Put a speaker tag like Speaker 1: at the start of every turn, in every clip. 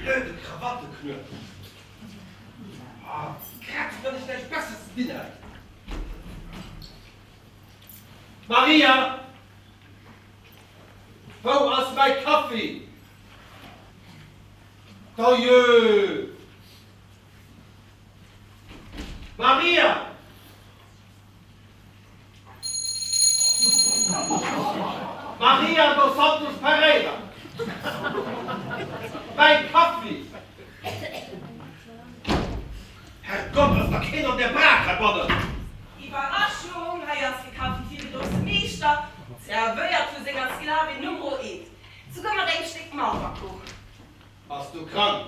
Speaker 1: Blöde Krawatteknuet. Ah, grad wéi wann ech näischt Besseres ze dinn hätt. Maria! Wou ass mäi Kaffi? Dajö! Maria! Maria dos Santos Pereira! Mäi Kaffi! Herrgott, ass da keen an där Brak heibannen?
Speaker 2: Iwwerraschung, hei ass de Kaffi fir de grousse Meeschter, zerwéiert vu senger Sklavin Numero eent, souguer mat engem Stéck Mauerkuch.
Speaker 1: Bass du krank?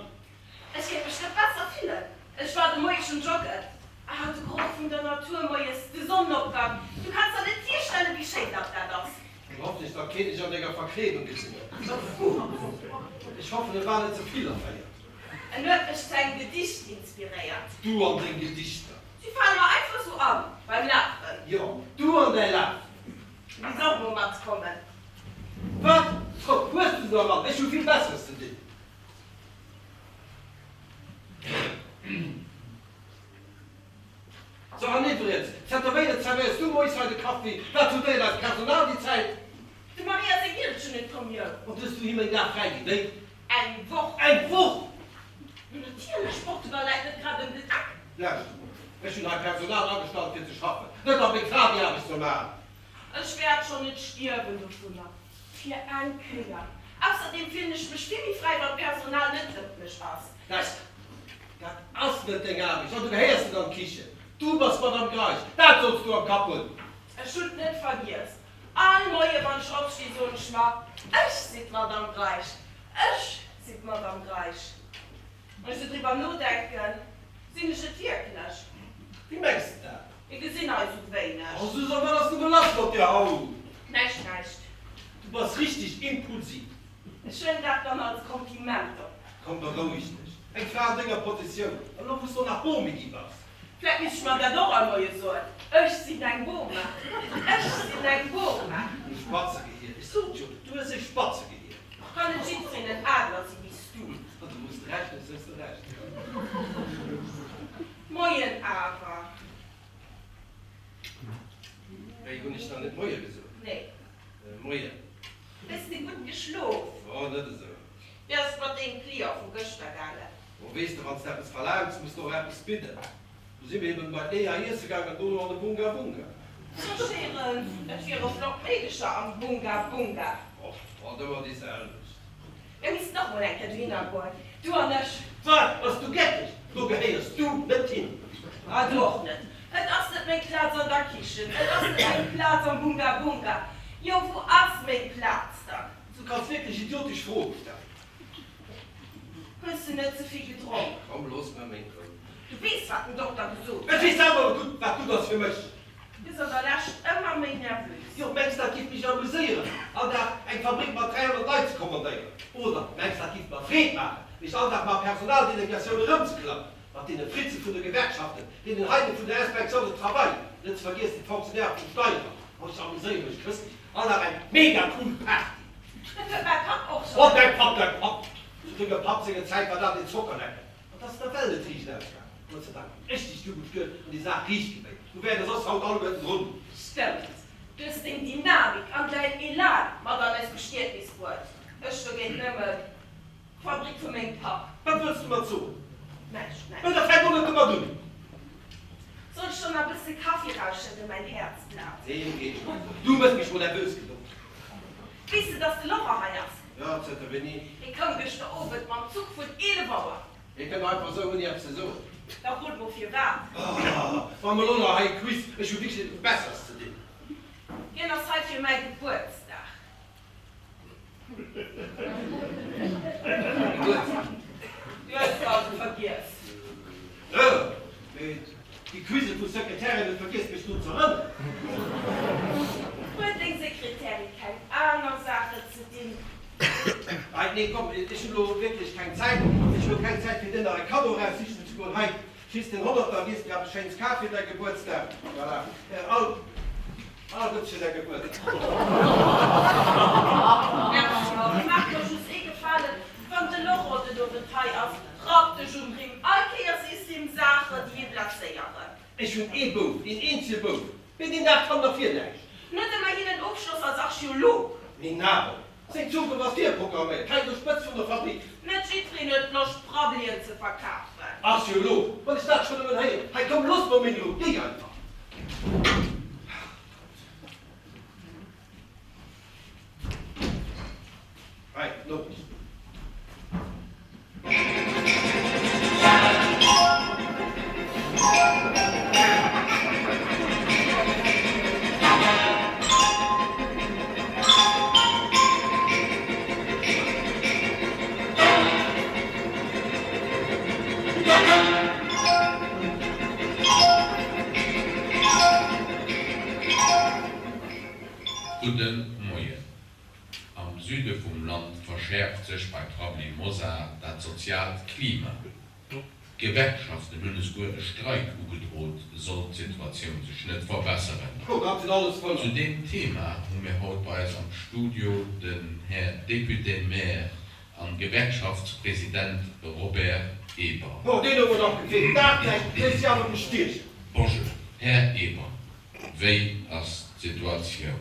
Speaker 2: Ech géif mech net besser fillen. Ech war de Moie schon joggen. Ah, de Geroch vun der Natur moies, de Sonnenopgang, du kanns der net virstellen, wéi schéin dat dat ass.
Speaker 1: Eng Hoffnung, datt keen dech an denger Verkleedung gesinn huet. Ech hoffen, et war net ze vill erféiert.
Speaker 2: En huet mech zu engem Gedicht inspiréiert.
Speaker 1: Du an deng Gedichter.
Speaker 2: Si fale mer einfach sou an, beim Lafen.
Speaker 1: Jo, du an däi Lafen.
Speaker 2: Du misst och mol matkommen.
Speaker 1: Wat? Hues du se nach all? Ech hu vill Besseres ze dinn. So, an iwwregens, zënter wéini zerwéiers du moies hei de Kaffi? Wat huet eist Personal déi Zäit?
Speaker 2: Dem Maria seng Gielchen huet Kommiou.
Speaker 1: An hues du him eng Dag fräi ginn? Wéi?
Speaker 2: Eng Woch.
Speaker 1: Eng Woch?
Speaker 2: Jo natierlech, Portugal läit net grad ëm den Eck.
Speaker 1: Lauschter mol, ech hunn hei Personal agestallt fir ze schaffen, net am meng Fra déi Aarbecht soll maachen.
Speaker 2: Ech wäert schonn net stierwen dovunner. Fir eng Kéier. Ausserdeem fillen ech mech vill méi fräi, wann d'Personal net ëmt mech ass.
Speaker 1: Dat, dat ass net deng Aarbecht an du gehéiers net an d'Kichen. Du bass d'Madame Greisch, dat solls du am Kapp hunn.
Speaker 2: Ech hunn et net vergiess. All Moie wann ech opstinn, soen ech mer, Ech sinn d'Madame Greisch, ech sinn d'Madame Greisch. Wann ech sou driwwer nodenken, sinn ech et wierklech.
Speaker 1: Wéi mengs de dat?
Speaker 2: Mir gesinn eis esou wéineg.
Speaker 1: Oh Susan, wat ass nëmme lass mat dir haut?
Speaker 2: Näischt, näischt.
Speaker 1: Du bass richteg impulsiv.
Speaker 2: Ech huelen dat dann als Kompliment op.
Speaker 1: Komm, beroueg dech. Eng Fra an denger Positioun, an elo wou s de och nach Bomi gi bass.
Speaker 2: Vläit misst ech mer dat och all Moie soen, Ech sinn eng Boma, ech sinn eng Boma.
Speaker 1: Du Spatzegehier, ech sot jo, du hues e Spatzegehier.
Speaker 2: Och kann net jiddwereen en Adler si wéi s du.
Speaker 1: Wann du wous de Recht hues, hues de Recht.
Speaker 2: Moien awer.
Speaker 1: Wéi, hunn ech dann net Moie gesot?
Speaker 2: Nee.
Speaker 1: Moien.
Speaker 2: Hues de gutt geschlof?
Speaker 1: Oh, net esou.
Speaker 2: Wéi ass et mat dengem Client vu gëschter gaangen?
Speaker 1: Oh, weess de, wann s de eppes verlaangs, muss de och eppes bidden. Du si mir eben bei d'Léa iesse gaangen an dono an de Bunga Bunga.
Speaker 2: Ech héieren, et wiere flott Meedecher am Bunga Bunga.
Speaker 1: Och, alt ëmmer déi selwecht.
Speaker 2: Mir missten och mol eng Kéier dohinner goen, du an ech.
Speaker 1: Wat? Bass du geckeg? Do gehéiers du net hin.
Speaker 2: Ah, du och net. Et ass net meng Plaz an der Kichen, et ass net meng Plaz am Bunga Bunga. Jo, wou ass meng Plaz dann?
Speaker 1: Du kanns wierklech idiotesch Froe stellen.
Speaker 2: Hues du net ze vill gedronk?
Speaker 1: Komm, looss mer meng Rou.
Speaker 2: Du weess, wat den Dokter gesot
Speaker 1: huet. Ech weess selwer gutt, wat gutt ass fir mech.
Speaker 2: Gëss an der Lescht ëmmer méi nervös.
Speaker 1: Jo, mengs dat giff mech amuséieren, all Dag eng Fabrik mat 300 Leit ze kommandéieren? Oder mengs dat giff mer Freed maachen, mech all Dag mat Personaldelegatioune rëmzeklappen, mat deene Fritze vun de Gewerkschaften, deenen Heide vun der Inspection de Travail, net ze vergiessen d'Fonctionnaire vum Steieramt. Oh, ech amuséiere mech köstlech, all Dag eng mega cool Party!
Speaker 2: Dat huet mäi Papp och
Speaker 1: schonn. Oh, däi Papp, däi Papp! Zu dengem Papp senger Zäit war dat een Zockerlecken. An 't ass nawell net riicht ausgaangen. Gott sei Dank hunn ech dech du gutt gehuet an déi Saach riicht gebéit. Wou wäre soss haut alleguerten drun?
Speaker 2: Stëmmt, du hues deng Dynamik an däin Elan mat an eist Bestietnis bruet. Ech dogéint nëmmen d'Fabrik vu mengem Papp.
Speaker 1: Wat wëlls du mat soen?
Speaker 2: Näischt,
Speaker 1: näischt. Da fänk och net domat un!
Speaker 2: Soll ech der nach e bësse Kaffi rausschëdden, mäin Häerzblat?
Speaker 1: Nee, geet schonn. Du méchs mech mol nervös genuch.
Speaker 2: Weess de, dass de Laurent hei ass?
Speaker 1: Jo, zënter wéini?
Speaker 2: Hie koum gëschter Owend mam Zuch vun 11 Auer.
Speaker 1: Hie kënnt einfach esou ouni eppes ze soen.
Speaker 2: Da rot mol firwat.
Speaker 1: Oh, wa mer elo nach hei e Quiz, ech hu wierklech eppes Besseres ze dinn.
Speaker 2: Hien ass hei fir mäi Gebuertsdag.
Speaker 1: Gebuertsdag?
Speaker 2: Du hues et also vergiess.
Speaker 1: Jo, mee déi Quizze vu Sekretärin huet vergiess mech drun z'erënneren.
Speaker 2: Huet deng Sekretärin keng aner Saachen ze dinn?
Speaker 1: Hei, nee, komm, ech hunn elo wierklech keng Zäit. Ech hunn elo keng Zäit fir dir nach e Kaddo eraussichen ze goen. Hei, kriss den Honnerter, gees dir eppes Schéins kafe fir däi Gebuertsdag. Voilà. All, all Guddes fir däi Gebuertsdag.
Speaker 2: Merci, Henri. Maach mer just ee Gefalen, Wann de Laurent den Owend hei ass, rapp dech um Rimm. All Kéiers sees de him Saachen, déi hie blesséieren.
Speaker 1: Ech hunn ee Bouf, een eenzege Bouf, mee deen daacht haut nach fir näischt.
Speaker 2: En huet ëmmerhin en Ofschloss als Archeolog.
Speaker 1: Minabel! Seng Zukunft ass virprogramméiert, hei un der Spëtzt vun der Fabrik.
Speaker 2: Net jiddwereen huet Loscht, Prabbelien ze verkafen.
Speaker 1: Archeolog? Wann ech dat schonn nëmmen héieren! Hei, komm, looss mer meng Rou, géi einfach! Hei, d'Noriichten.
Speaker 3: Gudde Moien. Am Süde vum Land verschäerft sech bei Prabbeli Mosar dat soziaalt Klima. D'Gewerkschaften hunn esouguer e Streik ugedrot, sollt d'Situatioun sech net verbesseren. Zu deem Thema hu mir haut bei eis am Studio den Här Député-Maire an Gewerkschaftspresident Robert Eber. Bonjour, Här Eber. Wéi ass d'Situatioun?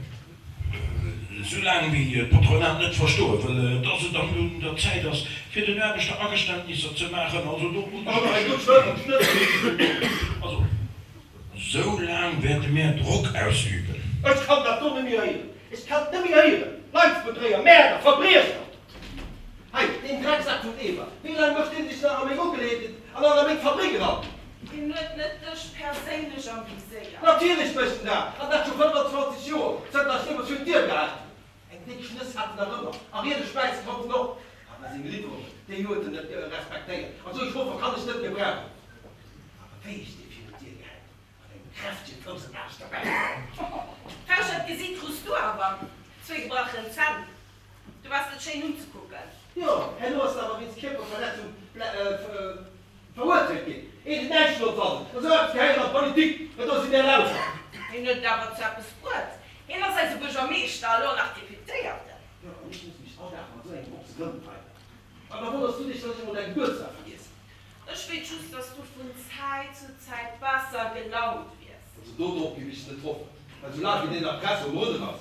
Speaker 4: Sou laang wéi d'Patronat net verstoe wëll, dass et dann un der Zäit ass, fir den Aarbechter Ageständnisser ze maachen, also do hunn ech. Also, sou laang wäerte mär Drock ausüben.
Speaker 1: Ech kann dat do net méi héieren! Ech kann et net méi héieren! Leitsbedréier, Mäerder, Verbriecher! Hei, deen Drecksak vum Eber, wéi laang mécht deen sech nach a meng Ugeleeënheet an an a meng Fabrik eran?
Speaker 2: Hien huet net dech perséinlech am Viséier.
Speaker 1: Natierlech mécht en dat, an dat scho 25 Joer, zënter ech deemools virun d'Dier gehalen hunn. Eng déck Schnëss hat en nach ëmmer, a Riede späize konnt en och. Awer seng Liwwerungen, déi huet en net respektéiert, an esou e Chauffer kann ech net gebrauchen. Awer wéi ech dee virun d'Dier gehäit hunn, mat engem kräftege Fouss am Aarsch derbäi.
Speaker 2: Fausch, dat Gesiit krus du awer, zwéi gebrachen Zänn. Du waars net schéin unzekucken.
Speaker 1: Jo, herno ass en awer wéinst Kierperverletzung verurteelt ginn. Eent et näischt notz ass et. Esou eppes gehéiert an d'Politik, mä do si mär lauter.
Speaker 2: Hien huet et awer zu eppes bruet. Hien ass eise Buergermeeschter a lo nach Deputéierten.
Speaker 1: Jo, an ech muss mech all Dag mat esou engem Mops erëmdreiwen. An da wonners du dech, dass ech emol däi Gebuertsdag vergiessen.
Speaker 2: Ech wéilt just, dass du vun Zäit zu Zäit besser gelaunt wiers.
Speaker 1: Also do drop giff ech net hoffen, well soulaang wéi deen der Press um Ruddem ass.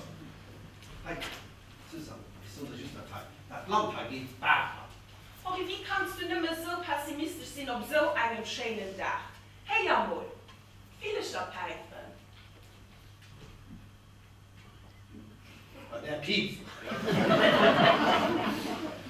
Speaker 1: Hei. Susanne, ech soen der just dat hei, Dat Land hei geet d'Baach eran.
Speaker 2: Henri, wéi kanns du nëmme sou pessimistesch sinn op sou engem schéinen Dag? Héier mol d'Villecher päifen.
Speaker 1: Bei där piipst et, jo.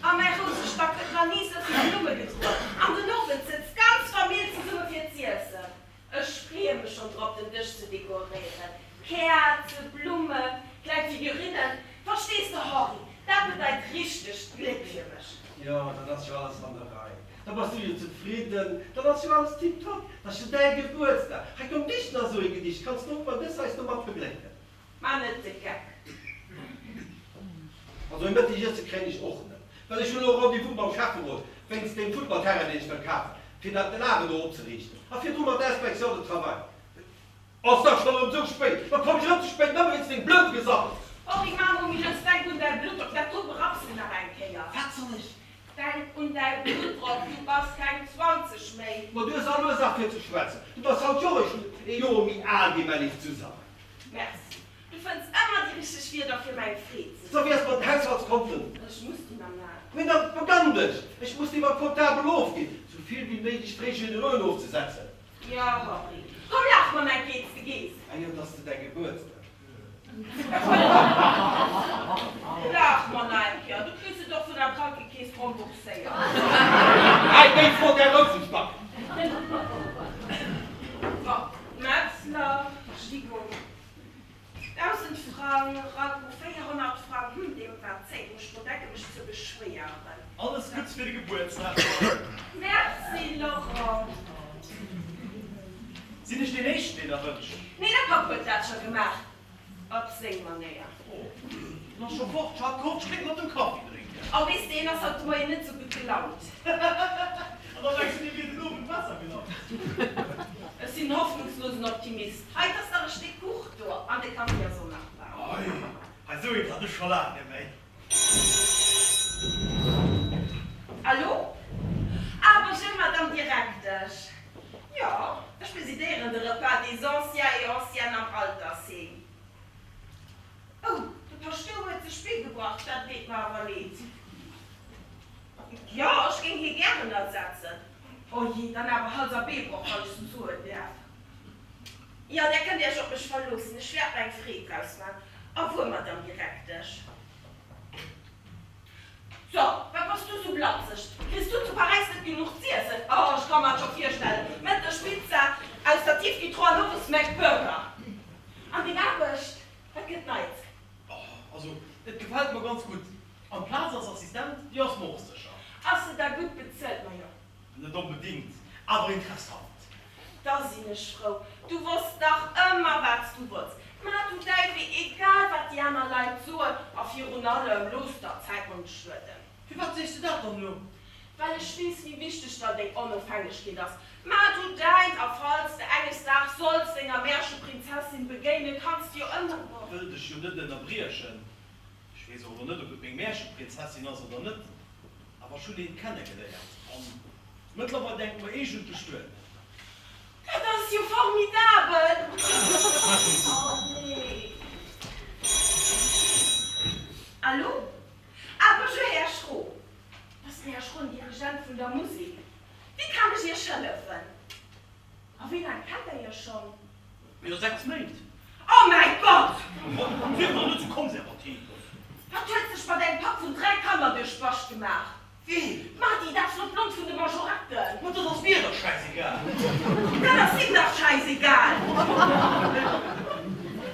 Speaker 2: A mäi Rousestack huet nach ni sou vill Blumme gedroen. An den Owend sëtzt d'ganz Famill zesumme fir z'iessen. Ech freeë mech schonn drop, den Dësch ze dekoréieren. Käerzen, Blummen, kleng Figurinnen, verstees de Henri, dat bedeit richtegt Gléck fir mech.
Speaker 1: Jo, dann ass jo alles an der Rei. Da bass du jo zefridden, dann ass jo alles tiptop. Dat ass jo däi Gebuertsdag. Hei komm, dicht nach esou ee Gedicht, kanns du och beim Dessert eis domat beglécken.
Speaker 2: Maach net de Geck.
Speaker 1: Also e Mëttegiesse kréien ech och net, well ech hunn elo Rendez-vous mam Schäfferot wéinst deem Futtballterrain, deen ech wëll kafen, fir dat den Awen do opzeriichten a virdru mat der Inspection de travail. Ass dach schonn erëm esou spéit, da komm ech erëm ze spéit, nëmme wéinst dengem blöde Gesabbels.
Speaker 2: Henri, maach mol méi lues, denk un däi Bluttdrock, dat do berapps de nach eng Kéier.
Speaker 1: Wat soll ech?
Speaker 2: Denk un däi Bluttdrock, du bass keng 20 méi.
Speaker 1: Ma du hues all Ursaach fir ze schwätzen, du bass haut jo eréischt ee Joer méi al wéi mäi léift Suzanne.
Speaker 2: Merci. Du fënns ëmmer déi richteg Wierder fir meng Freed ze
Speaker 1: Sou, wéi ass mat den Haushaltskonten?
Speaker 2: Ech muss déi nach maachen.
Speaker 1: Mee da begann dech! Ech muss déi beim Comptabel ofginn, sou vill wéi méiglech Frais généreuxen ofzesetzen.
Speaker 2: Jo, Henri. Komm, lach mer mäi Geez de Gees.
Speaker 1: Ah jo, 't ass de däi Gebuertsdag.
Speaker 2: Lach. rembourséiert.
Speaker 1: Hei, déi Fro, där Rousesback.
Speaker 2: Bon, Metzler, Gigot, 1.000 Frang, Ragout, 400 Frang, hm, deem war zéi, wou ech dru denken, mech ze beschwéieren.
Speaker 5: Alles Gutts fir de Gebuertsdag!
Speaker 2: Merci, Laurent.
Speaker 5: Sinn ech deen Éischten, deen der wënscht?
Speaker 2: Nee, de Papp huet dat scho gemaach. Op seng Manéier.
Speaker 5: Oh, en ass scho fort. Ech hat gehofft, ech kéint mat em Kaffi drénken.
Speaker 2: Oh, weess de, en ass haut de Moien net sou gutt gelaunt.
Speaker 5: An da mengs du, dir wier den Owend besser gelaunt?
Speaker 2: Ech sinn en hoffnungslosen Optimist. Hei, 't ass nach e Stéck Kuch do an de Kaffi ass och nach waarm.
Speaker 5: Ei, hei, sou eent hat ech scho laang net méi.
Speaker 2: Allo? Ah, bonjour, Madame Direktesch. Jo, ech presidéieren de Repas des anciens et anciennes am Altersheem. Oh, de Paschtouer huet sech d'Bee gebrach, dat deet mer awer leed. Jo, ech géing hie gären ersetzen. Oh jee, dann awer Hals a Beebroch, wann ech sou soen däerf. Jo, där kënnt Iech op mech verloossen, ech wäert mer eng Freed draus man. Au revoir, Madame Direktesch. So, wat bass du sou blatzeg? Kriss du zu Paräis net genuch z'iessen? Oh, ech ka mer et scho virstellen, Mëtteg Pizza aus der Tiefgefroer an owes McBurger. An deng Aarbecht, wat gëtt Neits?
Speaker 5: Oh, also, et gefält mer ganz gutt. An d'Plaz als Assistent, déi ass mer och sécher.
Speaker 2: Ass se da gutt bezuelt? Majo.
Speaker 5: Net onbedingt, awer interessant.
Speaker 2: Da sinn ech frou. Du wosst dach ëmmer, wat s du wollts. Maach du däi Wee, egal wat déi aner Leit soen. A virun allem, looss der d'Zäit net schueden.
Speaker 5: Firwat sees de dat dann elo?
Speaker 2: Well ech weess, wéi wichteg der deng Onofhängegkeet ass. Maach du däint, a falls de enges Daags solls denger Märcheprinzessin begéinen, kanns de jo ëmmer.
Speaker 5: Wëll dech jo net ënnerbriechen. Ech weess och elo net, ob et meng Märcheprinzessin ass oder net. Awer ech hunn een kennegeléiert an mëttlerweil denke mer eescht un d'Bestueden.
Speaker 2: Dat ass jo formidabel! Oh nee. Allo? Ah, bonjour Här Schro. Ass den Här Schro den Dirigent vun der Musek? Wéi kann ech Iech hëllefen? A wéi laang kennt der Iech schonn?
Speaker 5: Jo, 6 Méint.
Speaker 2: Oh mäi Gott!
Speaker 5: Sief dach net sou konservativ!
Speaker 2: Hatt huet sech mat engem Papp vun 3 Kanner duerch d'Bascht gemaach.
Speaker 5: Ween?
Speaker 2: D'Mady, dat flott Blond vun de Majoretten.
Speaker 5: Ma dat ass mir dach schäisegal!
Speaker 2: Dat ass him dach schäisegal!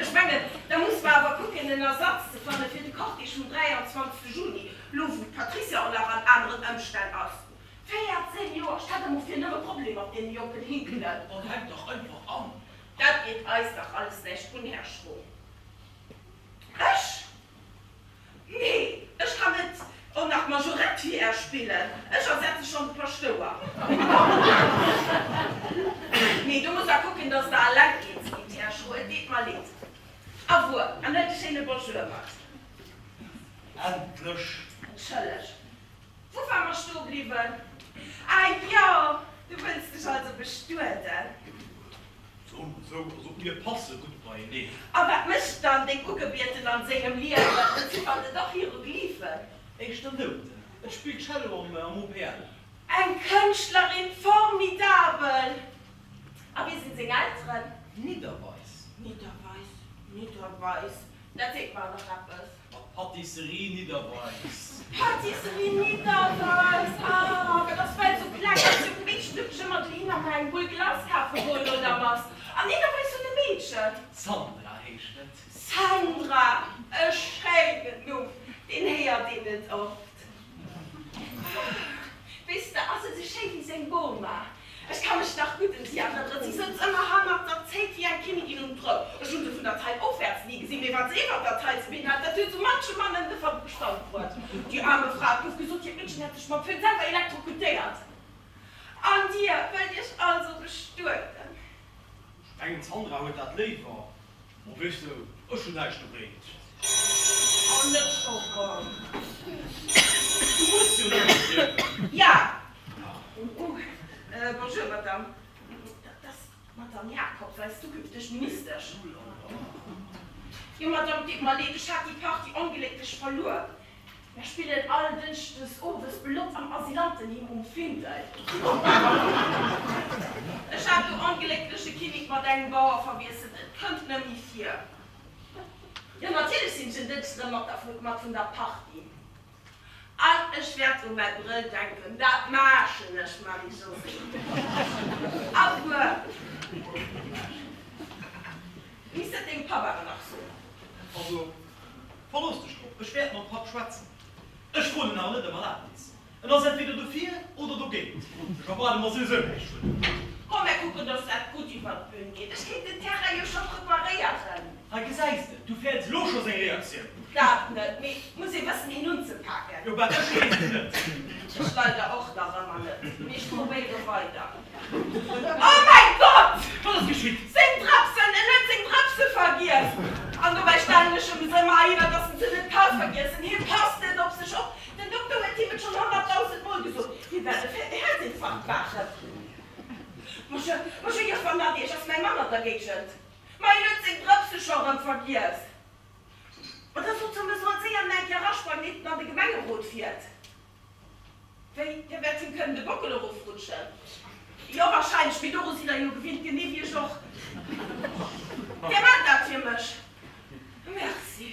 Speaker 2: Ech mengen, da muss mer awer kucken, en Ersatz ze fanne fir de Cortège vum 23. Juni, lo wou d'Patricia och nach an aneren Ëmstänn ass. 14 Joer, ech hat emol fir nëmme Problemer mat deene jonken Hinkelen.
Speaker 5: Dann hänk dach einfach an.
Speaker 2: Dat geet eis dach alles näischt un, Här Schro. Ech? Nee, ech kann net och nach Majorette fir Är spillen. Ech ersetze schonn de Paschtouer. Nee, do musst Der kucken, dass Der eleng eens gitt, Här Schro. Et deet mer leed. Au revoir an huet e schéine Bonjour mat.
Speaker 5: Endlech!
Speaker 2: Entschëlleg. Wou war mer stoe bliwwen? Ah jo, du wëlls dech also bestueden?
Speaker 5: Sou, sou, also mir passe gutt beieneen.
Speaker 2: A wat mécht dann deng Ugebieten an sengem Liewen? Entziffert et och Hieroglyphen?
Speaker 5: Éischter Nouten. Et spillt Cello am OPL.
Speaker 2: Eng Kënschtlerin, formidabel! A wie sinn seng Elteren?
Speaker 5: Nidderweis.
Speaker 2: Nidderweis, Nidderweis, dat seet mer nach eppes.
Speaker 5: D'Pâtisserie Nidderweis.
Speaker 2: D'Pâtisserie Nidderweis, ah, dat ass well sou kleng. Als jonkt Meedchen duerft ech ëmmer dohinner mer eng Boule Glace kafe goen no der Mass. An Nidderweis hunn e Meedchen.
Speaker 5: Sandra heescht et.
Speaker 2: Sandra, e schéinen Numm, deen héiert een net oft. Weess de, ass et sou schéi wéi seng Boma. Ech ka mech nach gutt un si erënneren. Si souz ëmmer hannert der Zéit wéi eng Kinnigin um Troun. Ech hu se vun der Taille ofwäerts ni gesinn, mee wat se iwwert der Taille ze bidden hat, dat huet sou manchem Mann ëm de Verstand bruet. Déi aarme Fra, et gouf gesot, hiert Meedchen hätt sech mam Föhn selwer elektrokutéiert. An dir wëllt iech also bestueden?
Speaker 5: Ech mengen, d'Sandra huet dat léiwer. Ma weess de, ech hunn näischt dogéint.
Speaker 2: Oh, net scho rëm.
Speaker 5: Du muss jo net erzielen.
Speaker 2: Ja. Oh, bonjour, Madame. Dat ass d'Madame Jacobs, eis zukünfteg Ministesch. Jo, Madame, et deet mer leed, ech hat déi Partie onglécklech verluer. Mär spillen all Dënschdes owes Belotte am Asylantenheem um Findel. Ech hat do onglécklech e Kinnek mat engem Bauer verwiesselt. Et kënnt nëmme vir. Jo, natierlech sinn ech en Dënschden erëm mat vun der Partie. An. Ech wäert u mäi Brëll denken, dat maachen ech, Marie-Josée. Au revoir. Misst dat dengem Papp awer nach soen.
Speaker 5: Also, verlooss dech drop, ech wäert mam Papp schwätzen. Ech froen en awer net ëm Erlaabnis. En ass entweder dofir oder dogéint. Ech erwaarde mer souwisou näischt vun him.
Speaker 2: Komm, mär kucken, dass dat gutt iwwer d'Bün geet. Ech kéint den Terrain jo scho preparéieren.
Speaker 5: Hei gesäis de, du fäerts elo scho seng Reaktioun.
Speaker 2: Dat net, mee et muss ee wëssen, een unzepaken.
Speaker 5: Jo, bah, ech weess et net.
Speaker 2: Ech leider och nach ëmmer net, mee ech probéiere weider. Oh mäi Gott!
Speaker 5: Wat ass geschitt?
Speaker 2: Seng Drëpsen! En huet seng Drëpse vergiess! An dobäi stellen ech em se ëmmer eriwwer, dass en se net ka vergiessen. Hie passt net op sech op. Den Dokter huet him et schonn honnertdausend Mol gesot, hie wäert e Häerzinfarkt maachen. Bonjour, bonjour, Joffer Nadège, ass mäi Mann an der Géigend? Ma hien huet seng Drëpse scho erëm vergiess. Ma da sot se em, e soll séier nach eng Kéier erasprangen, iert en an de Gemengerot fiert. Wéi, Dir wäert him kënnen de Bockel erofrutschen? Jo, wahrscheinlech, mee doru sidd Der jo gewinnt, genee wéi ech och. Dir maacht dat fir mech. Merci.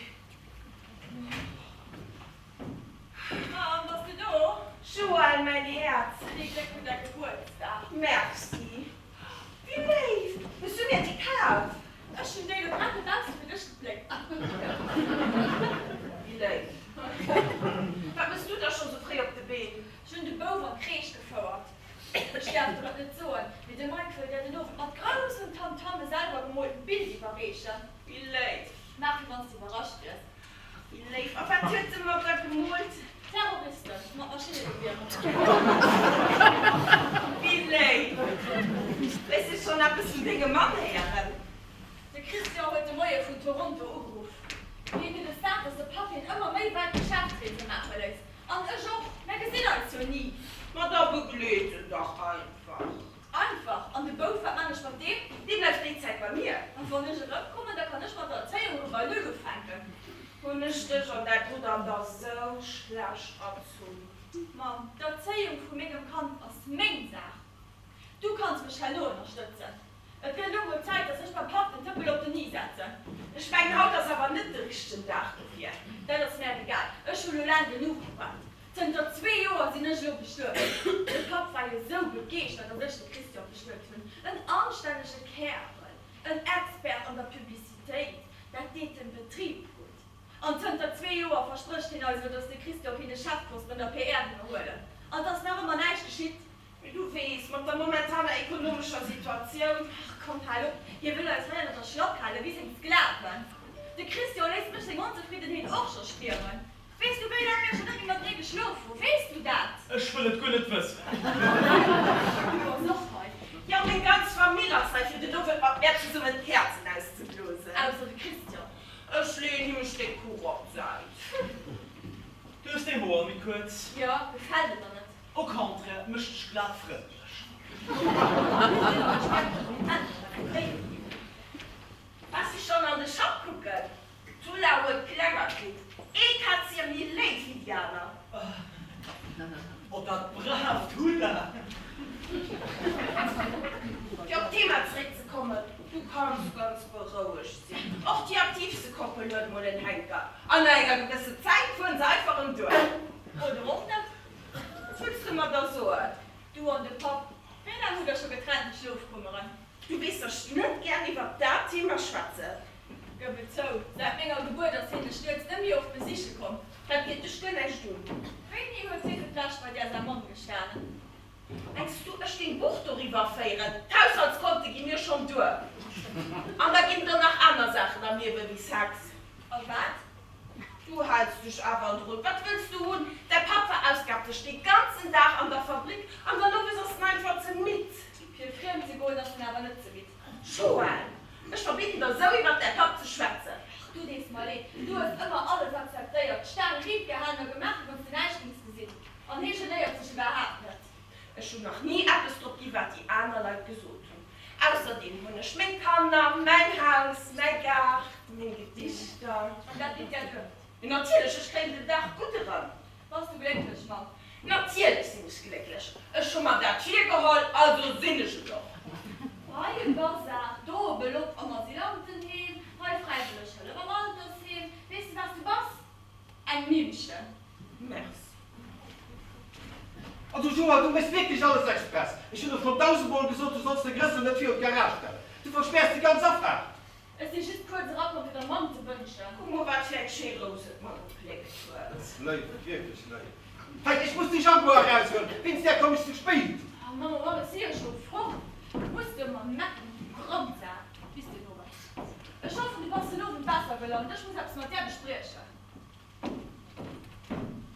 Speaker 6: Mamm, bass du do?
Speaker 2: Joël, mäin Häerz.
Speaker 6: Vill Gléck fir däi Gebuertsdag.
Speaker 2: Merci. Wéi léif. Hues du mir déi kaf?
Speaker 6: Ech hunn déi elo grad dobausse fir dech gepléckt.
Speaker 2: Wéi léif. Wat mëss du da scho sou fréi op de Been?
Speaker 6: Ech hunn de Bouf an d'Crèche gefouert. Ech däerf der et net soen, mee de Mike wëll der den Owend mat groussem Tamtam e selwer gemooltent Bild iwwerreechen.
Speaker 2: Wéi léif.
Speaker 6: Maach wéi wann s de iwwerrascht wiers.
Speaker 2: Wéi léif! A wat huet se mat der gemoolt?
Speaker 6: Terroristen mat Maschinnegewieren.
Speaker 2: Wéi léif! Wéilt de schonn eppes vun dengem Mann héieren?
Speaker 6: De Christian huet de Moie vun Toronto ugeruff. Hien huet es sat, dass de Papp hien ëmmer méi wäit Geschäftsreese maache léisst. An ech och, mär gesinn eis jo ni.
Speaker 2: Ma da begleet en dach einfach.
Speaker 6: Einfach! An de Bouf, wat man ech mat deem?
Speaker 2: Dee bleift déi Zäit bei mir.
Speaker 6: An wann ech erëmkommen, da kann ech mat der Erzéiung erëm bei Null ufänken.
Speaker 2: Hunn ech dech an däi Brudder da sou schlecht erzunn?
Speaker 6: Mamm, d'Erzéiung vu mengem Kand ass meng Saach. Du kanns mech herno ënnerstëtzen. Et gëtt elo mol Zäit, dass ech beim Papp den Tëppel op den i setzen.
Speaker 2: Ech mengen, haut ass awer net de richtegen Dag dofir.
Speaker 6: Dat ass mär egal. Ech hu lo laang genuch gewaart. Zënter zwee Joer sinn ech elo bestuet. De Papp war jo sou begeeschtert, datt ech de Christian bestuet hunn. En anstännege Kärel, en Expert an der Publicitéit, dat deet dem Betrib gutt. An zënter zwee Joer versprécht hien eis elo, datt de Christian kéint e Chefposten an der PR iwwerhuelen. An 't ass nach ëmmer näischt geschitt.
Speaker 2: Mee du weess, mat der momentaner ekonomescher Situatioun.
Speaker 6: Ach komm, hal op, hie wëll eis hei ënner der Schlapp halen, wéi seng Sklaven. De Christian léisst mech seng Onzefriddenheet och scho spieren. Weess du, wéi laang mir scho net méi matenee geschlof hu? Weess du dat?
Speaker 5: Ech wëll et guer net wëssen.
Speaker 6: Du bass och hei.
Speaker 2: Jo, meng ganz Famill ass hei, fir den Owend mat mär zesummen d'Käerzen auszeblosen.
Speaker 6: Ausser de Christian.
Speaker 2: Ech leeën him e Stéck Kuch op d'Säit.
Speaker 5: Du hues deng Hoer méi kuerz.
Speaker 6: Jo, gefält et der net?
Speaker 5: Au contraire, et mécht dech glat frëndlech.
Speaker 6: Ech denken, ech hunn endlech nach eng Réi.
Speaker 2: Bass du schonn an de Schapp kucken? D'Ulla huet Klenger kritt. Ee Kaz wier méi léif wéi déi aner.
Speaker 5: Oh, dat braavt Ulla!
Speaker 2: Fir op d'Thema zeréckzekommen, du kanns ganz berouegt sinn. Och déi aktiivste Koppel huet mol en Henker. An no enger gewësse Zäit fueren se einfach erëm duer.
Speaker 6: Oder och net.
Speaker 2: Wat wëlls de mer da soen?
Speaker 6: Du an de Papp, wéi laang hutt der scho getrennte Schlofkummeren?
Speaker 2: Du weess, dass ech net gär iwwert dat Thema schwätzen.
Speaker 6: Gëff et zou, säit menger Gebuert ass hien dech nuets net méi oft besiche komm.
Speaker 2: Dat geet dech guer näischt un.
Speaker 6: Wéini huet hie fir d'lescht bei där säi Mann gestanen?
Speaker 2: Mengs du, ech géing Buch doriwwer féieren? D'Haushaltskonte gi mir schonn duer. An da ginn et och nach aner Saachen am Liewe wéi Sex.
Speaker 6: A wat?
Speaker 2: Du häls dech awer drun. Wat wëlls du hunn? Däi Papp verausgaabt sech dee ganzen Dag an der Fabrik an dann owes ass en einfach ze midd.
Speaker 6: Fir friem ze goen ass en awer net ze midd.
Speaker 2: Joël, ech verbidden der sou iwwert däi Papp ze schwätzen.
Speaker 6: Ach, du dees mer leed. Du hues ëmmer alles akzeptéiert, d'Staang riit gehalen a gemaach, wéi wann s de näischt géings gesinn. An hee genéiert sech iwwerhaapt net.
Speaker 2: Ech hunn nach ni eppes drop gi wat déi aner Leit gesot hunn. Ausserdeem hunn ech meng Kanner, mäin Haus, mäi Gaart, meng Gedichter.
Speaker 6: An dat geet där duer?
Speaker 2: Jo natierlech, ech kréien den Dag gutt erëm.
Speaker 6: Bass du glécklech, Mamm?
Speaker 2: Natierlech sinn ech glécklech. Ech hu mer dat virgeholl, also sinn ech et och.
Speaker 6: Hei e Bazar, do e Belopp am Asylantenheem, hei fräiwëlleg Hëllef am Altersheem. Weess de, wat s du bass? Eng Mimmchen.
Speaker 2: Merci.
Speaker 1: Also Joa, du méchs wierklech alles express. Ech hunn der schonn dausendmol gesot, du solls de Grëssel net virun d'Garage stellen. Du verspäers déi ganz Afaart.
Speaker 6: Ech si just kuerz erakomm fir der Mamm ze wënschen.
Speaker 2: Kuck mol wat fir eng schéi Rous et mer gepléckt huet.
Speaker 1: Dat ass léif, wierklech léif. Hei, ech muss de Jaguar eraushuelen, wéinst där komm ech ze spéit.
Speaker 6: Oh Mamm, oh Mamm, ech si jo scho fort. Muss de mer mecken, du Gromsar. Bis den Owend. Ech hoffen, du bass den Owend besser gelaunt. Ech muss eppes mat där bespriechen.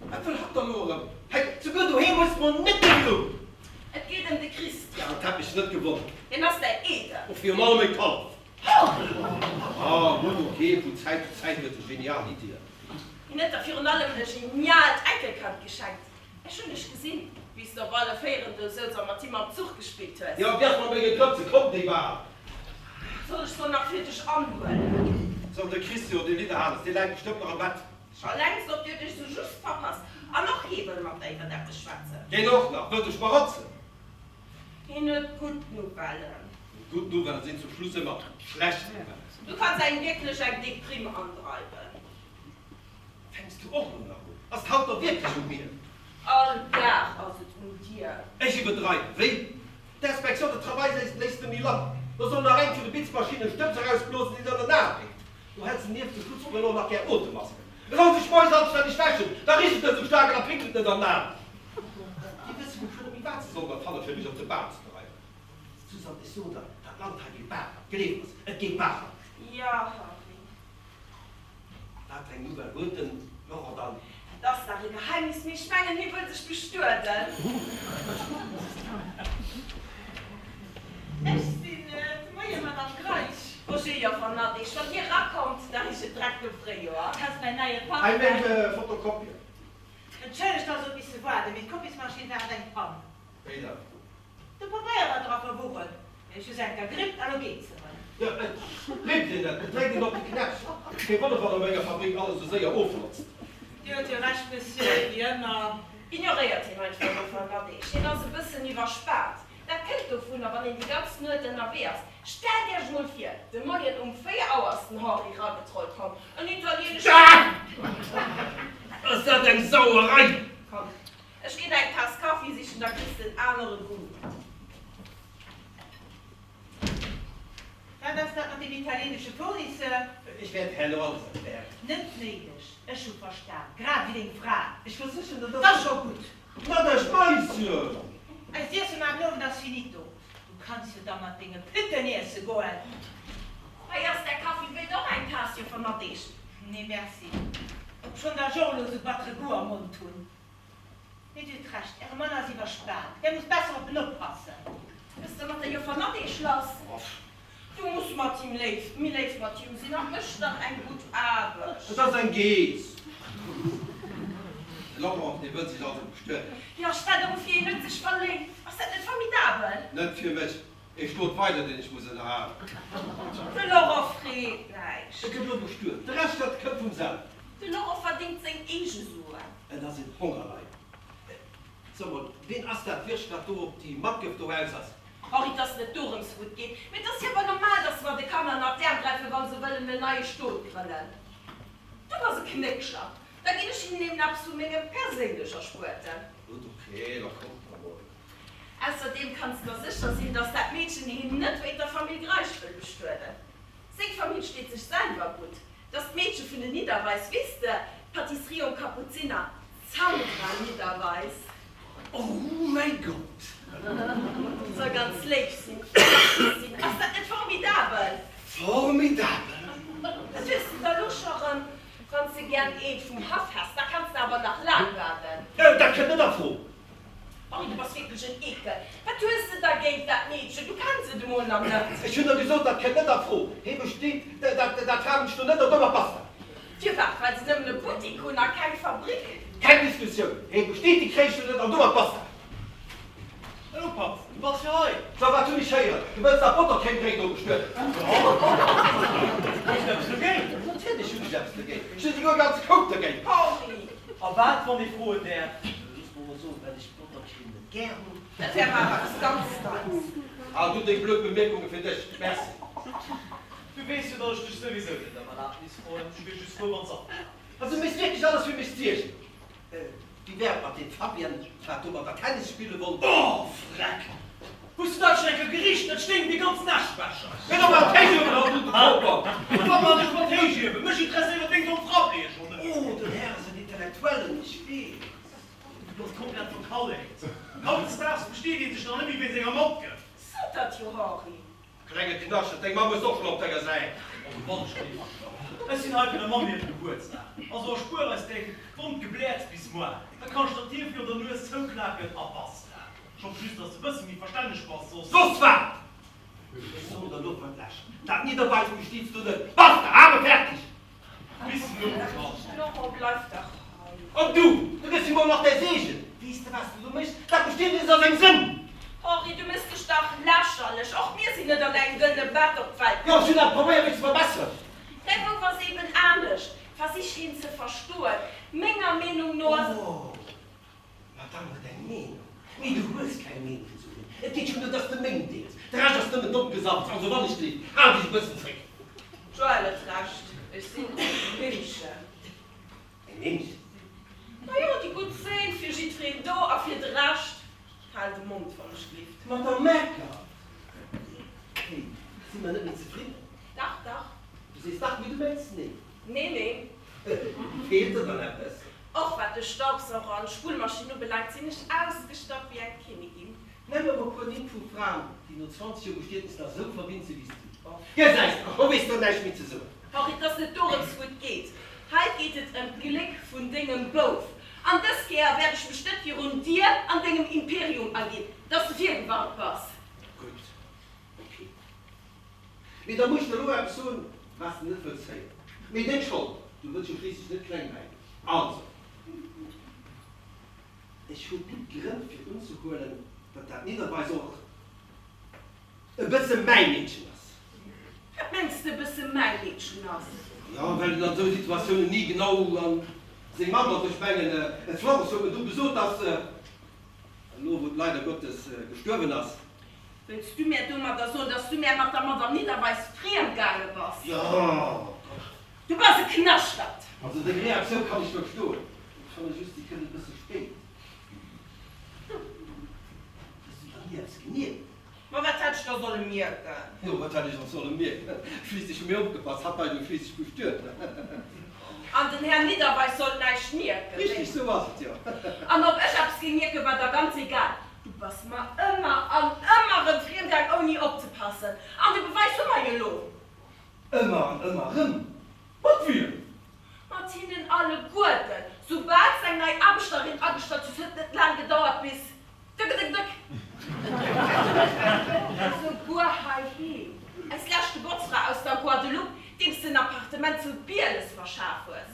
Speaker 1: Wat wëll hatt dann elo erëm? Hei, souguer doheem hues de mer net méi geluckt!
Speaker 2: Et geet ëm de Christian.
Speaker 1: Dat hätt mech net gewonnert.
Speaker 2: Hien ass däin Eedem.
Speaker 1: Och virun allem e Kallef. Ah, gutt, ok, vun Zäit zu Zäit huet e genial Iddien.
Speaker 2: Hien huet der virun allem e geniaalt Enkelkand geschenkt. Ech hunn dech gesinn, wéi s de op alle Véieren do souz a mat him am Zuch gespillt hues.
Speaker 1: Jo, werf mer menge Grëtze, komm, déi Bal.
Speaker 2: Soll ech se nach fir dech anhuelen?
Speaker 1: So, de Christian, dee Lidderhanes, dee läit bestëmmt nach am Bett.
Speaker 2: Scho längst, op dir dech sou just verpasst. An och hee wëll mat der iwwer eppes schwätzen.
Speaker 1: Deen och nach, wëllt e schmarotzen?
Speaker 2: Hien huet gutt Nouvellen.
Speaker 1: Gutt Nouvellen sinn zum Schluss ëmmer schlecht Nouvellen.
Speaker 2: Du kanns engem wierklech eng déck Primm andreiwen.
Speaker 1: Fänks du och elo nach un? Ass et haut da wierklech un mir?
Speaker 2: All Dag ass et un dir.
Speaker 1: Ech iwwerdreiwen. Wéi? D'Inspection de travail léisst net méi lacker. Do soll nach eng vun de Bitzmaschinne Stëbs erausblosen, déi se an der Naht dréckt. Do hätt se nieft de Schutzbrëll och nach gär Otemmasken. E soll sech moies anstänneg wäschen, da richt et net esou staark an da pickelt et net an den Aen. Déi wësse wuel scho net méi wat se sollen erfanne fir mech op de Bam ze dreiwen. Suzanne, ech soen der, dat Land hei geet baach an. Gleef mers, et geet baach an.
Speaker 2: Jo, Henri.
Speaker 1: Wat fir eng Nouvelle huet den Laurent dann?
Speaker 2: Dat ass nach e Geheimnis, mee ech mengen, hie wëll sech bestueden. Ech sinn et. Moie, Madame Greisch. Bonjour, Joffer Nadège. Wann Dir erakommt, da richt et direkt no Fréijoer.
Speaker 7: Dat ass mäin neie
Speaker 1: Hei
Speaker 7: Partner.
Speaker 1: meng Fotokopien.
Speaker 7: Entschëllegt, dass et misse waarden, mee d'Kopiesmaschinn war hat eng Pann.
Speaker 1: Wéi dat?
Speaker 7: De Pabeier war dra verwuchelt, mee ech hu se enker gerippt a lo geet se erëm.
Speaker 1: Jo, et rippt een net, et dréckt een op de Knäppchen. Kee Wonner, wann a menger Fabrik alles esou séier ofnotzt.
Speaker 7: Dir huet jo Recht, Monsieur, wéi ëmmer.
Speaker 2: Ignoréiert hien einfach, Joffer Nadège. Hien ass e bëssen iwwerspaant. Dat kënnt dovunner, wann een déi ganz Nuet ënnerwee ass. Stellt Iech emol vir, de Moien um 4 Auer ass den Henri ragetrollt komm, en italienesche.
Speaker 1: Ass dat eng Sauerei!
Speaker 2: Komm, Ech ginn eng Taass Kaffi sichen, da kriss de en anere Goût.
Speaker 7: Wat ass dat mat deem italienesche Fournisseur?
Speaker 1: Ech wäert herno alles erklären.
Speaker 7: Net néideg, ech hu verstan, grad ewéi deng Fra.
Speaker 1: Ech versichen der, dass.
Speaker 7: T'ass scho gutt.
Speaker 1: Nadège, Maisien!
Speaker 7: Eist Iesse mar den Owend ass finito. Du kanns jo da mat denge Pütten iesse goen.
Speaker 2: Hei ass däi Kaffi. Wéilt och eng Taass, Joffer Nadège?
Speaker 7: Nee, merci. Obschonn der ech och elo esou battere Goût am Mond hunn. Mee Dir hutt Recht, Äre Mann ass iwwerspaant. Där musst besser op en oppassen.
Speaker 2: Bist de mat der Joffer Nadège lass? Du muss mat him léif, méi léif mat him sinn. Hatt mécht dach eng gutt Aarbecht.
Speaker 1: Et ass eng Geess. De Laurent, dee wëll sech also bestueden.
Speaker 2: Jo, stell der mol vir, hien huet sech verléift. Ass dat net formidabel?
Speaker 1: Net fir mech. Ee Stot weider, deen ech muss ënnerhalen.
Speaker 2: De Laurent freet näischt.
Speaker 1: E gëtt elo bestuet. De Rescht, dat kënnt vum selwen.
Speaker 2: De Laurent verdéngt seng eege Suen.
Speaker 1: Et ass een Hongerleiden. So mol, ween ass dat Wirscht, wat do op déi Matgëft do aus ass?
Speaker 2: Henri, 't ass net dorëms, wou et geet, mee 't ass jo awer normal, dass mer de Kanner ënnert d'Äerm gräifen, wa se wëllen en neie Stot grënnen. Du bass e Knéckscher. Da ginn ech hinnen eben eppes vu mengem perséinlech Erspuerten.
Speaker 1: Gutt, ok, da kommt mer mol.
Speaker 2: Ausserdeem kanns de der sécher sinn, dass dat Meedchen hien net wéint der Famill Greisch wëll bestueden. Seng Famill steet sech selwer gutt. 't ass d'Meedche vun den Nidderweis, weess de, d'Pâtisserie Um Kapuziner, d'Sandra Nidderweis.
Speaker 1: Oh mäi Gott!
Speaker 2: Soll ganz léif sinn, ganz süss sinn. Ass dat net formidabel?
Speaker 1: Formidabel!
Speaker 2: Wat hues de da lo scho rëm? Wann s de gären eent vum Haff häss, da kanns de awer nach laang waarden.
Speaker 1: Dat kënnt net a Fro!
Speaker 2: Henri, du bass wierklech en Eekel. Wat hues de da géint dat Meedchen? Du kenns et emol nach net.
Speaker 1: Ech hunn der gesot, dat kënnt net a Fro. Hee besteet, dat dat trauen ech do net, an domat basta.
Speaker 2: Firwat? Well se nëmmen e Buttik hunn a keng Fabrik?
Speaker 1: Keng Diskussioun. Hee besteet, déi kréich du net, an domat basta.
Speaker 5: Hallo Papp, du bass jo hei.
Speaker 1: So, wat hunn ech héieren? Du wëlls dat Botterkémbréit do bestueden?
Speaker 5: Jo. Hues du eppes dogéint?
Speaker 1: Natierlech hunn ech eppes dogéint. Ech hunn esouguer e ganze Koup dogéint.
Speaker 2: Henri!
Speaker 5: A wat, wann ee froen däerf? Looss mer mol soen, well ech Bottercreme net gär hunn.
Speaker 2: Dat wär awer eppes ganz Deins.
Speaker 1: Hal du deng blöd Bemierkunge fir dech. Merci.
Speaker 5: Du weess jo, datt ech dech souwisou net ëm Erlaabnis froen. Ech wier just frou, wann s averstanen wiers.
Speaker 1: Also, du méchs wierklech alles fir mech z'iergeren. Wéi? Wéi wär et mat deem Fabienne, wat domadder Tennis spille wollt?
Speaker 5: Oh, Freck! Hues du dat schon eng Kéier gericht? Dat sténkt wéi ganzen Äschbecher.
Speaker 1: Gëtt op mat Héichiewen haut un de Propper!
Speaker 5: Wa mer dech mat Héichiewen! Mech interesséiert deng domm Frappéë schon net!
Speaker 1: Oh, den Här ass en Intellektuellen, ech weess.
Speaker 5: Du bass komplett verkallekt. Hautdesdaags versteet ee sech nach net méi wéinst enger Matke.
Speaker 2: Sot dat jo, Henri.
Speaker 1: Klenge Knascht, deng Mamm hues och schon op denger Säit.
Speaker 5: Och wann ech géif. Ech sinn hei fir der Mamm hiren Gebuertsdag. Also erspuer eis deng dommt Gebläerz bis moar. Da kanns de der d'Dier virun der Nues zouklaken a basta. Ech hoff just, dass de bësse méi verstänneg bass, soss.
Speaker 1: Soss wat? Ech soen der lo fir d'lescht, dat Nidderweis besteets du net. Basta, habe fertig!
Speaker 5: Bis no dran.
Speaker 2: Laurent, bleif dach hei.
Speaker 1: An du, du gëss him och nach däi Seegen. Weess de, wat s du do méchs? Dat Bestietnis ass eng Sënn!
Speaker 2: Henri, du méchs dech dach lächerlech. Och mir sinn net an engem gëllene Bett op d'Welt
Speaker 1: Jo, ech hunn awer probéiert, mech ze verbesseren.
Speaker 2: Däi Bouf ass eben anescht. Versich hien ze verstoen. Menger Meenung no ass.
Speaker 1: Oh, d'Madame huet eng Meenung. Mee du hues keng Meenung zu him. Et geet schonn duer, dass s de meng deels. De Rescht ass nëmmen domm Gesabbels. Also wann ech lief, hal dech e bëssen zréck.
Speaker 2: D'Joëlle huet Recht, ech sinn eng Mimmchen.
Speaker 1: Eng Mimmchen?
Speaker 2: Majo, déi gutt Séil fir jiddwereen do a fir de Rescht, hal de Mond, wann ech lift.
Speaker 1: Madame Merker, Hey, si mer net méi zefridden?
Speaker 2: Dach, dach.
Speaker 1: Du sees dach, mee du mengs nee.
Speaker 2: Nee, nee.
Speaker 1: Feelt der dann eppes?
Speaker 2: Och wat de Staubsauger an d'Spullmaschinn ubelaangt, sinn ech ausgestatt wéi eng Kinnigin.
Speaker 1: Nenn mer mol e puer Nimm vu Fraen, déi no 20 Joer Bestietnis nach esou verwinnt si wéi s du. Gesäis de, elo weess der näischt méi ze soen.
Speaker 2: Henri, 't ass net dorëms wou et geet. Hei geet et ëm d'Gléck vun dengem Bouf. An dës Kéier wäert ech mech net virun dir an dengem Imperium erginn, dass de virgewarnt bass.
Speaker 1: Gutt, ok. Mee da muss ech der elo eppes soen, wat s de net wëlls héieren. Mee deng Schold, du wëlls jo schliisslech net kleng bäiginn. Also, ech hu gutt Grënn fir unzehuelen, datt dat Nidderweis och e bësse mäi Meedchen ass.
Speaker 2: Wat mengs de, e bësse mäi Meedchen ass?
Speaker 1: Jo, well en an esou Situatiounen ni genau an seng Mamm ass. Ech mengen, d'Florence huet mir du gesot, datt, elo wou et leider Gottes gestuerwen ass,
Speaker 2: Wëlls du mär domadder soen, dass du mär mat der Madame Nidderweis friem gaange bass?
Speaker 1: Jo, Gott.
Speaker 2: Du bass e Knaschtert!
Speaker 1: Also deng Reaktioun kann ech verstoen. Ech fanne just, si kënnt e bësse spéit. Hues du dann ni eppes gemierkt?
Speaker 2: Ma wat hätt ech da solle mierken?
Speaker 1: Jo, wat hätt ech och solle mierken? Schliisslech hu mir opgepasst, hatt war jo schliisslech bestuet.
Speaker 2: An den Här Nidderweis sollt näischt mierken, wéi?
Speaker 1: Richtig, sou ass et jo.
Speaker 2: An ob ech eppes géing mierken, war da ganz egal. Du bass mer ëmmer an ëmmer rëm friem gaang ouni opzepassen. An de Beweis hu mer jo lo.
Speaker 1: Ëmmer an ëmmer rëm? Mat wiem?
Speaker 2: Mat hinnen alleguerten. Soubal s eng nei Aarbechterin agestallt hues, huet et net laang gedauert bis dëck dëck dëck. Souguer heiheem. Eis leschte Botzfra aus der Guadeloupe, deem s de en Appartement zu Bieles verschaf hues.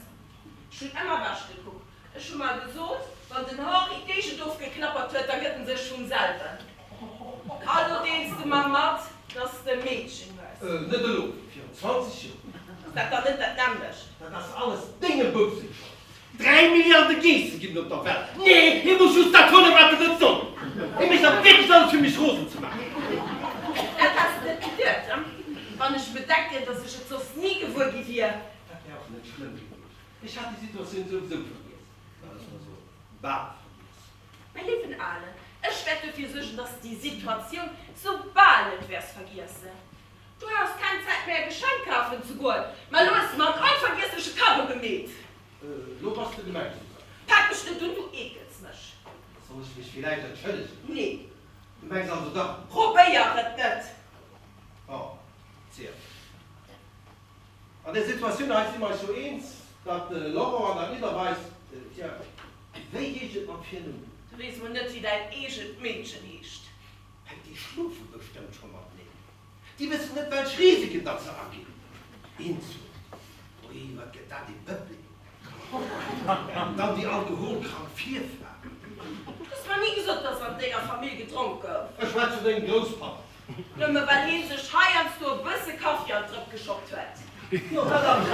Speaker 2: Ech hunn ëmmer ewech gekuckt. Ech hu mer gesot, wann den Henri d'Géigend ofgeklappert huet, da gëtt en sech vum selwen. A lo deels de mer mat, dass s de e Meedchen hues.
Speaker 1: Net elo, virun 20 Joer.
Speaker 2: Ass dat dann net dat nämmlecht?
Speaker 1: Dat ass alles dengem Bouf seng Schold. 3 Milliarde Geesse ginn et op der Welt. Nee, hie muss just dat huelen, wat en net soll. Hie mécht dat wierklech alles, fir mech rosen ze maachen.
Speaker 2: Dat häss de net geduet, he? Wann ech bedenken, dass ech et soss ni gewuer gi wier.
Speaker 1: Dat wär och net schlëmm gewiescht. Ech hat déi Situatioun souwisou vergiess, well ech mer soen, bal vergiess.
Speaker 2: Mäi léiwen Alen, ech wäert dofir suergen, dass de déi Situatioun sou bal net wäers vergiessen. Du haus keng Zäit méi e Geschenk kafen ze goen, mä elo hues de mer en onvergiessleche Kaddo gemeet.
Speaker 1: Elo bass de gemeng, Suzanne.
Speaker 2: Pak mech net un, du eekels mech.
Speaker 1: Soll ech mech villäicht entschëllegen?
Speaker 2: Nee.
Speaker 1: Du mengs also dach.
Speaker 2: Probéier et net!
Speaker 1: Bon, ziel. An där Situatioun hei si mer eis jo eens, datt de Laurent an dat Nidderweis, tja, wéi heescht et mat Virnumm?
Speaker 2: Du weess mol net, wéi däin eegent Meedchen heescht.
Speaker 1: Hei, déi schlofe bestëmmt scho mateneen. Déi wëssen net, welch Risiken datt se aginn. Inzucht, ui, wat gëtt dat ee Bëbee! An dann déi alkoholkrank Virfra.
Speaker 2: Du hues mer ni gesot, datt an denger Famill gedronk gouf.
Speaker 1: Ech schwätz vun dengem Grousspapp.
Speaker 2: Nëmme well hee sech heiansdo e bësse Kaffi an d'Drëpp geschott huet.
Speaker 1: Jo, dat ass et.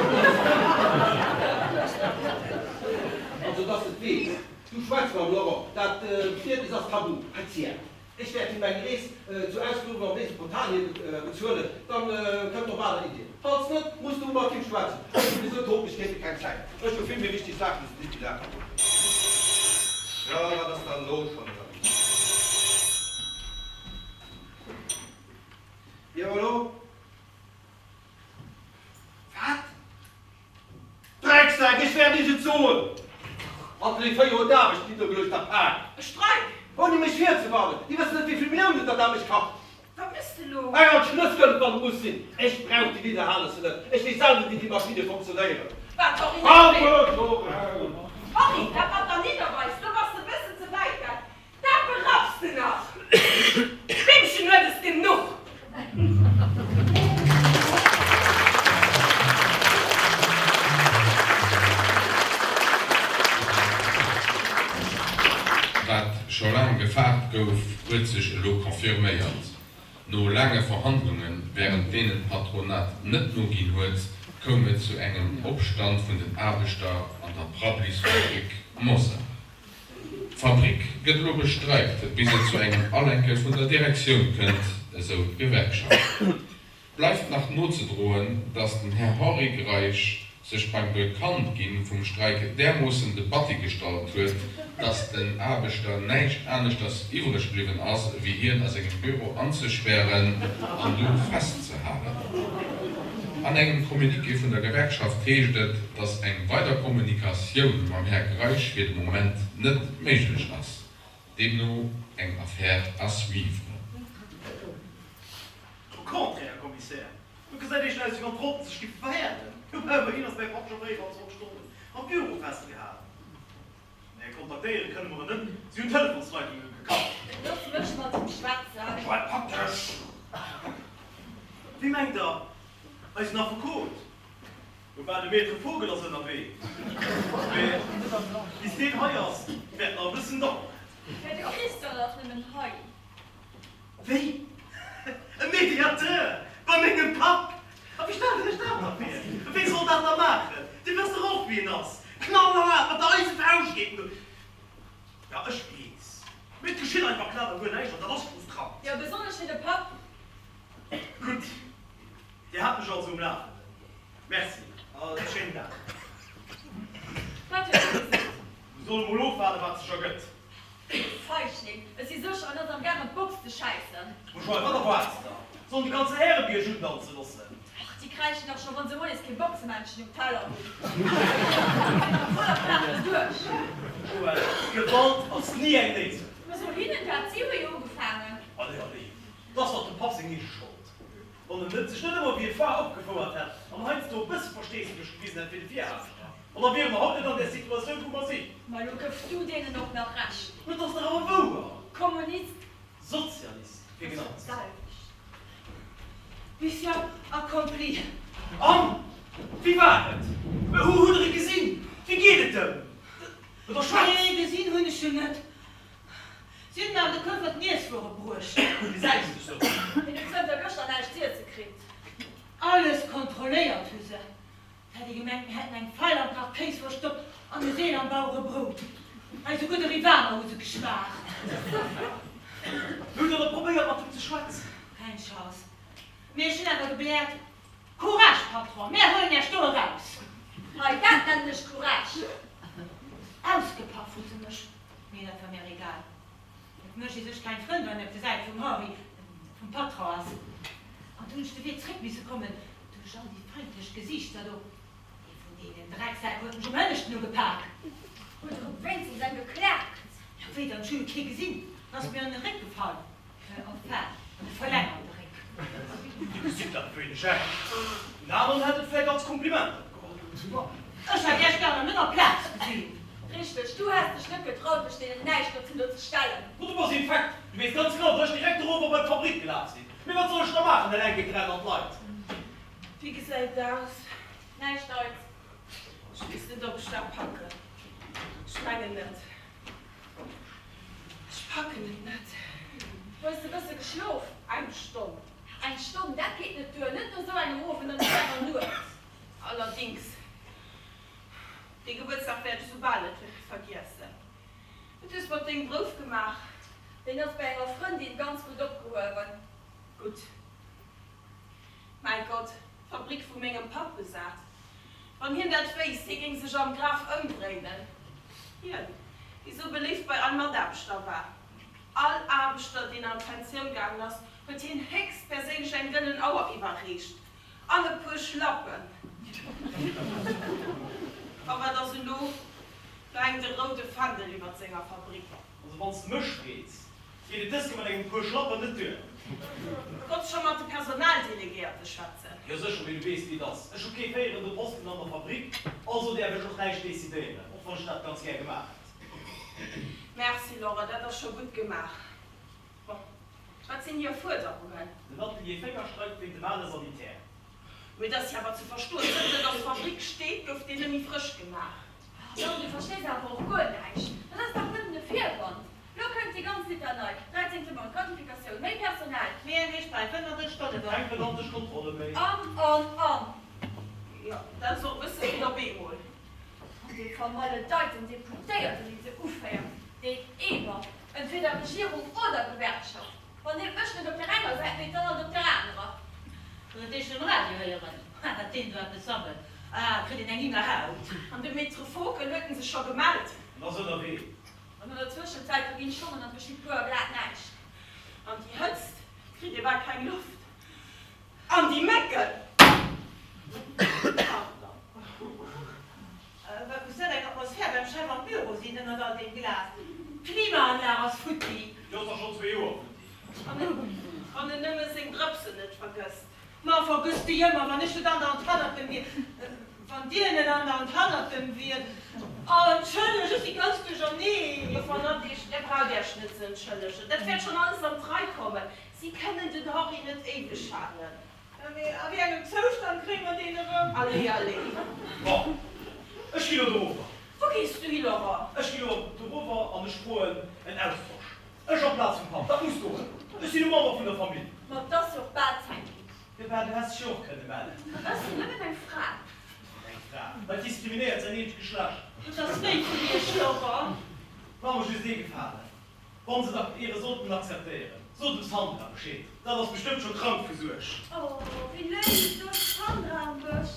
Speaker 1: Also, dass de et weess, du schwätz mam Laurent, dat Bestietnis ass tabu. Hei, tiens, ech wäert him eng Rees zu Ausfluch an Mesopotamien bezuelen, dann kënnt en op aner Iddien. Falls net, muss du mat him schwätzen. Ech hu souwisou d'Hoplechkeete keng Zäit. Ech hu vill méi wichteg Saachen ze diskutéieren. Jo, wat ass dann elo schonn erëm? Jo, hallo? Wat? Drecksack, ech wäert iech et soen! Atelier 4 huet d'Aarbecht niddergeluecht a Pak.
Speaker 2: E Streik!
Speaker 1: Ouni mech virzewarnen! Déi wëssen net, wéi vill Milliounen dat a mech kascht!
Speaker 2: Wat méchs de elo?
Speaker 1: Eng an d'Schnëss gëtt et, wann et muss sinn! Ech brauch déi Lidderhanessen net! Ech weess selwer, wéi déi Maschinne funktionéieren!
Speaker 2: Wat, Henri,
Speaker 1: net méi?
Speaker 2: Henri, dat mat der Nidderweis, do bass de e bëssen ze wäit gaang. Dat beraffs de nach! D'Bimmchen huet es genuch!
Speaker 3: Wat scho laang gefaart gouf, huet sech elo confirméiert. No laange Verhandlungen, wärend deenen d'Patronat net noginn huet, koum et zu engem Opstand vun den Aarbechter an der Prabblisfabrik Mosar. D'Fabrik gëtt elo gestreikt, bis et zu engem Alenke vun der Direktioun kënnt, esou d'Gewerkschaft. Bleift nach nozedroen, datt den Här Henri Greisch sech beim Bekanntginn vum Streik därmoossen de Batti gestallt huet, datt den Aarbechter näischt aneschters iwwreg bliwwen ass, wéi hien a sengem Büro anzespären an do festzehalen. An engem Communiqué vun der Gewerkschaft heescht et, datt eng weider Kommunikatioun mam Här Greisch fir de Moment net méiglech ass. Deemno eng Affaire à suivre.
Speaker 5: Au contraire, Här Commissaire, do gesäit ee schnell, wéi wann d'Rotten sech giffe verhäerden. Ëmmerhin ass mäi Papp scho 24 Stonnen am Büro festgehalen. Mä kontaktéiere kënne mer en net, si hunn d'Telefonsleitunge gekappt.
Speaker 6: Looss mech mat him schwätzen.
Speaker 5: Joël, pak dech! Wéi mengt Der? Eisen Affekot? Woubäi de Maître Vogel ass ënnerwee. Mä bis deen hei ass, wäert nach e bëssen daueren.
Speaker 6: Mä de Christian ass nëmmen hei.
Speaker 5: Wéi? E Mediateur? Bei mengem Papp? A wéi stellt Der Iech dat da vir? Wee soll dat da maachen? Dir wësst dach och, wéi en ass. Knallhaart, mat der Eisefauscht geet en do. Jo, ech weess. Mee et geschitt einfach knapp a guer näischt an dat ass frustrant.
Speaker 6: Jo, besonnesch fir de Papp.
Speaker 5: Gutt, Dir hat mech also um Lafenden. Merci a schéinen Dag.
Speaker 6: Wat huet hie gesot?
Speaker 5: Mir solle mol ofwaarden, wat sech ergëtt.
Speaker 6: Feigling, ech si sécher, en ass am gaang an d'Box ze schäissen.
Speaker 5: Mo Joël, wat erwaards de da? Sollen de ganze Härebierg undanze loossen?
Speaker 6: Ach, déi kräischen dach scho, wann se moies kee Boxemännchen um Teller hunn. Voller Plaz geduecht.
Speaker 5: Joël, Gewalt ass ni eng Léisung.
Speaker 6: Mä so hinnen dat, si hu jo ugefaangen.
Speaker 5: Allez, allez, 't ass dach dem Papp seng eege Schold, wann en net sech net ëmmer wéi e Phare opgefouert hätt an heiansdo e bësse Versteesdemech gewisen hätt fir de Viraarbechter. An da wiere mer haut net an där Situatioun, wou mer sinn.
Speaker 6: Ma elo gëffs du deenen och nach Recht.
Speaker 5: Mä et ass dach awer wouer!
Speaker 6: Kommunist.
Speaker 5: Sozialist, fir genau ze sinn.
Speaker 6: Selwecht.
Speaker 7: Mission accomplie.
Speaker 5: An, wéi war et? Hutt Der e gesinn? Wéi geet et em? Oder schwätzt.
Speaker 7: Nee, gesinn hunn ech en net. Si hunn mer awer de Koffer d'Niesswuere bruecht.
Speaker 5: Gesäis de sou.
Speaker 6: Hien huet zënter gëschter näischt z'iesse kritt.
Speaker 7: Alles kontrolléiert hu se. Et hätt ee gemengt, mir hätten eng Feil am Kach Kéis verstoppt an e Seel am Bauerebrout. Eise gudde Rivaner hu se geschmaacht.
Speaker 5: Hutt Der da probéiert, mat him ze schwätzen?
Speaker 7: Keng Chance. Mee ech hunn awer gebläert, Courage, Patron, mär huelen Iech do eraus!
Speaker 6: Hei, dat nennen ech Courage!
Speaker 7: Ausgepaff hu se mech, mee dat war mär egal. Et mécht ee sech keng Frënn, wann een op der Säit vum Henri, vum Patron ass. An du hunn ech de Wee zréck misse kommen, duerch all déi feindlech Gesiichter do. Ee vun deenen Drecksäck huet mech um Hënneschten ugepak.
Speaker 6: Huet er op wéinstens eng geklaakt?
Speaker 7: Jo, wéi dann? Ech hu jo kee gesinn. En ass mir an de Réck gefall. Enfin, an de verlängerte Réck.
Speaker 5: Dir gesitt dat wéineg eng. Den aneren hätt et vläit als Kompliment opgeholl.
Speaker 7: Ech hat Iech gär net op Plaz gesinn.
Speaker 6: Richteg, du häss dech net getraut, mech deenen Näischterzen do ze stellen.
Speaker 5: Mo du bass infekt, du weess ganz genau, dass ech direkt erof op bei d'Fabrik gelaf sinn. Mee wat soll ech da maachen, eleng géint 300 Leit?
Speaker 2: Wéi gesäit et aus?
Speaker 6: Näischt Neits.
Speaker 2: Ech weess net, ob ech dat packen. Ech mengen net. Ech packen et net.
Speaker 6: Hues de bësse geschlof?
Speaker 2: Eng Stonn.
Speaker 6: Eng Stonn, dat geet net duer, net no sou engem Owend an esou enger Nuet.
Speaker 2: Allerdings. Dee Gebuertsdag wäert ech soubal net vergiessen. Wat hues mat dengem Brouf gemaach?
Speaker 6: Deen ass bei enger Frëndin ganz gutt opgehuewen.
Speaker 2: Gutt. Mäi Gott, d'Fabrik vu mengem Papp besat. Wann hien dat wéisst, hie géing sech am Graf ëmdréinen. Hien, dee sou beléift. bei all Mataarbechter war. All Aarbechter, deen an d'Pensioun gaangen ass, huet hien héchstperséinlech eng gëllen Auer iwwerreecht an e puer Schlappen. A wat ass elo? Do hänkt e roude Fändel iwwert senger Fabrik.
Speaker 5: Also wann s de mech frees, geet et dës Kéier mat engem puer Schlappen net duer.
Speaker 2: Konns scho mat de Personaldelegéierte schwätzen?
Speaker 5: Jo sécher, mee du weess wéi et ass, ech hu kee féierende Posten an der Fabrik, also däerf ech och näischt decidéieren, och wann ech dat ganz gär gemaach hätt.
Speaker 2: Merci Laure, dat ass scho gutt gemaach. Bon, wat sinn hir Fuerderungen?
Speaker 5: Den Atelier 4 streikt wéint dem ale Sanitär.
Speaker 2: Mee dat ass jo awer ze verstoen, zënter datt d'Fabrik steet, gouf deen net méi frësch gemaach.
Speaker 6: Pardon, du verstees awer och guer näischt. Dat ass dach nëmmen e Virwand. Lo kënnt déi ganz Litanei, dräizéngte Mount, Gratifikatioun, méi Personal.
Speaker 7: Méi eng héich Pai, 35 Stonne
Speaker 5: Woch. Keng pedantesch Kontrolle méi.
Speaker 6: An, an, an.
Speaker 2: Jo, dat ass och e bësse vill op eemol.
Speaker 6: An dee vermaledeiten Deputéierten, deen se uféiert, deen Eber, entweder Regierung oder Gewerkschaft. Wann dee mécht net op der enger Säit, mee dann alt op der anerer.
Speaker 7: Huet dee schon um Radio héieren, wat deen do eppes sabbelt? Ah, kritt een eng Iwwerhaut.
Speaker 2: An de Maître Vogel huet en sech scho gemellt.
Speaker 5: En ass ënnerwee.
Speaker 6: An an der Zwëschenzäit verginn d'Stonnen an et geschitt guer a glat näischt.
Speaker 2: An déi Hëtzt kritt ee bal keng Loft. An déi Mécken! Pardon.
Speaker 7: Wat muss dat eng Atmosphär beim Chef am Büro sinn ënnert all deem Glas. D'Klimaanlag ass futti.
Speaker 5: Déi ass da schonn zwee Joer futti.
Speaker 2: Wann en nëmme seng Drëpsen net vergësst.
Speaker 7: Ma vergësst déi ëmmer, wann ech net andauernd hannert em wier. Wann Dir net andauernd hannert em wiert. Oh, entschëlleg, ech si ganz duercherneen.
Speaker 2: Joffer Nadège, Där braucht Iech net ze entschëllegen. Dat wäert schonn alles an d'Rei kommen. Si kënnen den Henri net éiweg halen.
Speaker 7: Mee a wéi engem Zoustand kréie mer deen erëm?
Speaker 2: Allez, allez.
Speaker 5: Bon, ech ginn elo dorower.
Speaker 2: Wou gees du hi, Laurent?
Speaker 5: Ech ginn elo dorower an ech froen en Austosch. Ech amplaz vum Papp, dat muss goen. Ech sinn e Member vun der Famill.
Speaker 6: Ma 't ass jo och bal Zäit ginn.
Speaker 5: Firwat, du häss dech jo och kënne mellen.
Speaker 6: Ech sinn nëmmen eng Fra.
Speaker 5: Eng Fra? Dat diskriminéiert säin eegent Geschlecht.
Speaker 7: Dat ass léif vun iech, Laurent.
Speaker 5: Maach mer just ee Gefalen. Wann se dach Iere sollten akzeptéieren, sot dem Sandra Bescheed, dat ass bestëmmt scho krank vu Suerg.
Speaker 6: Oh, wéi léif, do ass d'Sandra am Bësch.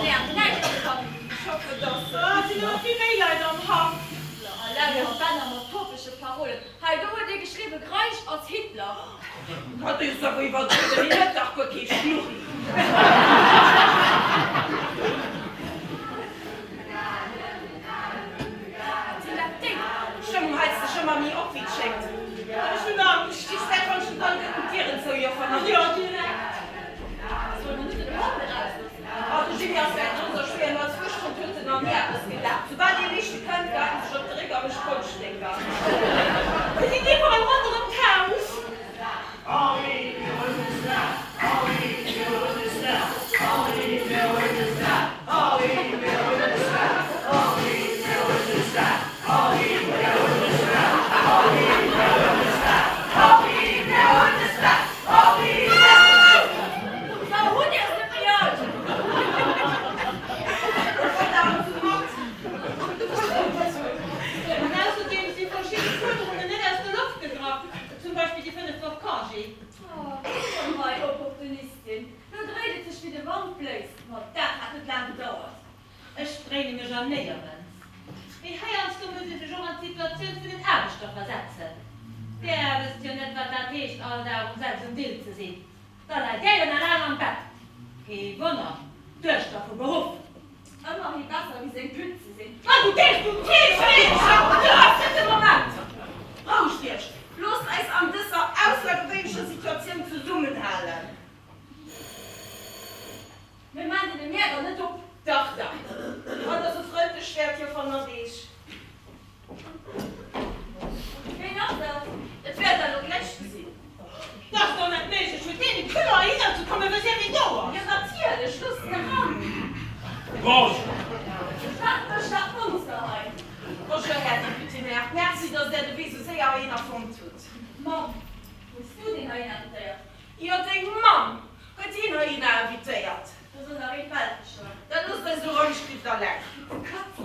Speaker 2: Ech hoffen, dass. Et sinn awer vill méi Leit am Haff.
Speaker 6: A lauter Bänner mat topege Parolen. Hei, do huet ee geschriwwen, Greisch ass Hitler.
Speaker 2: Dat ass awer iwwerdriwwen, hien huet dach guer kee Schnurri.
Speaker 6: Wat sinn dat Déieren?
Speaker 2: D'Stëmmung heizt sech ëmmer méi op, wéi et schéngt. An ech hunn Angscht. Déi Zäit wann ech net alleguerten d'Dieren zou, Joffer Nadège.
Speaker 7: Jo, direkt.
Speaker 6: Solle mer net den Hond erausloossen?
Speaker 2: Oh, de Jimmy ass wäit drënser schwéier, no als Fuerschtrond huet en nach ni eppes gedaach. Soubal dee meeschte kënnt, geheit en sech op de Réck a mécht Konschtstécker.
Speaker 7: Si sinn iwwerall ronderëm d'Haus.
Speaker 8: Henri, der Hund ist da! Henri, der Hund ist da! Henri, der Hund ist da! Henri, der Hund ist da! Henri, der Hund ist da! Henri, der Hund ist da! Henri, der Hund ist da! Henri, der Hund ist da! Henri, der Hund ist da!
Speaker 6: Sou, hutt Dir es net méi all?
Speaker 7: An ausserdeem si verschidde Fuerderungen net aus der Loft gegraff, zum Beispill déi 5 Woch Congé.
Speaker 6: Oh, komm hei, Opportunistin, lo dréit et sech wéi de Wand bléist. Ma dat hat net laang gedauert.
Speaker 7: Ech dréine mech an néierens. Mee heiansdo muss ee sech och an d'Situatioun vun den Aarbechter versetzen. Där wësst jo net, wat dat heescht, all Dag um 6 um Dill ze sinn. Da läit där jo nach laang am Bett. Kee Wonner, d'Duechter vu Beruff.
Speaker 6: Ëmmerhi besser wéi seng Pütt ze sinn.
Speaker 7: Ma du gees du Tischmeedchen!
Speaker 2: Do ass net de Moment! Rouegt Iech! Loosst eis an dëser aussergewéinlecher Situatioun zesummenhalen!
Speaker 6: Mir maan deene Mäerder net op!
Speaker 2: Dach, dach! Wann Der sou frëndlech wäert, Joffer Nadège.
Speaker 6: Ween ass dat?
Speaker 2: Et wäert Der elo gläich gesinn.
Speaker 7: Dat ass doch net méiglech! Huet deen de Culot heihinner ze kommen, wësst Dir wien do ass?
Speaker 2: Jo, natierlech! Loosst en eran!
Speaker 4: Bonjour!
Speaker 6: Wat mécht dat Monster hei?
Speaker 2: Bonjour, Här Député-Maire. Merci, datt Der de Wee sou séier heihinner fonnt hutt.
Speaker 6: Mamm, hues du deen heihinner invitéiert?
Speaker 2: Jo, deng Mamm huet hien heihinner invitéiert.
Speaker 6: Do soll nach een d'Welt verstoen.
Speaker 2: Dat loosst eis elo roueg, Gitt alleng.
Speaker 6: Katz!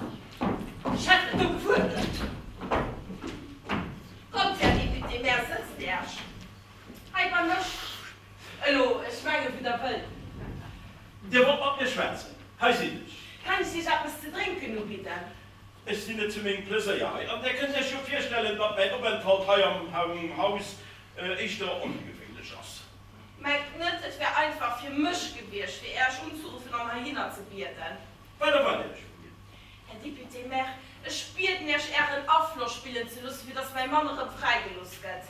Speaker 4: Ech sinn net zu mengem Pleséier hei, an Der kënnt Iech jo virstellen, datt mäin Openthalt hei am Haus éischter ongewéinlech ass.
Speaker 2: Mengt net, et wär einfach fir mech gewiescht, fir Äech unzeruffen an heihinner ze bieden.
Speaker 4: Wat erwaart Dir lech vu mir?
Speaker 2: Här Député-maire, ech bieden Iech, Ären Afloss spillen ze loossen, fir datt mäi Mann erëm fräigelooss gëtt.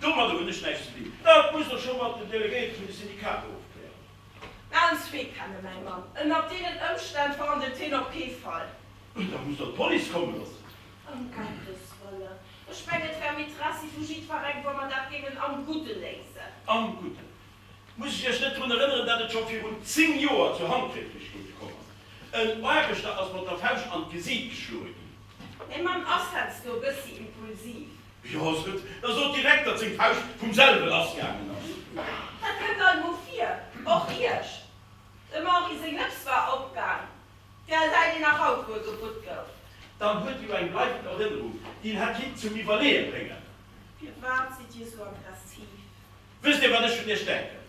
Speaker 4: Domadder hunn ech näischt ze dinn. Dat musst Der scho mat den Delegéierte vun de Syndikater ofklären.
Speaker 2: Mä allen zwee kenne mäi Mann. Ënnert deenen Ëmstänn verhandelt hien op kee Fall.
Speaker 4: Da muss Der d'Police komme loossen.
Speaker 2: Ëm Gottes Wëllen! Ech mengen, et wär am Interessi vu jiddwerengem, wa mer dat géingen am Gudde léisen.
Speaker 4: Am Gudden? Muss ech Iech net drun erënneren, datt et scho virun 10 Joer zu Handgräiflechkeete komm ass? En Aarbechter ass mat der Fauscht an d'Gesiit geschloe ginn.
Speaker 2: Mäi Mann ass heiansdo e bëssi impulsiv.
Speaker 4: Jo, sot, da sot direkt, datt seng Fauscht vum selwe lassgaangen ass.
Speaker 2: Dat kënnt alt mol vir, och Iech. Dem Henri seng Nëps war opgaang. Där säit een nach haut, wou e gebutt gouf.
Speaker 4: Dann huet e jo eng bleiwend Erënnerung, déi en hätt kinnt zum Iwwerleeë bréngen.
Speaker 2: Firwat sidd Dir sou aggressiv?
Speaker 4: Wësst Dir, wat ech vun Iech denken?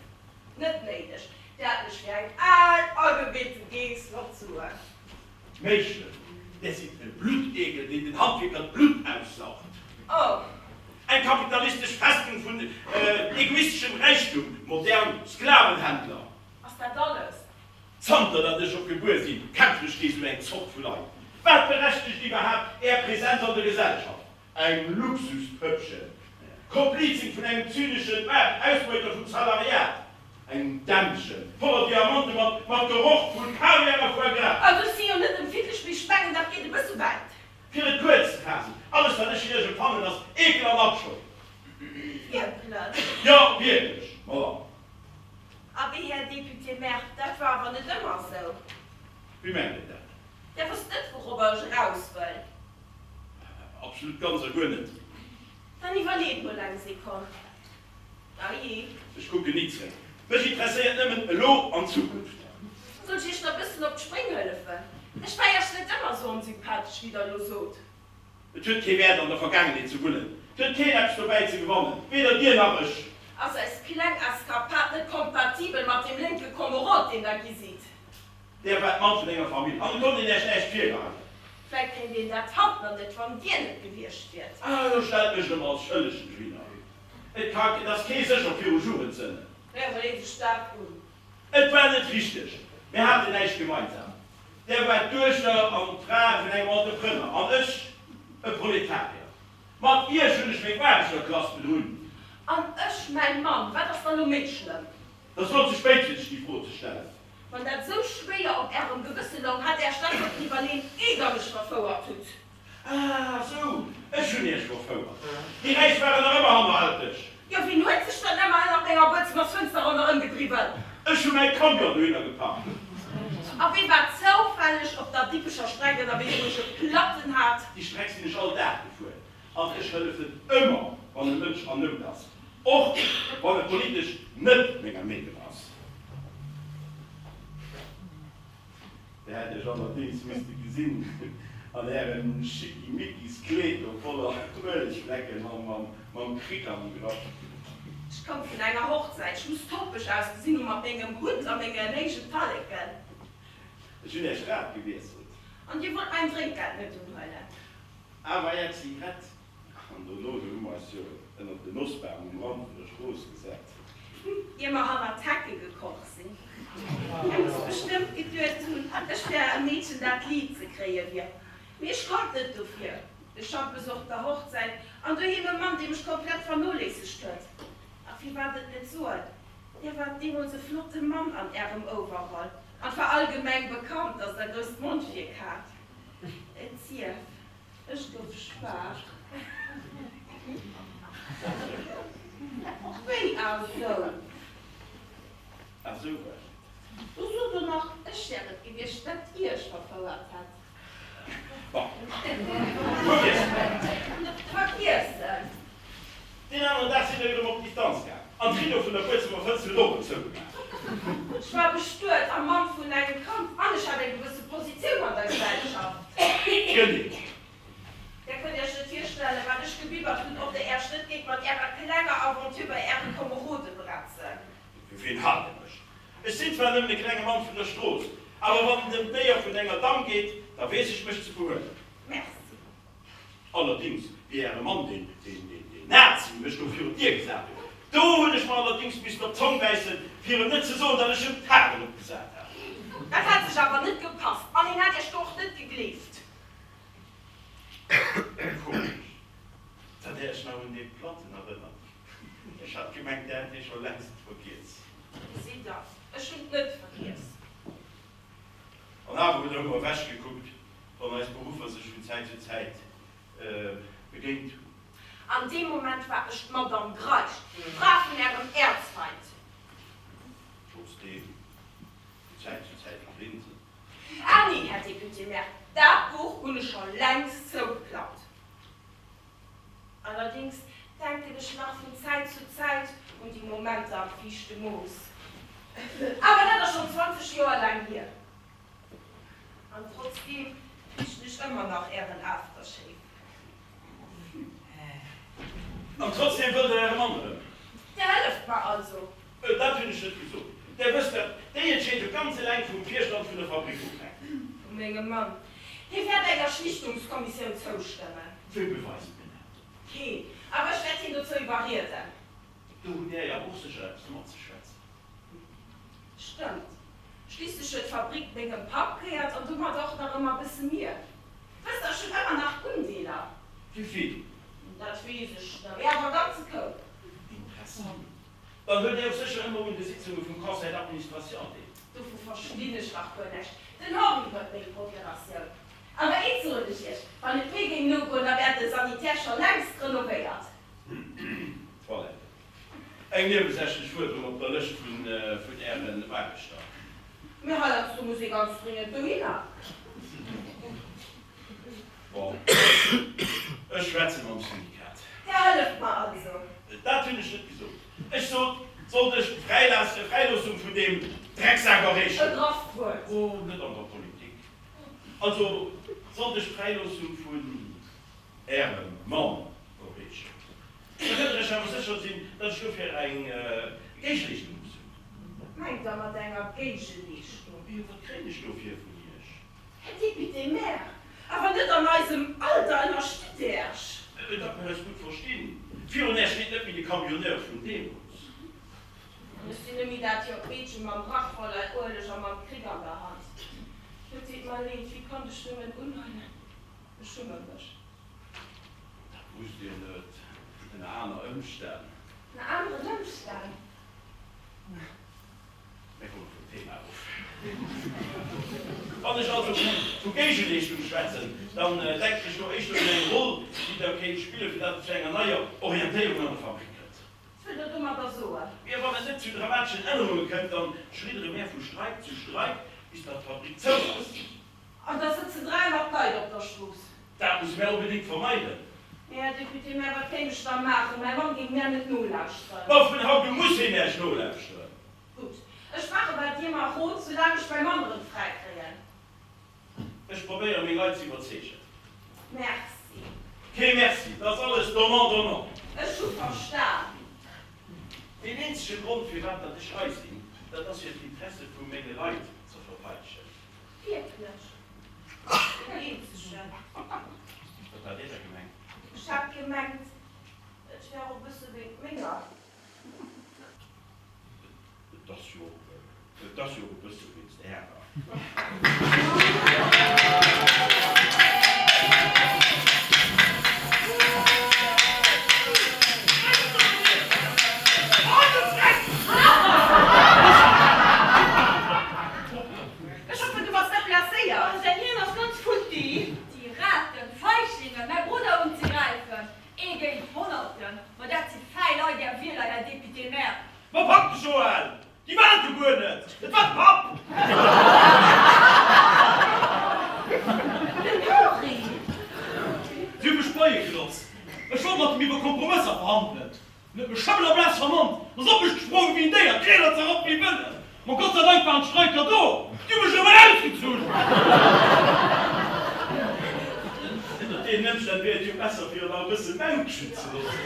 Speaker 2: Net néideg, Dir hat mech fir eng al, agebilte Geess verzoen.
Speaker 4: Méischel, Där sidd e Blutteekel, deen den Handwierker d'Blutt aussaugt.
Speaker 2: Oh!
Speaker 4: Eng kapitalistesch Festung vun egoisteschem Räichtum, modern Sklavenhändler.
Speaker 2: Ass dat alles?
Speaker 4: Zanter datt ech op gebuer sinn, kämpfen ech géint esou eng Zort vu Leit. Wat berechtegt iwwerhaapt Är Präsenz an der Gesellschaft? Eng Luxuspëppchen, Komplizin vun engem zyneschen Ausbeuter vum Salariat, eng Dämmchen voller Diamante mat mat Geroch vu Kaviar a Foie Gras.
Speaker 2: Also ech si jo net empfindlech, mee ech mengen dat geet e bësse wäit.
Speaker 4: Fir et kuerz ze faassen, alles wat ech fir Iech empfannen ass Eekel an Abscheu.
Speaker 2: Wierklech?
Speaker 4: Jo, wierklech, Madame.
Speaker 2: Abee, Här Député-maire, dat war awer net ëmmer esou.
Speaker 4: Wéi mengt Dir dat?
Speaker 2: Där wësst net, wourobber ech eraus wëll.
Speaker 4: Absolut ganz a guer net.
Speaker 2: Dann iwwerleet mol eng Sekonn. Dajee.
Speaker 4: Ech kucken ni zréck. Mech interesséiert nëmmen elo an d'Zukunft.
Speaker 2: Soll ech Iech da bëssen op d'Spréng hëllefen? Ech war Iech net ëmmer esou onsympathesch, wéi Der elo sot.
Speaker 4: Et huet kee Wäert an der Vergaangenheet ze wullen. Et huet keen eppes dobäi ze gewannen, weder Dir nach ech.
Speaker 2: Ass eis kleng Eskapad net kompatibel mat deem lénke Komerod, deen Der gi sidd?
Speaker 4: Där waart Mann vun enger Famill an et konnt een Äech näischt virgeheien.
Speaker 2: Vläit kéint een dat haut nach net, wann Dir net gewiescht wiert.
Speaker 4: Ah, elo stellt mech erëm als Schëllegen dohinner. Et ka, et ass kee sécher viru Jugendsënnen.
Speaker 2: Mä wéi sech dat un?
Speaker 4: Et war net richteg. Mir haten näischt gemeinsam. Där war d'Duechter an d'Fra vun engem Entrepreneur an ech e Proletarier. Mat Iech hunn ech meng Aarbechterklass bedrunn.
Speaker 2: An ech mäi Mann. Wat ass dann elo méi schlëmm?
Speaker 4: Et ass elo ze spéit fir sech déi Fro ze stellen.
Speaker 2: Wann dat esou schwéier op Ärem Gewësse loung, hätt Äech dat sollten iwwerleen, eer Der mech verfouert hutt.
Speaker 4: Ah sou, ech hunn Iech verfouert. Déi Räich waren nach ëmmer hannerhälteg.
Speaker 2: Jo, wien huet sech dann ëmmer ënnert menger Buedzëmmersfënster ronderëm gedriwwen?
Speaker 4: Ech hu mäi Camion dohinner geparkt.
Speaker 2: A wee war zoufälleg op der Dippecher Streck ënnerwee, wou ech e Platten hat?
Speaker 4: Déi Streck sinn ech all Dag gefuer. An ech hëllefen ëmmer, wann e Mënsch an Nout ass, och wann e politesch net menger Meenung ass. Där hätt Iech allerdéngs misste gesinn an Ärem Schickimickis-Kleed do voller Uelegflecken a mam Krick am Grapp.
Speaker 2: Ech koum vun enger Hochzäit, ech muss topeg ausgesinn hu mat mengem Hutt a mengen héijen Talleken.
Speaker 4: Ech hunn Äech Rad gewiesselt.
Speaker 2: An Dir wollt mäin Drénkgeld net unhuelen.
Speaker 4: Awer Är Zigarett. An dono, do hu mer eis jo ënnert den Nossbam um Rand vun der Strooss gesat.
Speaker 2: Ier mer hannert d'Hecke gekroch sinn. Är musst bestëmmt geduet hunn, ech wär e Meedchen, dat liit ze kréie wier. Mee ech konnt net dofir. De Schampes op der Hochzäit an doheem e Mann, dee mech komplett vernoléissegt huet. A firwat et net soen, Där waart deemools e flotte Mann an Ärem Overall an 't war allgemeng bekannt, dass Der grousst Mondwierk hat. Et sief, ech gouf schwaach. Wéi, ah sou?
Speaker 4: Ah sou war et.
Speaker 2: Do sot Der nach, ech wär et gewiescht, dat Iech verfouert hätt.
Speaker 4: Bon, vergiessen.
Speaker 2: Vergiessen?
Speaker 4: Deen aneren Dag sinn mir erëm op Distanz gaang an d'Riddo vun der Buedzëmmerfënster huet och erëm zougemaach.
Speaker 2: Ech war bestuet a Mamm vun engem Kand an ech hat eng gewësse Positioun an der Gesellschaft.
Speaker 4: Genee.
Speaker 2: Där kënnt Iech net virstellen, wat ech gebibbert hunn, ob Der Iech net géingt mat Ärer klenger Aventure bei Äre Komerode bretzen.
Speaker 4: Fir ween haalt Der mech? Ech sinn zwar nëmmen e klenge Mann vun der Strooss, awer wann et ëm d'Éier vun enger Damm geet, da weess ech mech ze behuelen.
Speaker 2: Merci.
Speaker 4: Allerdings, wéi Äre Mann, deen, deen, deen, deen Nazi, mech do virun d'Dier gesat huet, do hunn ech mer allerdings missen op d'Zong bäissen, fir em net ze soen, datt ech em d'Haaren opgesat hat.
Speaker 2: Dat hätt sech awer net gepasst an hien hätt Iech do och net gegleeft.
Speaker 4: Komesch, datt Der Iech nach un dee Platten erënnert. Ech hat gemengt, Der hätt dee scho längst vergiess.
Speaker 2: Gesitt Der, ech hunn et net vergiess.
Speaker 4: An awer hutt Der ëmmer ewechgekuckt, wann eis Beruffer sech vun Zäit zu Zäit begéint hunn.
Speaker 2: An deem Moment war ech d'Madame Greisch, d'Fra vun Ärem Äerzfeind.
Speaker 4: Trotzdeem vun Zäit zu Zäit e Grinsen.
Speaker 2: Ah nee, Här Député-Maire, dat Buch hunn ech scho längst zougeklappt. Allerdings denken ech nach vun Zäit zu Zäit un déi Momenter am viischte Moos. Awer dat ass schonn 20 Joer laang hier. An trotzdeem richen ech ëmmer nach Ären Aftershave.
Speaker 4: An trotzdeem wëllt Der Äre Mann erëm?
Speaker 2: Der hëlleft mer also?
Speaker 4: Dat hunn ech net gesot. Der wësst, datt déi Entscheedung ganz eleng vum Virstand vun der Fabrik ofhänkt.
Speaker 2: Vu mengem Mann. Hie wäert enger Schlichtungskommissioun zoustëmmen.
Speaker 4: Wee beweist mir dat?
Speaker 2: Keen. Awer ech wäert hien dozou iwwerrieden.
Speaker 4: Do hutt Där jo awer och sécher eppes matzeschwätzen.
Speaker 2: Stëmmt. Schliisslech huet d'Fabrik mengem Papp gehéiert an domat och nach ëmmer e bësse mir. Wësst Der, ech hunn ëmmer nach Undeeler.
Speaker 4: Wivill?
Speaker 2: Dat weess ech net, mee awer e ganze Koup.
Speaker 4: Interessant. Dann huet Dir och sécher ëmmer un de Sitzunge vum Conseil d'administration deel.
Speaker 2: Dovu verstinn ech nach guer näischt. Den Henri huet meng Procuratioun. Awer eent soen ech Iech, Wann et mir géing nogoen, da wär de Sanitär scho längst renovéiert.
Speaker 4: Toilette. Eng niewesächlech Fuerderung op der Lëscht vun Ären Aarbechter.
Speaker 2: Mee heiansdo muss ee ganz dringend dohinner.
Speaker 4: Bon, ech schwätze mam Syndikat.
Speaker 2: Der hëlleft mer also.
Speaker 4: Dat hunn ech net gesot. Ech sot, sollt ech d'Fräiloossung vun deem Drecksak erreechen.
Speaker 2: E grafft Wuert.
Speaker 4: Oh, net an der Politik. Also, sollt ech d'Fräiloossung vun Ärem Mann erreechen. Da kënnt Der Iech awer sécher sinn, datt ech dofir eng Géigeleeschtung muss hunn.
Speaker 2: Wat mengt Der mat enger Géigeleeschtung?
Speaker 4: Jo, wat kréien ech dofir vun Iech?
Speaker 2: Här Député-maire, awer net an eisem Alter, ënnerstitt Äerch.
Speaker 4: Datt mir eis gutt verstinn, Virun Äerch steet net méi de Camionneur vun deemools.
Speaker 2: An ech sinn net méi dat jonkt Meedche mam Rack voller Ueleg a mam Krick an der Hand. Et deet mer leed, wéi konnt ech nëmmen unhuelen? Ech schumme mech.
Speaker 4: Dat musst Dir net, ënner aner Ëmstänn.
Speaker 2: Ënner aneren Ëmstänn?
Speaker 4: Mir komme vum Thema of. Wann ech also vu Géigeleeschtung schwätzen, dann denken ech do éischter un eng Roll, déi Der kéint spillen, fir datt et zu enger neier Orientéierung an der Fabrik kënnt.
Speaker 2: Wat wëllt Der domadder soen?
Speaker 4: Mee wann et net zu dramateschen Ännerunge kënnt, dann schliddere mär vu Streik zu Streik, bis datt d'Fabrik zou ass.
Speaker 2: An da sëtzen 300 Leit op der Strooss.
Speaker 4: Dat musse mär onbedéngt vermeiden.
Speaker 2: Mee, Här Député-maire, wat kéint ech da maachen? Mäi Mann géing mär net nolauschteren.
Speaker 4: Ma vun haut u muss hien Iech nolauschteren.
Speaker 2: Gutt, ech maache wat Dir mer rot, soulaang ech mäi Mann erëm fräi kréien.
Speaker 4: Ech probéiere meng Leit ze iwwerzeegen.
Speaker 2: Merci.
Speaker 4: Kee Merci, dat ass alles donnant, donnant.
Speaker 2: Ech hu verstan.
Speaker 4: Deen eenzege Grond, firwat datt ech hei sinn, dat ass fir d'Interesse vu menge Leit ze verteidegen.
Speaker 2: Wierklech? Deen eenzegen.
Speaker 4: Wat hat Dir da gemengt?
Speaker 2: Ech hat gemengt, et wär och e bësse wéint menger.
Speaker 4: Et ass jo, et ass jo och e bësse wéinst Ärer.
Speaker 2: Ech hoffen du bass net blesséiert.
Speaker 7: Oh, säin Hiem ass ganz futti.
Speaker 6: Déi Raten, Feiglingen, mäi Brudder unzegräifen, ee géint Honnerten, ma dat si fäi Leit, Är Wieler, Här Député-maire.
Speaker 4: Ma pack de Joël! Déi waren et jo guer net, et war de Papp!
Speaker 2: Den Henri!
Speaker 5: Si hu mech beie gelooss. Ech wollt mat him iwwer Kompromësser verhandelen. En huet mech Schëmmel a Bless vermommt, ass op mech gesprongen wéi en Déier, d'Rieder zerrappt wéi wëll. Ma Gott sei Dank waren d'Streiker do, déi hu mech erëm erausgezunn.
Speaker 4: Ënnert deenen Ëmstänn wier et jo besser, fir en nach e bësse mautschen ze loossen.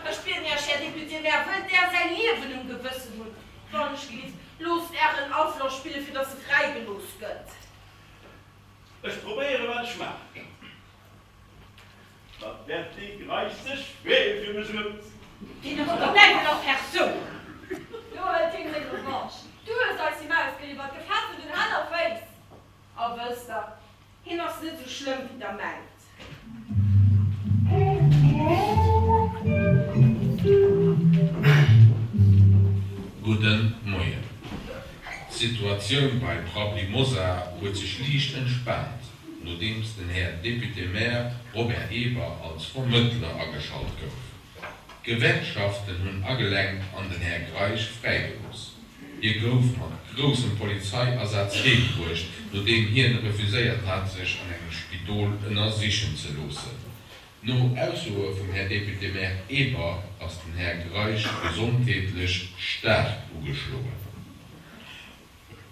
Speaker 2: Ech bieden Iech, Här Député-maire, wëllt Där säi Liewen um Gewëssen hunn? Wannechgelift, loosst Ären Afloss spillen, fir dass e fräigelooss gëtt.
Speaker 4: Ech probéieren, wat ech maache kann. hätt dee Greich sech schwéier fir mech erëm.
Speaker 7: Deen ass der Däiwel a Persoun!
Speaker 6: Lo hëlt hien seng Revanche. Du hues eis him ausgeliwwert, gefesselt un Hänn a Féiss.
Speaker 2: A wësst der, hien ass net esou schlëmm, wéi der mengt.
Speaker 3: Gudden Moien. D'Situatioun bei Prabbeli Mosar huet sech liicht entspaant, nodeems den Här Député-Maire Robert Eber als Vermëttler ageschalt gouf. D'Gewerkschaften hunn agelenkt an den Här Greisch fräigelooss. Hie gouf mat groussem Polizeiasaz heembruecht, nodeem hien refuséiert hat, sech an engem Spidol ënnersichen ze loossen. No Aussoe vum Här Député-Maire Eber ass den Här Greisch gesondheetlech staark ugeschloen.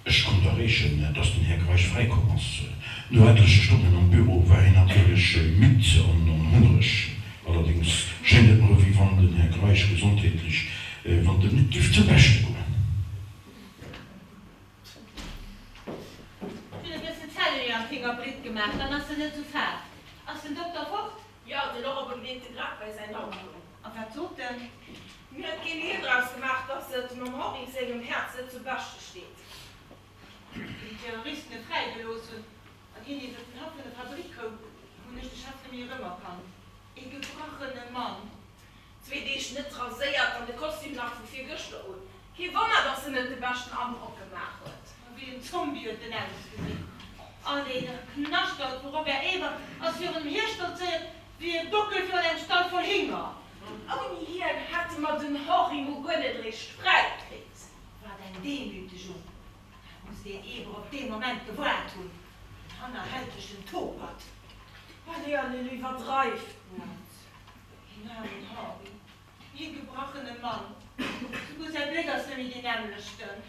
Speaker 4: Ech konnt erreechen, dass den Här Greisch fräikomm ass. No etleche Stonnen am Büro war hien natierlech midd an hongereg. Allerdéngs schéngt et mer ewéi wann den Här Greisch gesondheetlech, wann et em net giff zum Beschte goen.
Speaker 7: Ech hunn e bëssen Zelleri am Finger britt gemaach, dann ass se net sou fad. Ass den Dokter fort?
Speaker 2: Jo, de Laurent begleet e grad bei säin Auto.
Speaker 7: A wat sot en?
Speaker 2: Mir huet keen Heel draus gemaach, dass et mam Henri sengem Häerz net zum Beschte steet.
Speaker 7: Wéi déi Terroristen e fräigelooss hunn an hien nees op den Haff vun der Fabrik koum, hunn ech de Chef nëmme erëmerkannt. E gebrachene Mann.
Speaker 2: Zwee Deeg net raséiert an de Kostüm nach vu virgëschter un. Kee Wonner, dass en net de beschten Androck gemaach huet.
Speaker 7: Wéi en Zombie huet en ausgesinn. An dee Knaschtert vu Robert Eber ass virun em hierstolzéiert wéi e Bockel virun engem Stall voll Hinger.
Speaker 2: Ouni hien hätte mer den Henri mo guer net eréischt fräi kritt.
Speaker 7: Wat eng Demütegung! Wat muss deen Eber op dee Moment gewaart hunn, den hannerhältegen Topert!
Speaker 2: Allez, allez, lo iwwerdreift net!
Speaker 7: Deen aarmen Henri, ee gebrachene Mann, souguer säi Bléck ass net méi deen nämmlechten.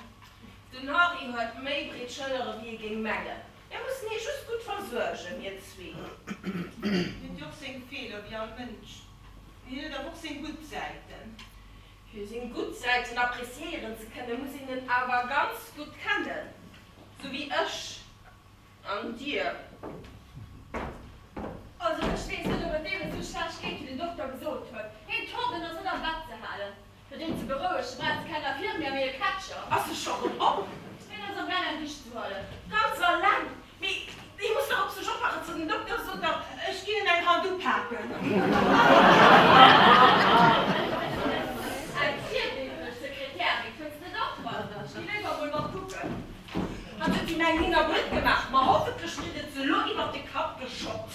Speaker 2: Den Henri huet méi breet Schëllere wéi ee géing mengen. Mir mussen hie just gutt versuergen, mir zwee.
Speaker 7: Hien huet jo och seng Feeler, wéi all Mënsch, mee hien huet awer och seng gutt Säiten.
Speaker 2: Fir seng gutt Säiten appreciéieren ze kënnen, muss een en awer ganz gutt kennen, sou wéi ech an dir.
Speaker 6: Also ech weess net, ob et deem esou schlecht geet, wéi den Dokter gesot huet. Heen Torden ass net am Bett ze halen. Fir deen ze berouegen, brauch se keng Infirmière, mee e Catcher.
Speaker 2: Ass e scho rëm op?
Speaker 6: Hien ass am gaang eng Dusch ze huelen.
Speaker 2: Ganz alleng? Mee hie muss dach op sech oppassen, sou den Dokter sot dach.
Speaker 7: Ech ginn en eng Hand upaken.
Speaker 6: Eng virbildlech Sekretärin, fënns net och? Ech gi léiwer mol mat kucken.
Speaker 2: Hat huet him eng Hinger Britt gemaach, ma hoffentlech kritt et se elo iwwert de Kapp geschott.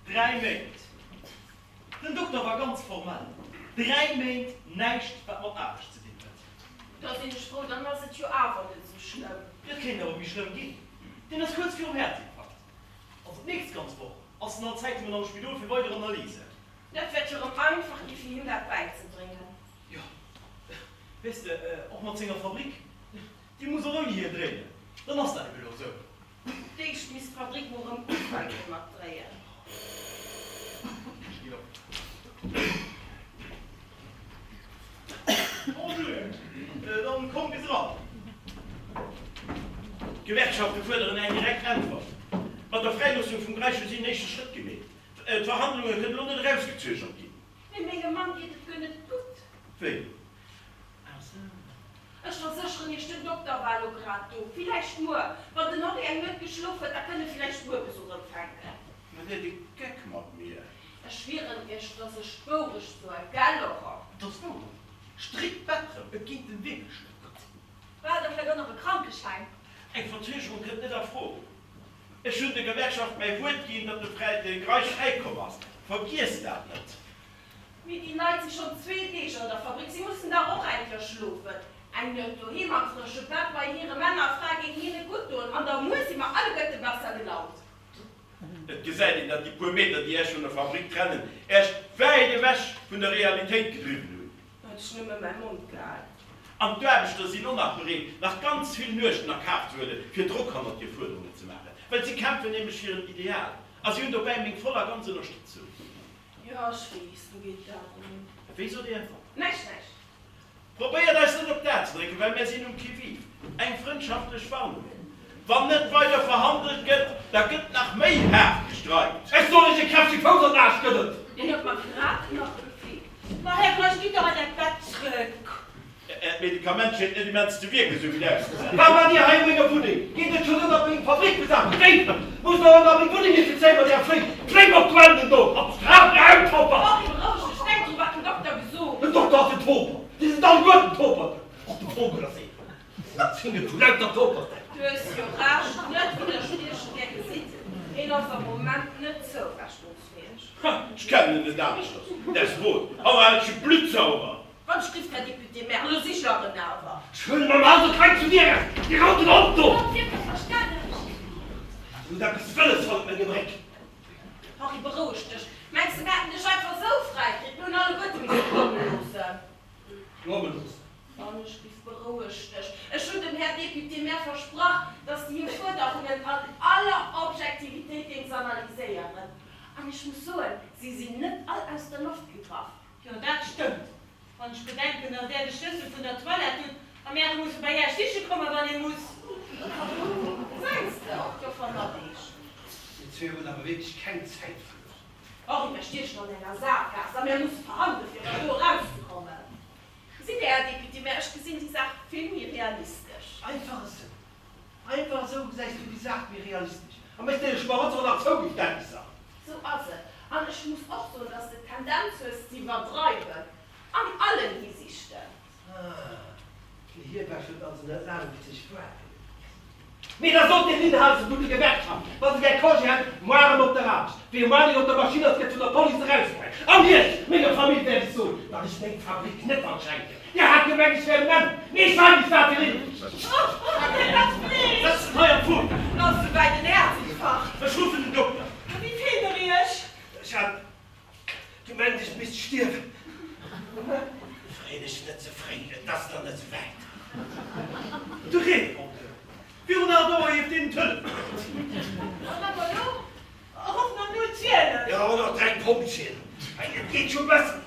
Speaker 5: Dräi Méint. Den Dokter war ganz formell, Dräi Méint näischt, wat mat Aarbecht ze dinn huet.
Speaker 2: Da sinn ech frou, dann ass et jo awer net esou schlëmm.
Speaker 5: Et kéint awer méi schlëmm ginn. Deen ass kuerz virum Häerzinfarkt. Also d'nächst ganz Woch ass en all Zäit emol am Spidol fir weider Analysen.
Speaker 2: Dat wäert jo erëm einfach gi fir him dat bäizebréngen.
Speaker 5: Jo, weess de, och mat senger Fabrik, déi muss och ouni hien dréinen. Dann ass dat ebe lo esou.
Speaker 2: D'éischt misst d'Fabrik mol rëm ufänke mat dréien.
Speaker 5: Ech ginn op. Bonjour, dann kommt bis eran.
Speaker 4: D'Gewerkschafte fuerderen eng direkt Äntwert. Mat der Fräiloossung vum Greisch hu si en éischte Schrëtt gemeet. D'Verhandlunge kënnen elo net erausgezögert ginn.
Speaker 2: Mee mengem Mann geet et guer net gutt.
Speaker 4: Wéi?
Speaker 5: Ah sou.
Speaker 2: Ech versécheren Iech, den Dokter war elo grad do. Villäicht muer. Wann den Henri eng Nuet geschlof huet, da kënn e villäicht muer Besuch empfänken.
Speaker 4: Maacht Dir de Geck mat mir?
Speaker 2: Ech schwieren Iech, dass ech d'Wourecht soen, gell, Laurent?
Speaker 5: Et ass wouer. Stréck d'Bett rëm, et geet em wierklech net gutt.
Speaker 6: Braucht der vläicht och nach e Krankeschäin?
Speaker 4: Eng Verzögerung kënnt net a Fro. Ech hunn der Gewerkschaft mäi Wuert ginn, datt de Fräi de Greisch fräikomm ass. Vergiesst dat net!
Speaker 2: Mee déi Leit si schonn zwee Deeg an der Fabrik, si mussen dach och eng Kéier schlofen. Eng Nuet doheem am frësche Bett bei hire Männer a Frae géing hinne gutt doen an da muer si mer alleguerte besser gelaunt.
Speaker 4: Et gesäit een, datt déi puer Meter, déi Äech vun der Fabrik trennen, Äech wäit ewech vun der Realitéit gedriwwen hunn.
Speaker 2: Do hätt ech nëmme mäi Mond gehal.
Speaker 4: An d'Aarbechter sinn och nach bereet, nach ganz vill Nuechten a Kaf ze huelen, fir Drock hannert hir Fuerderungen ze maachen. Well si kämpfen nämlech fir en Ideal a si hunn dobäi meng voll a ganz Ënnerstëtzung.
Speaker 2: Jo, ech weess, do geet dat un.
Speaker 4: Wéi sot Dir?
Speaker 2: Näischt, näischt.
Speaker 4: Probéiert eis net op d'A ze drécken, well mär sinn um Qui-vive. Eng frëndschaftlech Warnung, Wann net weider verhandelt gëtt, da gëtt nach méi. Medikament schéngt net immens ze wierken, sou wéi et ausgesäit.
Speaker 1: Wat maacht Dir hei a menger Wunneng? Geet et schonn ënnert meng Fabrik besat? Wéi? Muss der ënnert meng Wunneng infizéieren mat Ärer Fléi? Fléi op d'Wenden do! Op d'Strap, Raumtopper!
Speaker 2: Henri, beroueg dech! Denk dru wat den Dokter gesot.
Speaker 1: Den Dokter ass en Toper! Dir sidd alleguerten Toperten! Och de Vogel ass een! Ëmzingelt vu lauter Toperten!
Speaker 2: Du hues jo Recht, net widderspriechen, Där gesitt, een ass am Moment net zourechnungsfäeg.
Speaker 4: Ha, ech kennen en net aneschters, däs Wot, awer hat ech e Bluttsauger!
Speaker 2: Wann ech giff, Här Député-maire, elo sich er en awer!
Speaker 1: Ech huelen mam Auto d'Leit zu dir eraus, dee rouden Hond do!
Speaker 6: Kommt wierklech verstänneg!
Speaker 1: Dir hutt eppes wëlles hannert mengem Réck!
Speaker 2: Henri, beroueg dech! Mengs de, mir hätten dech einfach esou fräi kritt? Mir hunn alleguerte misse klamme loossen.
Speaker 1: Klamme loossen?
Speaker 2: Wann ech giff, beroueg dech! Ech hunn dem Här Député-maire versprach, dass déi hir Fuerderungen an aller Objektivitéit géings analyséieren. An ech muss soen, si sinn net all aus der Loft gegraff.
Speaker 7: Jo, dat stëmmt. Wann ech bedenken, datt Där de Schlëssel vun der Toilette hutt a mär e musse bei Äech siche kommen, wann ee muss.
Speaker 2: Gesäis de, och d'Joffer Nadège.
Speaker 1: Déi zwee hunn awer wierklech keng Zäit verluer.
Speaker 2: Henri, mär stiechen an enger Sakgaass a mär musse verhandelen, fir erëm do erauszekommen. Gesitt Dir, Här Député-maire, ech gesinn déi Saach vill méi realistesch.
Speaker 1: Einfach esou. Einfach esou gesäis du déi Saach méi realistesch a méchs deene Schmarotzer nach Zougeständnisser.
Speaker 2: Sou ass et. An ech muss och soen, dass de d'Tendenz hues z'iwwerdreiwen, an allen Hisiichten.
Speaker 1: Ah, fir hie war schon also net laang bis ech waarde gelooss. Mee da sot deen Inhalt vun de Gewerkschaft, wa se gär Congé hätt, moar erëm op der Aarbecht. Wee moar net op der Maschinn ass, gëtt vun der Police erausgehäit. An iech, menger Famill, wäert ech soen, datt ech meng Fabrik net wall schenken. Dir hat gemengt, ech wär en Mann, mee ech war nicht wat fir een.
Speaker 5: Sëtzen hei am Fong.
Speaker 2: Ass souwäit en Häerzinfarkt.
Speaker 5: Ech ruffen den Dokter.
Speaker 2: Wéi fillt der iech?
Speaker 1: Ech hat gemengt, ech misst stierwen. Free dech net ze fréi, et ass nach net souwäit.
Speaker 5: De Reporter, Virun 8 Auer hieft een den Telefon net.
Speaker 2: An awer elo? Ruff nach 012.
Speaker 1: Jo, an och direkt d'Pompjeeën. Hei, et geet scho besser.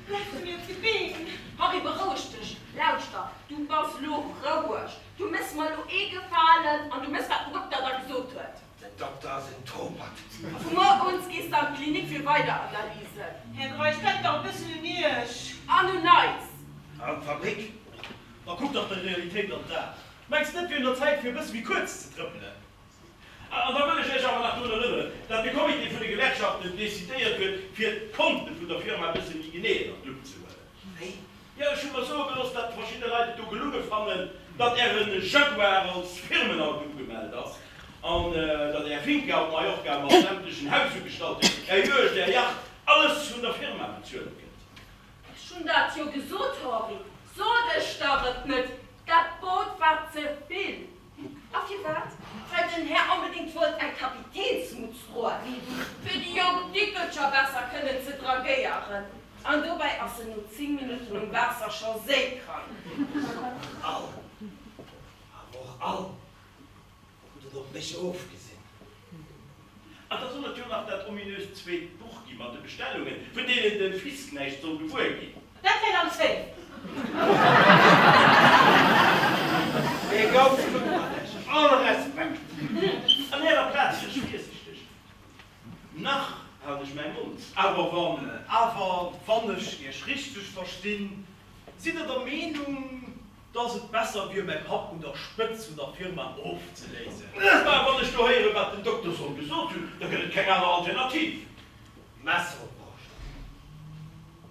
Speaker 7: Bleift de mir op de Been?
Speaker 2: Henri, beroueg dech. Lauschter, du bass lo roueg. Du méchs mer lo ee Gefalen an du méchs, wat den Dokter der gesot huet.
Speaker 1: Den Dokter ass en Topert.
Speaker 2: A vu muer un gees de an d'Klinik fir weider Analysen.
Speaker 7: Här Greisch, denkt dach e bëssen un Iech.
Speaker 2: An un eis.
Speaker 1: An d'Fabrik.
Speaker 5: Ma kuck dach der Realitéit an d'A. Mengs de net, wier un der Zäit, fir e bësse méi kuerz ze trëppelen?
Speaker 4: An da wëll ech Iech awer nach drun erënneren, datt de Comité vun de Gewerkschaften decidéiert huet, fir d'Konte vun der Firma e bësse méi genee ënnert d'Lupp ze huelen.
Speaker 1: Wéi?
Speaker 4: Jo, ech hu mer soe gelooss, datt verschidde Leit et do gelunge fannen, datt Äre Jaguar als Firmenauto ugemellt ass an datt Är Finca op Mallorca mat sämtlechen Hausugestallten, Är Juegd, Är Yacht, alles vun der Firma bezuelt gëtt.
Speaker 2: Ech hunn dat jo gesot, Henri. Sot ech der et net, dat Boot war ze vill. A firwat? Well den Här onbedéngt wollt eng Kapitänsmutz droen, fir déi jonk Dickelcher besser kënnen ze dragéieren. An dobäi ass en no 10 Minutten um Waasser scho séikrank.
Speaker 1: All, awer och all hutt et op mech ofgesinn.
Speaker 4: An da soll et jo nach dat ominöst zweet Buch gi mat de Bestellungen, vun deenen de Fisc näischt soll gewuer ginn.
Speaker 7: Dat läit am Safe.
Speaker 1: Mee ganz gutt mat Iech, all Respekt!
Speaker 4: An Ärer Plaz wier ech virsichteg. Nach halen ech mäi Mond, awer wann.
Speaker 5: Awer wann ech Iech richteg verstinn, sidd Der der Meenung, Dass et besser wier, mäi Papp un der Spëtz vun der Firma ofzeléisen.
Speaker 4: Mä wann ech do héieren, wat den Dokter soll gesot hunn, da gëtt et keng aner Alternativ.
Speaker 1: Messer op d'Broscht.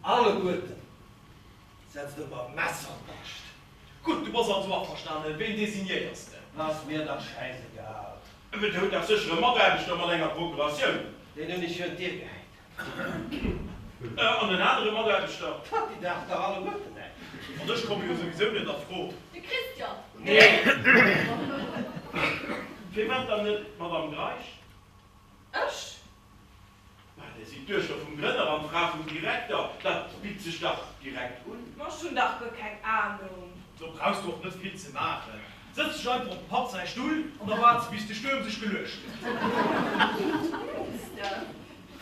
Speaker 1: Alleguerten setzt der mer Messer op d'Broscht.
Speaker 5: Gutt, du bass also averstanen. Ween designéiers de?
Speaker 1: Ass mir dach schäisegal.
Speaker 4: Mä dir hutt dach sécher e Mataarbechter mat enger Procuratioun.
Speaker 1: Deen hunn ech virun d'Dier gehäit.
Speaker 4: An en anere Mataarbechter.
Speaker 1: Wat, déi daachen dach alleguerten näischt.
Speaker 5: An ech komme jo souwisou net a Fro.
Speaker 6: De Christian.
Speaker 4: Nee! Firwat dann net d'Madame Greisch?
Speaker 2: Ech?
Speaker 4: Bah, Dir sidd d'Duechter vum Grënner an d'Fra vum Direkter, dat bitt sech dach direkt un.
Speaker 2: Ma ech hunn dach guer keng Ahnung.
Speaker 5: Do brauchs du och net vill ze maachen. Sëtz dech einfach op dem Papp säi Stull an da waarts bis de Stuerm sech geluecht huet.
Speaker 6: Mengs de?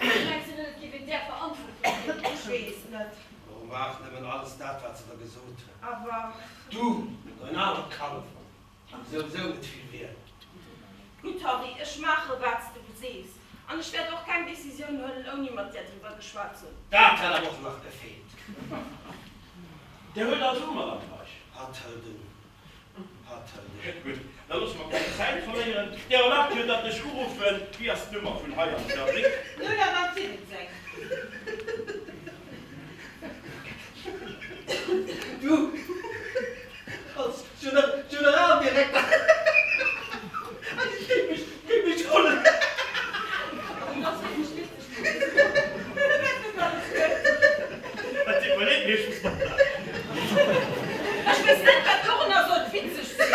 Speaker 6: Mengs de net, et géif een där Verantwortung ginn?
Speaker 2: Ech weess net.
Speaker 1: Oh, maach nëmmen alles dat, wat se der gesot hunn.
Speaker 2: Awer.
Speaker 1: Du und dein anert Kallef hunn souwisou net vill Wiel.
Speaker 2: Gutt, Henri, ech maache wat s de sees. An ech wäert och keng Decisioun huelen, ouni mat där driwwer geschwat ze hunn.
Speaker 1: Dat hätt awer och nach gefeelt.
Speaker 4: Der huet also u, Madame Greisch.
Speaker 1: Hatt hëlt un. Hatt hëlt un.
Speaker 4: Gutt, da loosse mer keng Zäit verléieren. Der erlaabt jo, datt ech uruffen. Wéi ass d'Nummer vun hei an d'Fabrik?
Speaker 7: 017.
Speaker 1: Du als Generaldirekter, géif mech, géif mech rullen.
Speaker 2: Dat ass wierklech witzeg.
Speaker 4: Et deet mer leed, mee ech muss matlaachen.
Speaker 2: Ech weess net, wat dorunner sollt witzeg sinn.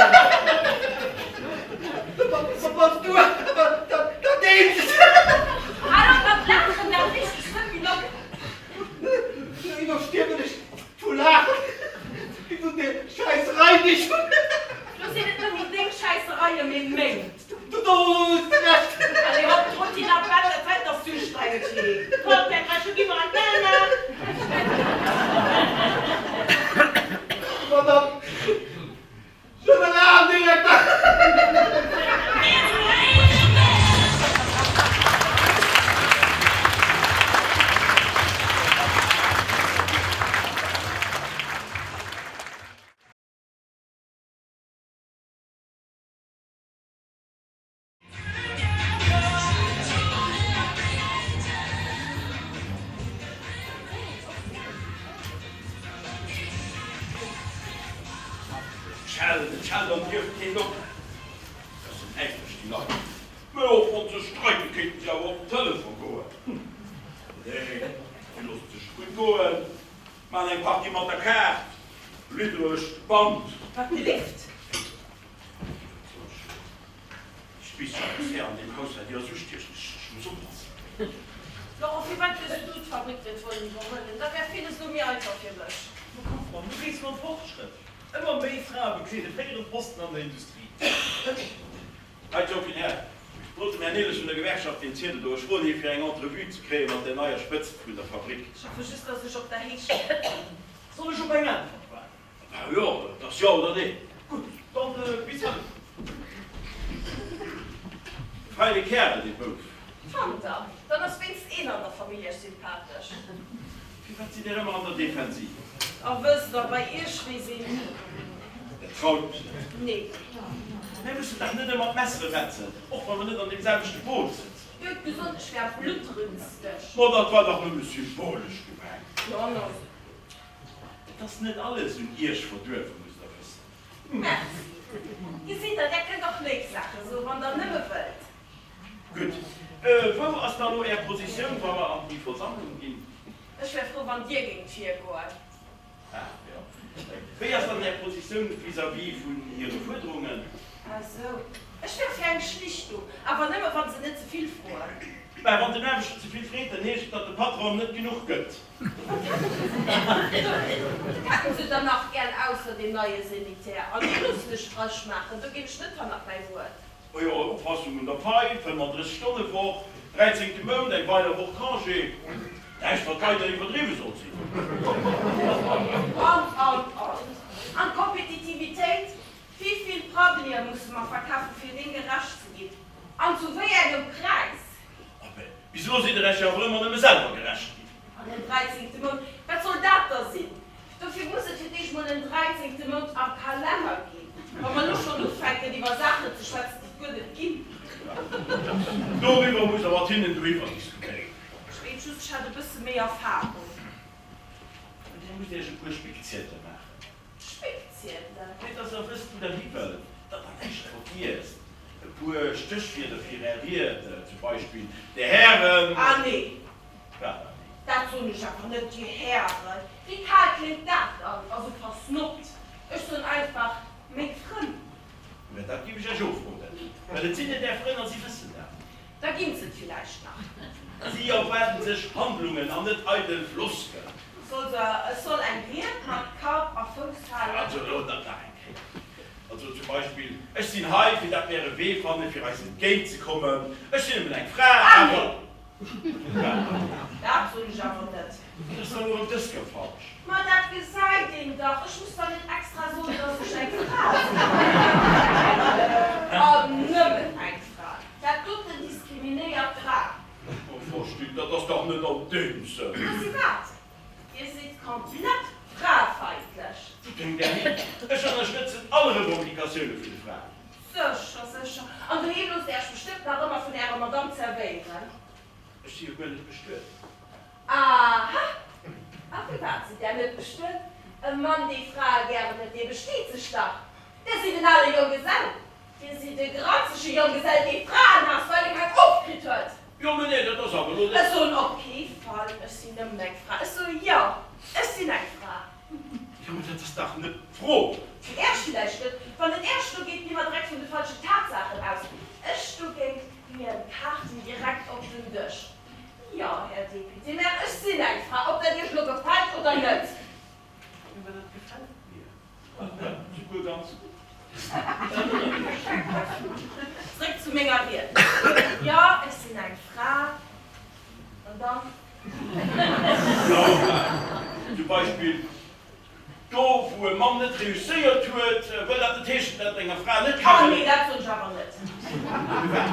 Speaker 1: Wat bass du awer dat Eenzegt.
Speaker 2: Hal op mat laachen, dat riicht ech net méi op.
Speaker 1: Iwwerstierwen ech vu Laachen iwwer déi Schäisserei, déi ech hunn.
Speaker 2: Lo sinn et net méi deng Schäissereien, mee meng.
Speaker 1: Do hues de Recht.
Speaker 2: Allez hopp, Trottin an d'Bett, dat heiten ass z'ustrengend hee.
Speaker 7: Kommt, Här Gresch, lo gi mer an d'Mama.
Speaker 1: Madame Generaldirekter!
Speaker 4: D'Schell, d'Schell an dierf keen op. Dat sinn äifreg déi Leit. Mä och wann se streiken, kéinten se awer op den Telefon goen. Nee, si loossen sech et gutt goen, maachen eng Partie mat der Kaart, liddereg Band.
Speaker 2: Wat gelift?
Speaker 4: D'Spécialité an deem Haus war déi ass ustiechend. Ech muss oppassen.
Speaker 2: Laurent, firwat hues du d'Fabrik net wollen iwwerhuelen? Da wär villes elo méi einfach fir mech.
Speaker 5: Ma kuck mol, du gees mam Fortschrëtt. Ëmmer méi Frae bekleede féierend Posten an der Industrie.
Speaker 4: Hei d'Jonken Här, wollt dem Här Nehles vun der Gewerkschaft deen Ziedel do. Ech froen hie fir eng Entrevue ze kréie mat der neier Spëtzt vun der Fabrik.
Speaker 2: Ech hoffe just, dass ech op der Héicht sinn.
Speaker 5: Soll ech op eng Äntwert waarden?
Speaker 4: Bah jo, et ass jo oder nee.
Speaker 5: Gutt, dann bis hannen.
Speaker 4: Feine Kärel, dee Bouf.
Speaker 2: Fannt der? Dann ass wéinst een an der Famill iech sympathesch.
Speaker 4: Firwat sidd Dir ëmmer an der Defensiv?
Speaker 2: A wësst der, bei iech weess een ni.
Speaker 4: Dat traut mech net.
Speaker 2: Nee.
Speaker 4: Mir mussen dach net ëmmer d'Messere wetzen, och wa mer net an deem selwechte Boot sëtzen.
Speaker 2: Dir hutt gesot, ech wär bluttrünsteg.
Speaker 4: Ma dat war dach nëmme symbolesch gemengt.
Speaker 2: Jo, no.
Speaker 4: Et ass net alles un Iech verduerwen, musst Der wëssen.
Speaker 2: Merci. Gesitt Der, Der kënnt och léif Saache soen, wann Der nëmme wëllt.
Speaker 4: Gutt. Wou ass da lo Är Positioun, wa mer an déi Versammlung ginn?
Speaker 2: Ech wär frou, wann Dir géingt virgoen.
Speaker 4: Ah, jo. Wéi ass dann Är Positioun vis-à-vis vun hire Fuerderungen?
Speaker 2: Ah sou. Ech wär fir eng Schlichtung, awer nëmme wa se net ze vill froen.
Speaker 4: Mä wann den Aarbechter ze vill freet, dann heescht et, datt de Patron net genuch gëtt.
Speaker 2: Wat hätten se dann nach gär ausser deem neie Sanitär? An dee loossen ech frësch maachen, do ginn ech net hannert mäi Wuert.
Speaker 4: Oh jo, Upassung un der Pai, 35 Stonne Woch, dräizéngte Mount, eng weider Woch Congé. Näischt wat weider iwwerdriwwe soll sinn.
Speaker 2: An, an, an. An d'Kompetitivitéit? Wivill Prabbelien musse mer verkafen, fir deem gerecht ze ginn? An zu wéi engem Präis?
Speaker 4: Abee, bis elo sidd der Iech jo awer ëmmer nëmme selwer gerecht ginn.
Speaker 2: An en dräizéngte Mount, wat soll dat da sinn? Dofir muss et fir d'éischt mol en dräizéngte Mount am Kalenner ginn. Wa mer elo schonn ufänken, iwwer Saachen ze schwätzen, déi et guer net ginn.
Speaker 4: Doriwwer musst der mat hinnen dohiwwer diskutéieren.
Speaker 2: Ech mengt just, ech hätt e bësse méi Erfahrung.
Speaker 4: An Dir musst Iech e puer Spickziedele maachen.
Speaker 2: Spickziedelen?
Speaker 4: Fir dass Der wësst, wou Der hi wëllt, datt Der näischt vergiesst. E puer Stéchwierder fir Är Ried, zum Beispill, Dir Hären.
Speaker 2: Ah nee.
Speaker 4: Wat ah nee?
Speaker 2: Dat soen ech awer net, Dir Hären. Wéi kal kléngt dat dann? A sou versnobbt. Ech soen einfach, meng Frënn.
Speaker 4: Mä dat géif ech Iech ofroden, well et sinn net Är Frënn a si wëssen dat.
Speaker 2: Da ginn s'et villäicht nach.
Speaker 4: Si erwaarden sech Handlungen an net eidel Floskelen.
Speaker 2: Soll se, ech soll eng Ried mat Kap a Fouss halen.
Speaker 4: Also elo dat nach eng Kéier. Also zum Beispill, Ech sinn hei, fir dat mär e Wee fannen, fir eis entgéint ze kommen. Ech sinn nëmmen eng Fra,
Speaker 2: Ah
Speaker 4: awer.
Speaker 2: nee! Dat soen ech awer net.
Speaker 4: Wat ass dann elo erëm dës Kéier falsch?
Speaker 2: Ma dat gesäit een dach. Ech muss der net extra soen, dass ech eng Fra sinn. An nëmmen eng Fra. Dat doten diskriminéiert d'Fra.
Speaker 4: Oh, verstitt, dat ass dach net an deem Sënn.
Speaker 2: Wësst Dir wat? Dir sidd komplett. Fraefeindlech.
Speaker 4: Wou kéim där hin? Ech ënnerstëtzen all Revendicatioune vun de Fraen.
Speaker 2: Sécher, sécher. An doheem loosst Där Iech bestëmmt nach ëmmer vun Ärer Madamm zerwéieren.
Speaker 4: Ech si jo guer net bestuet.
Speaker 2: Aha! A firwat sidd Där net bestuet? E Mann, dee Frae gären huet, dee besteet sech dach. Där sidd en ale Jonggesell. Dir sidd e granzege Jonggesell, dee Fraen haasst, well e keng ofkritt huet.
Speaker 4: Jo, mä nee, dat ass awer elo net.
Speaker 2: Ech soen op kee Fall, ech sinn nëmmen eng Fra. Ech soe jo, ech sinn eng Fra.
Speaker 4: Jo, mä dat ass dach net d'Fro.
Speaker 2: Fir Äech villäicht net. Wann et Äech dogeet, gi mer direkt vun de falschen Tatsaachen aus. Ech dogéint leeën d'Kaarten direkt op den Dësch. Jo, Här Député-maire, ech sinn eng Fra, ob dat Iech elo gefält oder net.
Speaker 4: Jo, mä dat gefält mir. Souguer ganz gutt.
Speaker 2: Zréck zu menger Ried. Jo, ech sinn eng Fra. An dann?
Speaker 4: Jo, zum Beispill do, wou e Mann net reusséiert huet, wëll dat net heeschen, dat et enger Fra net ka
Speaker 2: Oh
Speaker 4: gëllen.
Speaker 2: nee, dat sot ech awer net.
Speaker 4: Firwat?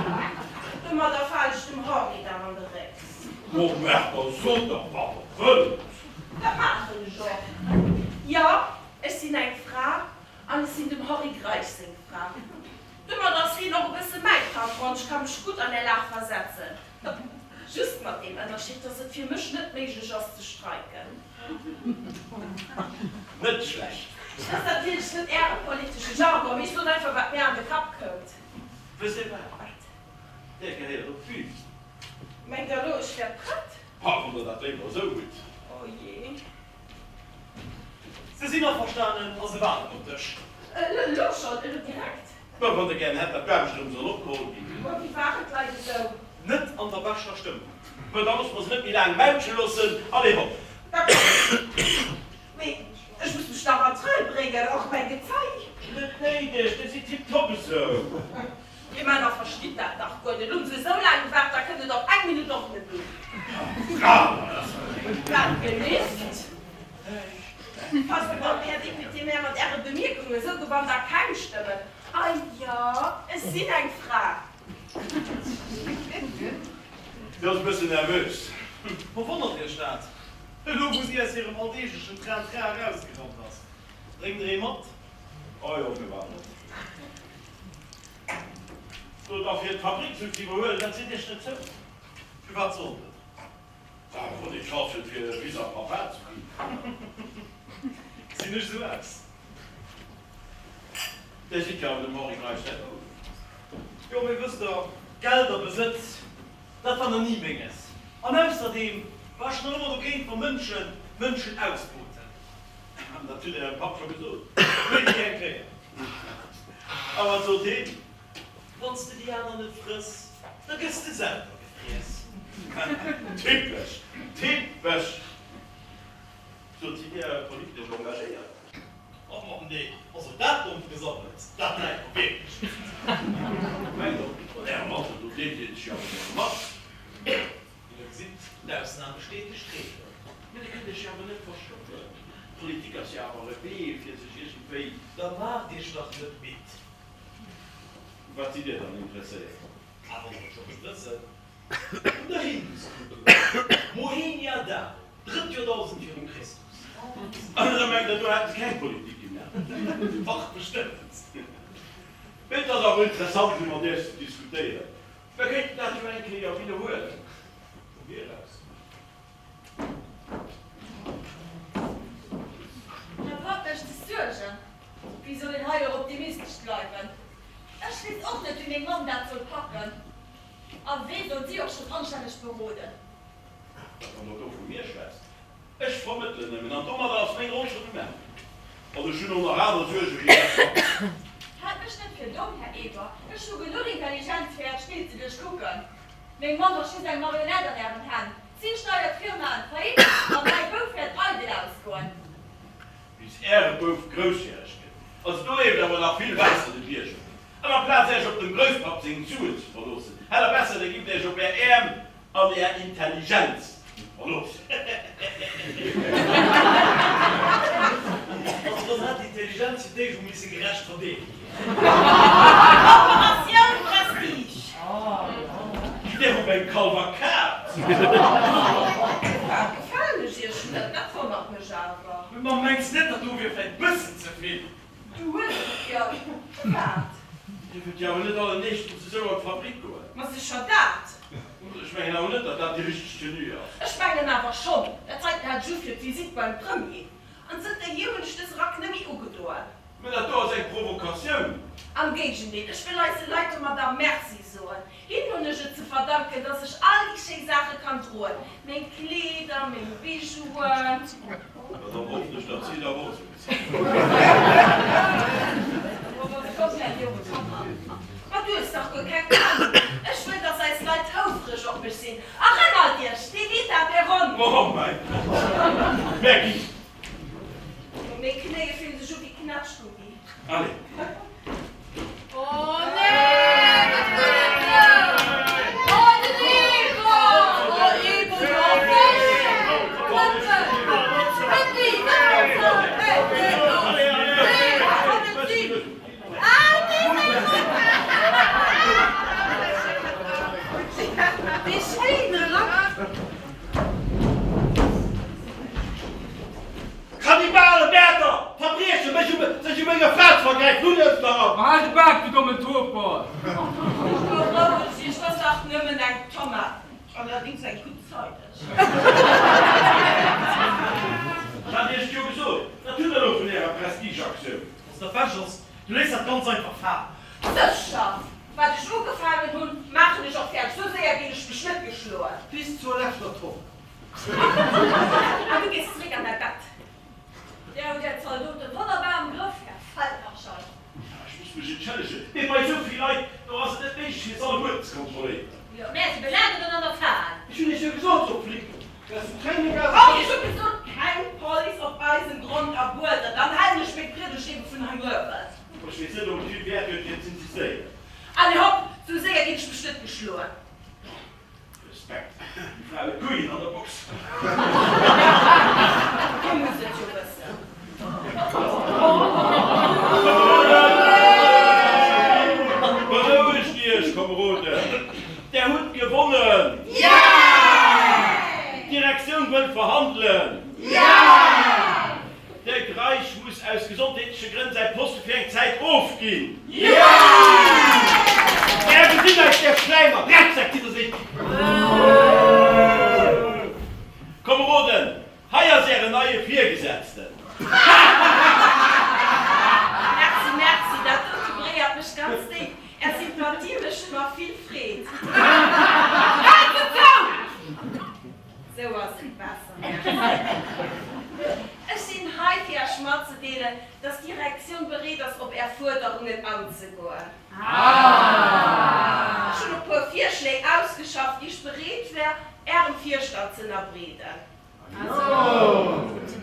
Speaker 2: Domadder falen ech dem Henri dach an de Réck.
Speaker 4: Moment, da sot dach, wat der wëllt.
Speaker 2: Dat maachen ech och. Jo, ech sinn eng Fra an ech sinn dem Henri Greisch seng Fra. Domat ass hien och e bësse mäi Patron, ech ka mech gutt an är Lag versetzen. Just mat deem Ënnerscheed, dass et fir mech net méiglech ass ze streiken.
Speaker 4: Net schlecht.
Speaker 2: Dat ass natierlech net äre politesche Jargon, mee ech sot einfach, wat mär an de Kapp kout.
Speaker 4: Wësst Dir wat?
Speaker 2: Wat?
Speaker 4: Där gehéiert op d'Bühn.
Speaker 2: Mengt Der elo, ech wär prett?
Speaker 4: Ha, wann Der dat léiwer esou hutt.
Speaker 2: Oh jee.
Speaker 5: Se sinn averstanen a se waarden op dech.
Speaker 2: Elo schonn? Elo direkt?
Speaker 4: Mä wann Der gären hätt, datt d'Aarbecht erëm soll opgeholl ginn.
Speaker 2: Ma wéi waren d'Leit esou?
Speaker 5: Net an der beschter Stëmmung.
Speaker 4: Mä da loosse mer se net méi laang mautsche loossen. Allez hopp!
Speaker 2: D'accord. Mee ech muss mech nach an d'Rei bréngen, och mäi Gezei.
Speaker 4: Net néideg, Dir sidd tiptop esou.
Speaker 2: Dir Männer verstitt dat dach guer net. Hunn se esou laang gewaart, da kënnt et op eng Minutt och net un. Wat gelift? Passt op, Här Député-maire, mat Äre Bemierkungen, esou gewannt Der keng Stëmmen. A jo, ech sinn eng Fra.
Speaker 4: Si ass e bëssen nervös.
Speaker 5: Ma wonnert Iech dat, elo wou si aus hirem alldeeglechen Train-Train erausgerannt ass? Drénkt Der ee mat?
Speaker 4: Oh jo, firwat net? Sot da fir d'Fabrik sou ze iwwerhuelen, dat seet iech net zou.
Speaker 5: Firwat sollt et?
Speaker 4: Ah, wann een d'Chance huet fir Fils a Papa ze ginn.
Speaker 5: Gesinn ech esou aus?
Speaker 4: Där sidd jo awer dem Henri Greisch säi Bouf.
Speaker 5: Jo, mee wësst der, Geld a Besëtz, dat war nach ni menges. An ausserdeem war ech nach ëmmer dogéint, wa Mënschen Mënschen ausboten.
Speaker 4: An dat hutt Der Ärem Papp scho gesot?
Speaker 5: Méi wéi eng Kéier.
Speaker 4: A wat sot heen?
Speaker 5: Wann s de déi aner net frëss, da gëss de selwer gefriess.
Speaker 4: Typesch! Typesch! Sot, sidd Dir politesch engagéiert?
Speaker 5: Oh Mann, nee, also dat dommt Gesabbels, dat läit mer wierklech net.
Speaker 4: Mengt och, an Ärem Alter, do deelt ee sech jo awer gäre mat.
Speaker 5: Wéi Der gesitt, d'Ausnam bestätegt d'Reegel.
Speaker 4: Mee Dir kënnt Iech jo awer net verstoppen. Politik ass jo awer e Wee, fir sech iergendwéi.
Speaker 5: Da maacht Iech dach net midd.
Speaker 4: U wat sidd Dir dann interesséiert?
Speaker 5: Ah, wann Der et scho wëllt wëssen, Un der Hinduskultur, Mohenjo-Daro, drëtt Joerdausend viru Christus.
Speaker 4: An da mengt Der, do hätte se keng Politik gemaach?
Speaker 5: Dach, bestëmmt.
Speaker 4: Mee et ass awer interessant, esou mat Iech ze diskutéieren. Mir kéinten dat jo eng Kéier widderhuelen. Vu mir aus.
Speaker 6: Här Papp mécht sech Suergen. Wéi soll een hei och optimistesch bleiwen? Ech weess och net, wéi meng Mamm dat soll packen. A wee soll si och schonn anstänneg beroden?
Speaker 4: Wann Der do vu mir schwätzt, Ech vermëttelen nëmmen, an domadder ass meng Roll schonn um Enn. An ech hunn och nach aner Suerge wéi dat hei.
Speaker 6: Haalt mech net fir domm, Här Eber, ech hu genuch Intelligenz fir Äert Spill ze duerchkucken. Meng Mamm ass just eng Marionett an Ären Hänn. Si steiert d'Firma an d'Faillite, a mäi Bouf wäert eidel ausgoen.
Speaker 4: Bis Äre Bouf groussjäreg gëtt. Also do leeft awer nach vill Waasser de Bierg erof. An amplaz Äech op dem Grousspapp seng Suen ze verloossen, hätt Der besser, Der gifft Äech op Är Äerm An Är Intelligenz verloossen.
Speaker 5: Also dann hätt d'Intelligenz fir d'éischt mol misse gerecht verdeelt ginn.
Speaker 2: Operatioun Prestige!
Speaker 4: Dir hutt eng Kalvakad!
Speaker 2: Firwat gefalen ech Iech net? Dat wonnert mech awer.
Speaker 5: Ma mengs net, dat do wier vläit bëssen ze vill?
Speaker 2: Du hues et jo gewart.
Speaker 4: Dir wëllt jo awer net allenéischtens esou an d'Fabrik goen?
Speaker 2: Ma sécher dat!
Speaker 4: Ech mengen awer net, datt dat déi richteg Tenue ass.
Speaker 2: Ech mengen awer schonn. Dat heiten hat ech u fir d'Visitt beim Premier. An zënterhier hunn ech dës Rack nëmme ugedoen.
Speaker 4: Mä dat do ass eng Provokatioun!
Speaker 2: Am Géigendeel, ech wëll eise Leit domadder Merci soen. Hinnen hunn ech et ze verdanken, dass ech all déi schéi Saache kann droen, meng Kleeder, meng Bijouen.
Speaker 4: Ma dann hoffen ech, datt si et awer och esou gesinn.
Speaker 2: Ma du hues dach guer keng Anung! Ech wëll, dass eis Leit houfreg op mech sinn. Erënnert iech, d'Evita Peron!
Speaker 4: Oh mäi Gott! Maggie!
Speaker 2: Meng Knéie fillen sech u wéi Knätschgummi.
Speaker 4: Allez.
Speaker 6: Oh nee, dat wëll ech net! Oh den Egon! Oh Egon, oh wéi! Pëppi, Pëppi, Nee, dat kann net sinn! Ah nee, nee, Dee schéine Rack!
Speaker 1: Kannibalen, Mäerder, Verbriechen, mech um, sech u menger Fra ze vergräifen, hunn ech nach an.
Speaker 9: Behal de Bak, du dommen Topert!
Speaker 2: Beroueg dech, 't ass dach nëmmen eng Tomat, allerdings eng gutt zeideg.
Speaker 4: Ech hat iech et jo gesot, wat hutt der elo vun ärer Prestigeaktioun?
Speaker 5: Wann s dat bescht ass, du léiss dat ganz einfach falen.
Speaker 2: Sécher! Wat ech ugefaangen hunn, maachen ech och fäerdeg. Sou séier ginn ech mech net geschloen.
Speaker 1: Bis zur leschter Tomm.
Speaker 2: An du gees zeréck an däi Bett.
Speaker 6: Där hutt Är Zaldote wonnerbar am Grëff, Här Feldmarschall.
Speaker 4: Ech muss mech entschëllegen, mee bei esou vill Leit, do ass et net méiglech, fir se alleguerten ze kontrolléieren.
Speaker 7: Jo, mär si belagert an an der Fal.
Speaker 1: Ech hunn Iech jo gesot, sot d'Flic, dass den Tréinegas.
Speaker 2: Oh, ech hu gesot, keng Police op eisem Grond a Bueden, dann halen ech meng Priedegt ebe vun hei uewen.
Speaker 4: Ech weess net, ob et vill wäert huet, fir z'insistéieren.
Speaker 2: Allez hopp, sou séier ginn ech mech net geschloen.
Speaker 4: Respekt, déi Fra huet Couillen an der Box.
Speaker 2: Du muss et jo wëssen.
Speaker 4: Berouegt Iech, Komeroden, Der hutt gewonnen! D'Direktioun wëll verhandelen! De Greisch muss aus gesondheetleche Grënn säi Poste fir eng Zäit ofginn.
Speaker 1: Mär gesinn eis, där Schläimer, Drecksäck déi der sidd!
Speaker 4: Komeroden, hei ass ären neie Virgesetzten.
Speaker 2: Merci, merci, dat dote beréiert mech ganz déif. Är Sympathie mécht mer vill Freed. Haalt se zou! Sou ass et besser, merci. Ech sinn hei fir Iech matzedeelen, dass d'Direktioun bereet ass op Är Fuerderungen anzegoen. Ech hunn e puer Virschléi ausgeschafft, déi ech bereet wär, Ärem Virstand z'ënnerbreeden.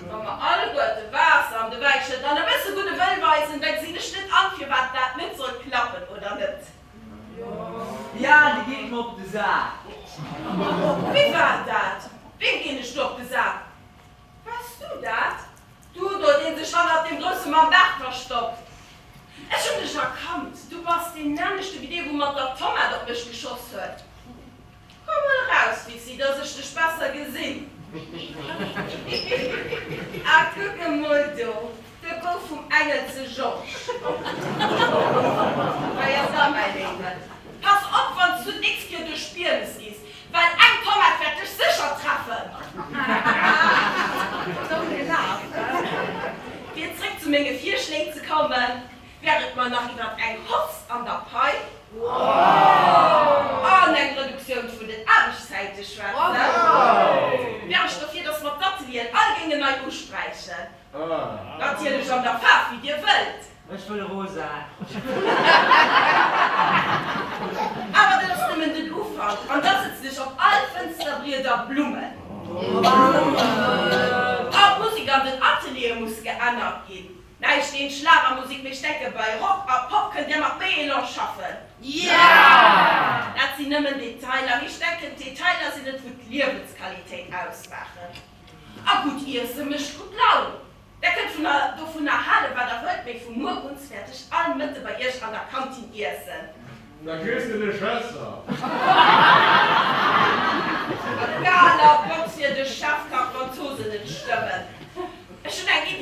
Speaker 2: Wa mer alleguerte Waasser an de Wäi schëdden an e bësse gudde Wëll weisen, da gesinn ech net an, firwat dat net soll klappen, oder net?
Speaker 8: Ja, déi geet mer op de Sak.
Speaker 2: Wie war dat? Weem ginn ech do op de Sak? Wars du dat? Du do, deen sech hannert deem grousse mam Baart verstoppt. Ech hunn dech erkannt, du bass deen nämmlechte wéi dee wou mat der Tomat op mech geschoss huet. Komm mol eraus, Fifsi, dass ech dech besser gesinn. Ah, kuck emol do, de Bouf vum Engelse Georges. Hei ass da, mäi Léiwen. Pass op, wann s du d'nächst Kéier duerch d'Biermes gees, well eng Tomat wäert dech sécher treffen. Domm gelaf, he? Fir zréck zu menge Virschléi ze kommen, Wär et mer nach iwwert eng Hausse an der Pai an eng Reduktioun vun den Aarbechtszäite schwätzen, wär ech dofir, dass mer d'Atelieren all géingen nei usträichen. Natierlech an der Faarf, wéi Dir wëllt.
Speaker 8: Ech wëll rosa.
Speaker 2: Awer dat ass nëmmen den Ufank. An da sëtzen ech op all Fënsterbrieder Blummen. An d'Musek an den Ateliere muss geännert ginn. Näischt géint Schlagermusik, mee ech denke bei Rock a Pop kënnt där mat méi Elan schaffen. Dat sinn nëmmen Detailer, mee ech denken d'Detailer sinn et wou d'Liewensqualitéit ausmaachen. A gutt Iesse mécht gutt Laun. Där kënnt vun dovunner halen wat der wëllt, mee vu muer uns wäert ech all Mëtte bei iech an der Kantin iessen.
Speaker 9: Da kriss de de Schësser.
Speaker 2: Egaler Box fir de Chefkach wann d'Zosen net stëmmen. Ech hunn eng Iddi.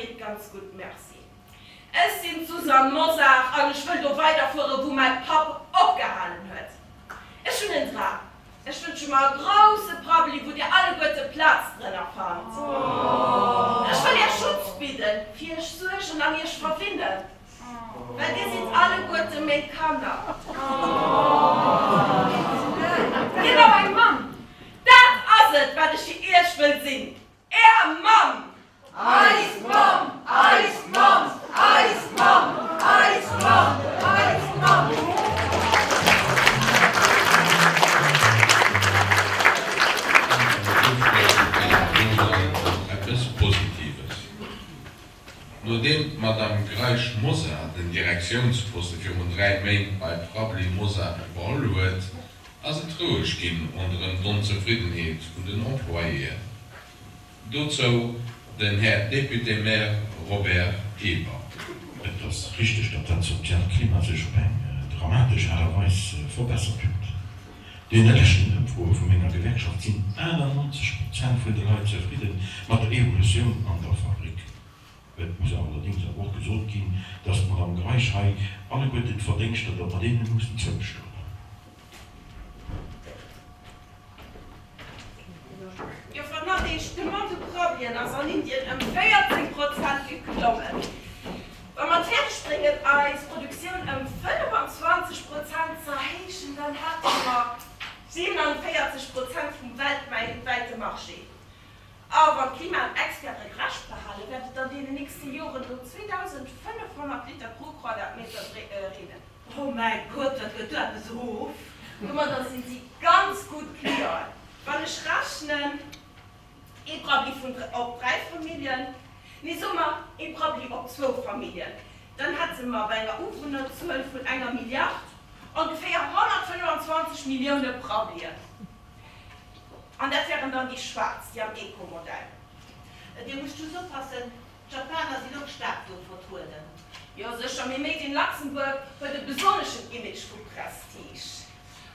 Speaker 2: geet ganz gutt, merci. Ech sinn d'Suzanne Mosar an ech wëll do weiderfuere wou mäi Papp opgehalen huet. Ech hunn en Dram. Ech wënsche mer e grousse Prabbeli wou dir alleguerte Plaz drënner fannt. Ech wëll iech Schutz bidden, fir iech suergen an iech verwinnen, well dir sidd alleguerte meng Kanner. Genau, eng Mamm, dat ass et wat ech fir iech wëll sinn. Är Mamm!
Speaker 8: Eis Mamm! Eis Mamm! Eis Mamm! Eis Mamm! Eis Mamm!
Speaker 3: Eppes Positives. Nodeem d'Madame Greisch-Mosar den Direktiounsposte virun 3 Méint bei Prabbeli Mosar iwwerholl huet, ass et roueg ginn ronderëm d'Onzefriddenheet vun den Employéen. Dozou den Här Député-maire Robert Eber.
Speaker 4: Et ass richteg, datt dat soziaalt Klima sech op eng dramatesch Aart a Weis verbessert huet. Deene leschten Ëmfroe vu menger Gewerkschaft sinn 98 Prozent vun de Leit zefridde mat der Evolutioun an der Fabrik. Et muss allerdéngs awer och gesot ginn, datt d'Madame Greisch hei alleguerten d'Verdéngschter, datt mer deenen mussen zougestoen.
Speaker 2: Joffer Nadège, d'Demande u Prabbelien ass an Indien ëm 14 Prozent geklommen. Wa mer et fäerdeg bréngen, eis Produktioun ëm 25 Prozent z'erhéijen, dann hätte mer 47 Prozent vum weltwäite Marché. A wann d'Klimaexperte Recht behalen, wäert et an deenen nächste Joren no 2.500 Liter pro Quadratmeter reenen.
Speaker 7: Oh mäi Gott, dat gëtt do eppes erof!
Speaker 2: Domadder sinn si ganz gutt Clienten. Wann ech rechnen, ee Prabbeli vun op 3 Familljen, nee soe mer ee Prabbeli op zwou Familljen, dann hätte mer bei enger Uwunnerzuel vun enger Milliard ongeféier 125 Millioune Prabbelien. An dat wären dann déi schwaarz, déi am Eco-Modell.
Speaker 7: Dir musst just oppassen, d'Japaner sinn och staark do vertrueden.
Speaker 2: Jo sécher, mee Made in Luxembourg huet e besonneschen Image vu Prestige.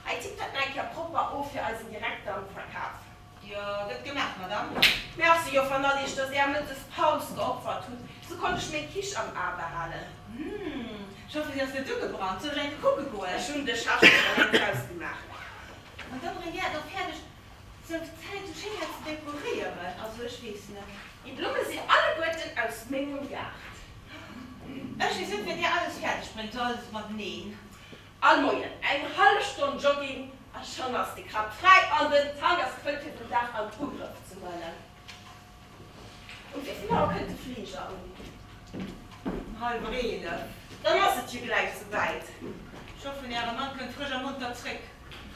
Speaker 2: Hei tippt dat nach eng Kéier propper of fir eisen Direkter am Verkaf.
Speaker 7: Jo, gëtt gemaach, Madame.
Speaker 2: Merci, Joffer Nadège, dass Är Mëttespaus geopfert hutt, sou konnt ech meng Kich am A behalen.
Speaker 7: Hm, ech hoffen, si ass net ugebrannt. Soll ech eng Kéier kucke goen?
Speaker 2: Ech hunn de Schäffchen schon längst ausgemaach.
Speaker 7: Madame bréngt Är et och fäerdeg, sou d'Zäit sou schéin hei ze dekoréieren. Also, ech weess net.
Speaker 2: Déi Blumme sinn alleguerten aus mengem Gaart.
Speaker 7: Ech weess net, wéi Dir alles fäerdeg bréngt, sou alles mateneen.
Speaker 2: All Moien eng hallef Stonn Jogging a schonn ass de Kapp fräi an den Tank ass gefëllt fir den Dag an Ugrëff ze huelen. Um wéivill Auer kënnt de Fliger un?
Speaker 7: Um hallwer 11.
Speaker 2: Dann ass et jo gläich sou wäit.
Speaker 7: Ech hoffen, Äre Mann kënnt frësch a monter zréck.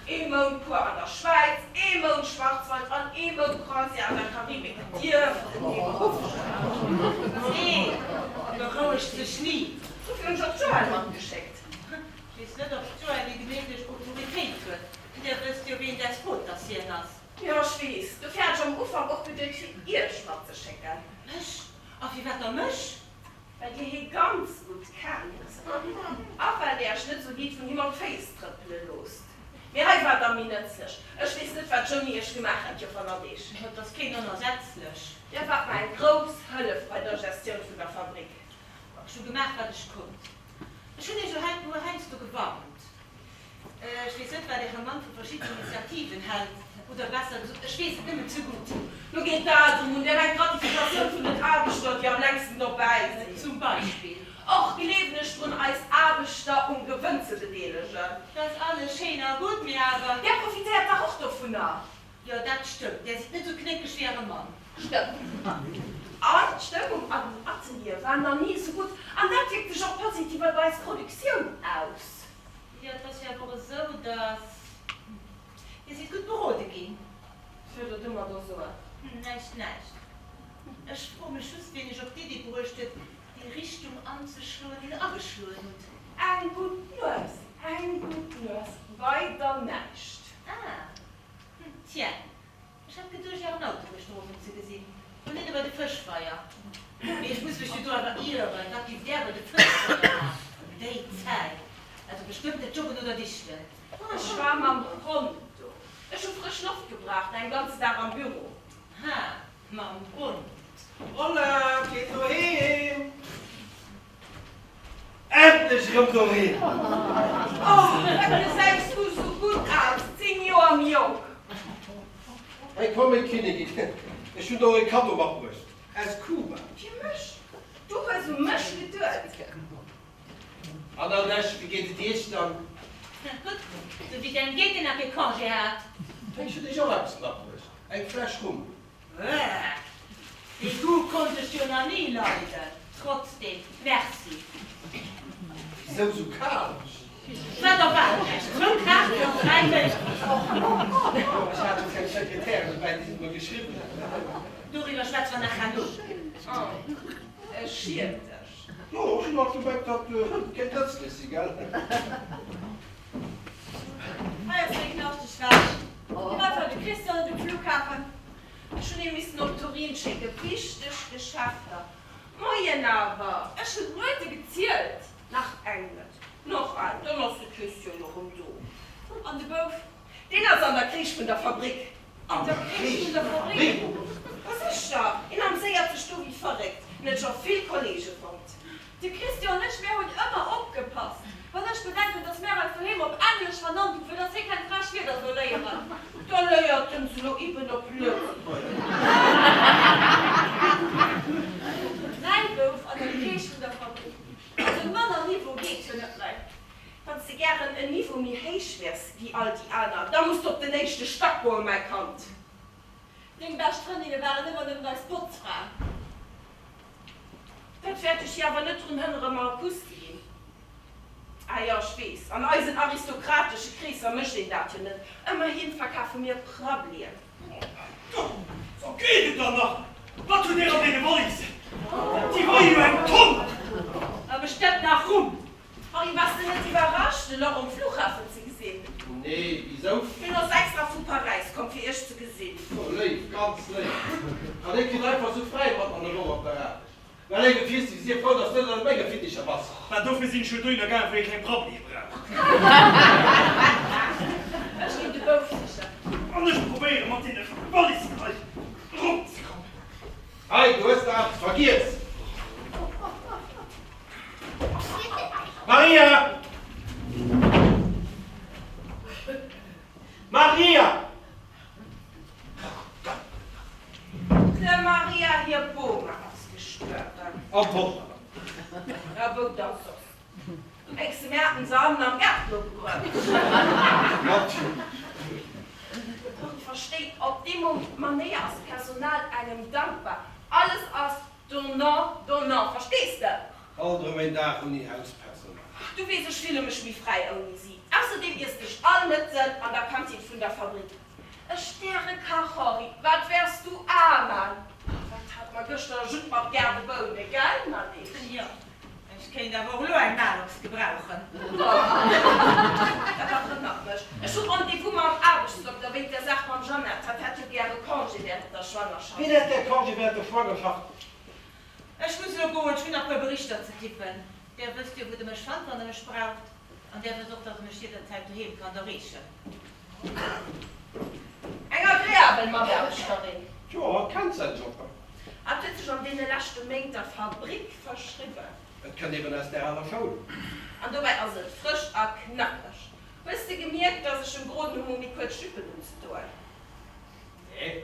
Speaker 2: Ee Mount Cours an der Schwäiz, ee Mount Schwarzwald an ee Mount Croisière an der Karibik. Dierft en dee Beruff schon?
Speaker 7: Nee, e berouegt sech ni.
Speaker 2: Dofir hunn ech och d'Joëlle matgeschéckt.
Speaker 7: Ech weess net, ob d'Joëlle déi genéideg Autoritéit huet. Dir wësst jo, wéi en Despot dass hien ass.
Speaker 2: Jo, ech weess. Dofir hat ech am Ufank och geduet, fir Iech matzeschécken.
Speaker 7: Mech? A firwat da mech?
Speaker 2: Well Dir hie ganz gutt kennt a well Dir Iech net sou liit vun him op d'Féiss trëppele loosst. Mee hei war da méi nëtzlech. Ech weess net, wat Jouni Iech gemaach hätt, Joffer Nadège.
Speaker 7: Et ass keen onersetzlech.
Speaker 2: Dir waart mer eng grouss Hëllef bei der Gestioun vun der Fabrik.
Speaker 7: Ech hu gemaach, wat ech konnt. Ech hunn Iech jo heiansdo gewarnt. Ech weess net, wat Äre Mann vu verschiddenen Initiativen hält, oder besser gesot, ech weess et nëmmen ze gutt.
Speaker 2: Lo geet d'Adem un, Dir mengt d'Gratifikatioun vun den Aarbechter, déi am längsten dobäi sinn.
Speaker 7: Zum Beispill.
Speaker 2: Och gleewen ech drun, eis Aarbechter um Gewënn ze bedeelegen.
Speaker 7: Dat ass alles schéin a gutt, mee awer.
Speaker 2: Där profitéiert dach och dovunner.
Speaker 7: Jo, dat stëmmt. Där sidd net esou knéckeg wéi Äre Mann.
Speaker 2: Stëmmt. An d'Stëmmung an den Ateliere war nach ni esou gutt. An dat wierkt sech och positiv op eis Produktioun aus.
Speaker 7: Jo, et ass jo awer och esou, datt Dir sidd gutt berode ginn.
Speaker 2: Wat wëllt Der domadder soen?
Speaker 7: Näischt, näischt. Ech froe mech just, wien Iech op d'Iddi bruecht huet, déi Richtung anzeschloen, déi Der ageschloen hutt.
Speaker 2: Eng gutt Nues, eng gutt Nues, weider näischt.
Speaker 7: Ah, tiens, Ech hat geduecht ären Auto gëschter Owend ze gesinn, do hinne bei de Fëschweier. Mee ech muss mech jo do awer ieren, wat giff där bei de Fëschweier maachen ëm déi Zäit? Also bestëmmt net joggen oder dichten.
Speaker 2: Ech war mam Hond do. Ech hu frësch Loft gebraucht no engem ganzen Dag am Büro.
Speaker 7: Ha, mam Hond.
Speaker 1: Hola, keen doheem? Endlech erëm doheem!
Speaker 2: Oh, wat gesäis du sou gutt aus, 10 Joer méi jonk!
Speaker 1: Hey, komm meng Kinnigin, ech hunn der och e Kaddo matbruecht, aus Kuba.
Speaker 2: Fir mech? Du hues u mech geduet?
Speaker 1: An an lech, wéi geet et iech dann?
Speaker 7: Gutt, sou wéi däin Géigner nach kee Congé hat.
Speaker 1: Ech hunn iech och eppes matbruecht, eng Fläsch Rum.
Speaker 7: Bäh! Dee Goût konnt ech jo nach ni leiden. Trotzdem, Merci.
Speaker 1: Wisou sou kal?
Speaker 7: Wat erwaart Iech? Zwou Kaarten an 3 Méint.
Speaker 1: Ech hat jo keng Sekretärin dobäi, déi se mer geschriwwen hätt.
Speaker 7: Doriwwer schwätze mer nach herno.
Speaker 2: Oh, ech schiem dech.
Speaker 1: Jo, ech hunn alt gemengt, dat kéint nëtzlech si, gell?
Speaker 6: Hei ass deng knaschteg Wäsch. Firwat war de Christian net um Flughafen?
Speaker 2: Ech hunn hie missen op Turin schécken, wichteg Geschäfter. Moien awer!
Speaker 6: Ech hunn d'Nuete gezielt.
Speaker 2: Nach eng net, noch eng, dann ass de Christian erëm do.
Speaker 6: An de Bouf?
Speaker 2: Deen ass an der Crèche vun der Fabrik.
Speaker 6: An der Crèche vun der Fabrik?
Speaker 2: Ma sécher, hien amséiert sech do wéi verréckt. En huet scho vill Kollege fonnt.
Speaker 6: De Christian an ech, mär hunn ëmmer opgepasst. Wann ech bedenken, dass mär eis doheem op Englesch vernannt hunn, fir dass hie keng frech Wierder soll léieren.
Speaker 2: Da léiert en se lo eben op Lëtzebuergesch.
Speaker 6: Mäi Bouf an der Crèche vun der Fabrik. Also manner Niveau geet jo net méi.
Speaker 2: Wann s de gären en Niveau méi héich wäers wéi all déi aner, da muss de op den éischte Stack goen, mäi Kand.
Speaker 6: Deng bescht Frëndinne waren ëmmer nëmmen eis Botzfraen.
Speaker 2: Dat wäert dech jo awer net drun hënnere mer e Kuss ze ginn. Ah jo, ech weess, an eisen aristokratesche Kreesser mécht een dat jo net. Ëmmerhin verkafe mir Prabbelien.
Speaker 5: Sou geet et dann nach! Wat hutt Dir an deene Wallissen? Déi weie jo eng Tonn!
Speaker 7: A bestëmmt nach Rum!
Speaker 2: Henri, Bass de net iwwerrascht, de Laurent um Flughafen ze gesinn?
Speaker 1: Nee, wisou?
Speaker 2: Hien ass extra vu Paräis komm, fir iech ze gesinn.
Speaker 1: Oh, léif, ganz léif. An hie kritt einfach sou fräi mat an der Woch op der Aarbecht. Mä léiwe Fiessi, sief frou, dass du net an menge Fitticher bass.
Speaker 5: Mä dofir sinn ech jo dohinner gaangen, wou ee keng Prabblie brauch.
Speaker 6: Ech ginn de Bouf sichen.
Speaker 5: An ech probéiere mat deene Wallissen hei eropzekommen.
Speaker 1: Hei, du hues der eppes vergiess. Maria! Maria!
Speaker 2: Der Maria hir Boma ass gestuerwen.
Speaker 1: Am Portugal.
Speaker 2: Ja, wou da soss? Mengs de, mir haten se hannen am Gaart do begruewen?
Speaker 1: Natierlech.
Speaker 2: Henri, versteet, op déi Manéier ass d'Personal engem dankbar. Alles ass donnant, donnant, verstees de?
Speaker 1: Alt erëm een Dag ouni Hauspersonal.
Speaker 2: Du weess, ech fille mech méi fräi ouni si. Ausserdeem iess ech all Mëtten an der Kantin vun der Fabrik. E Stärekach, Henri, wat wäers du aman? Wat hat mer gëschter e Judd mat Gaardeboune, gell, Nadine?
Speaker 7: Jo, ech kéint awer och elo eng Maalox gebrauchen.
Speaker 2: Dat erënnert mech, ech hu Rendez-vous mam Aarbechtsdokter wéint der Saach mam Jeannette. Hatt hätt jo gäre Congé während der Schwangerschaft.
Speaker 1: Wien hätt gär Congé während der Schwangerschaft?
Speaker 7: Ech muss elo goen, ech hunn nach puer Berichter ze tippen. Där wësst jo, wou Der mech fannt, wann Der mech braucht. An Där wësst och, dass Der mech jidderzäit doheem kannt erreechen.
Speaker 2: Eng agreabel Mataarbechterin.
Speaker 1: Jo, hatt kennt säin Job.
Speaker 2: Hatt huet sech an deene leschte Méint der Fabrik verschriwwen.
Speaker 1: Et kënnt eben aus där aler Schoul.
Speaker 2: An dobäi ass et frësch a knackeg. Hues de gemierkt, dass ech em geroden hu mol méi kuerz Juppen unzedoen?
Speaker 1: Nee.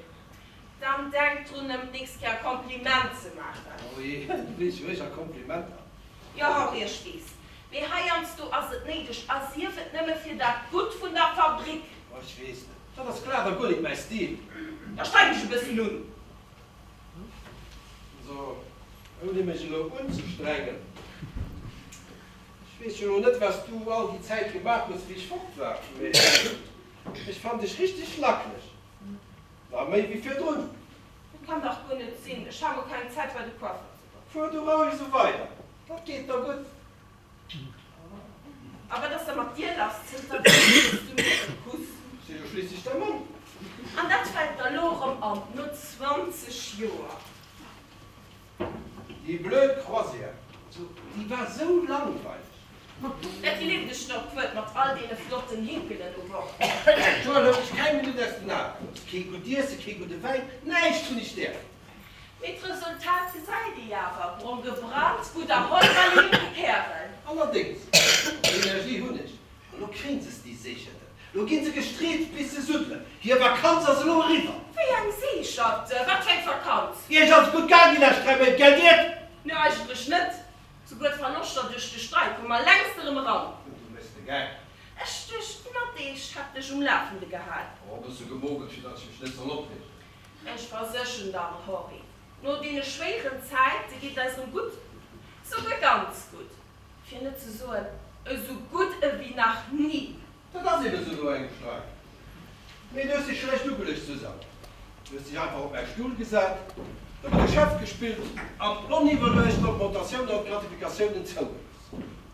Speaker 2: Dann denk drun, em d'nächst Kéier e Kompliment ze maachen.
Speaker 1: Oh jee, du weess jo, ech a Komplimenter.
Speaker 2: Jo, Henri, ech weess. Mee heiansdo ass et néideg, a sief et nëmme fir dat Gutt vun der Fabrik.
Speaker 1: Oh, ech weess net. Dat ass glat a guer nit mäi Stil.
Speaker 2: Da streng dech e bëssen un.
Speaker 1: Also, ouni mech elo unzestrengen, ech weess jo elo net, wat s du all déi Zäit gemaach hues, wéi ech fort war, mee ech fannen dech richteg lacklech. Nach méi wéi virdrun.
Speaker 2: Dat kann dach guer net sinn, ech hat mol keng Zäit bei de Coiffer ze goen.
Speaker 1: Fuer du roueg esou weider, dat geet der gutt.
Speaker 2: A wat ass da mat dir lass? Zënter wéini gëss du mir e Kuss?
Speaker 1: Ech si jo schliisslech däi Mann.
Speaker 2: An dat fält der lo erëm an, no 20 Joer.
Speaker 1: Déi blöd Croisière, déi war sou langweileg.
Speaker 2: Dat gleeft ech der op d'Wuert, mat all deene flotten Hinkelen u Bord.
Speaker 1: D'Joël huet mech keng Minutt aus den Ae gelooss. Kee gutt Iesse, kee gudde Wäin, näischt hunn ech däerfen.
Speaker 2: Mee d'Resultat gesäit ee awer, brong gebrannt, gutt erholl, verliebte Kärel.
Speaker 1: Allerdéngs, Energie hunn ech. An lo kréien se s, déi Seecherten. Lo ginn se gestreet bis se suddelen. Hir Vakanz ass elo eriwwer.
Speaker 2: Wéi eng Seecherte? Wat fir eng Vakanz?
Speaker 1: Iech ass et gutt gaang déi lescht 3 Méint, gell Diet?
Speaker 2: Nee, eigentlech net. Souguer d'Verloschter duerch de Streik hu mer längst erëm eran.
Speaker 1: Du méchs de Geck.
Speaker 2: Ech duecht, Nadege hätt dech um Lafende gehal.
Speaker 1: Oh, e bësse gemogelt, fir datt ech mech net soll opreegen.
Speaker 2: Ech versécheren der, Henri, no deene schwéieren Zäite geet et eis erëm gutt, souguer ganz gutt, fir net ze soen, esou gutt ewéi nach ni.
Speaker 1: Dat ass eben esou no engem Streik. Mee du hues dech schlecht ugeluecht, Susanne. Du hues dech einfach op mäi Stull gesat, ëmmer de Chef gespillt an oniwwerluecht d'Augmentatiounen an d'Gratifikatiounen zougelooss.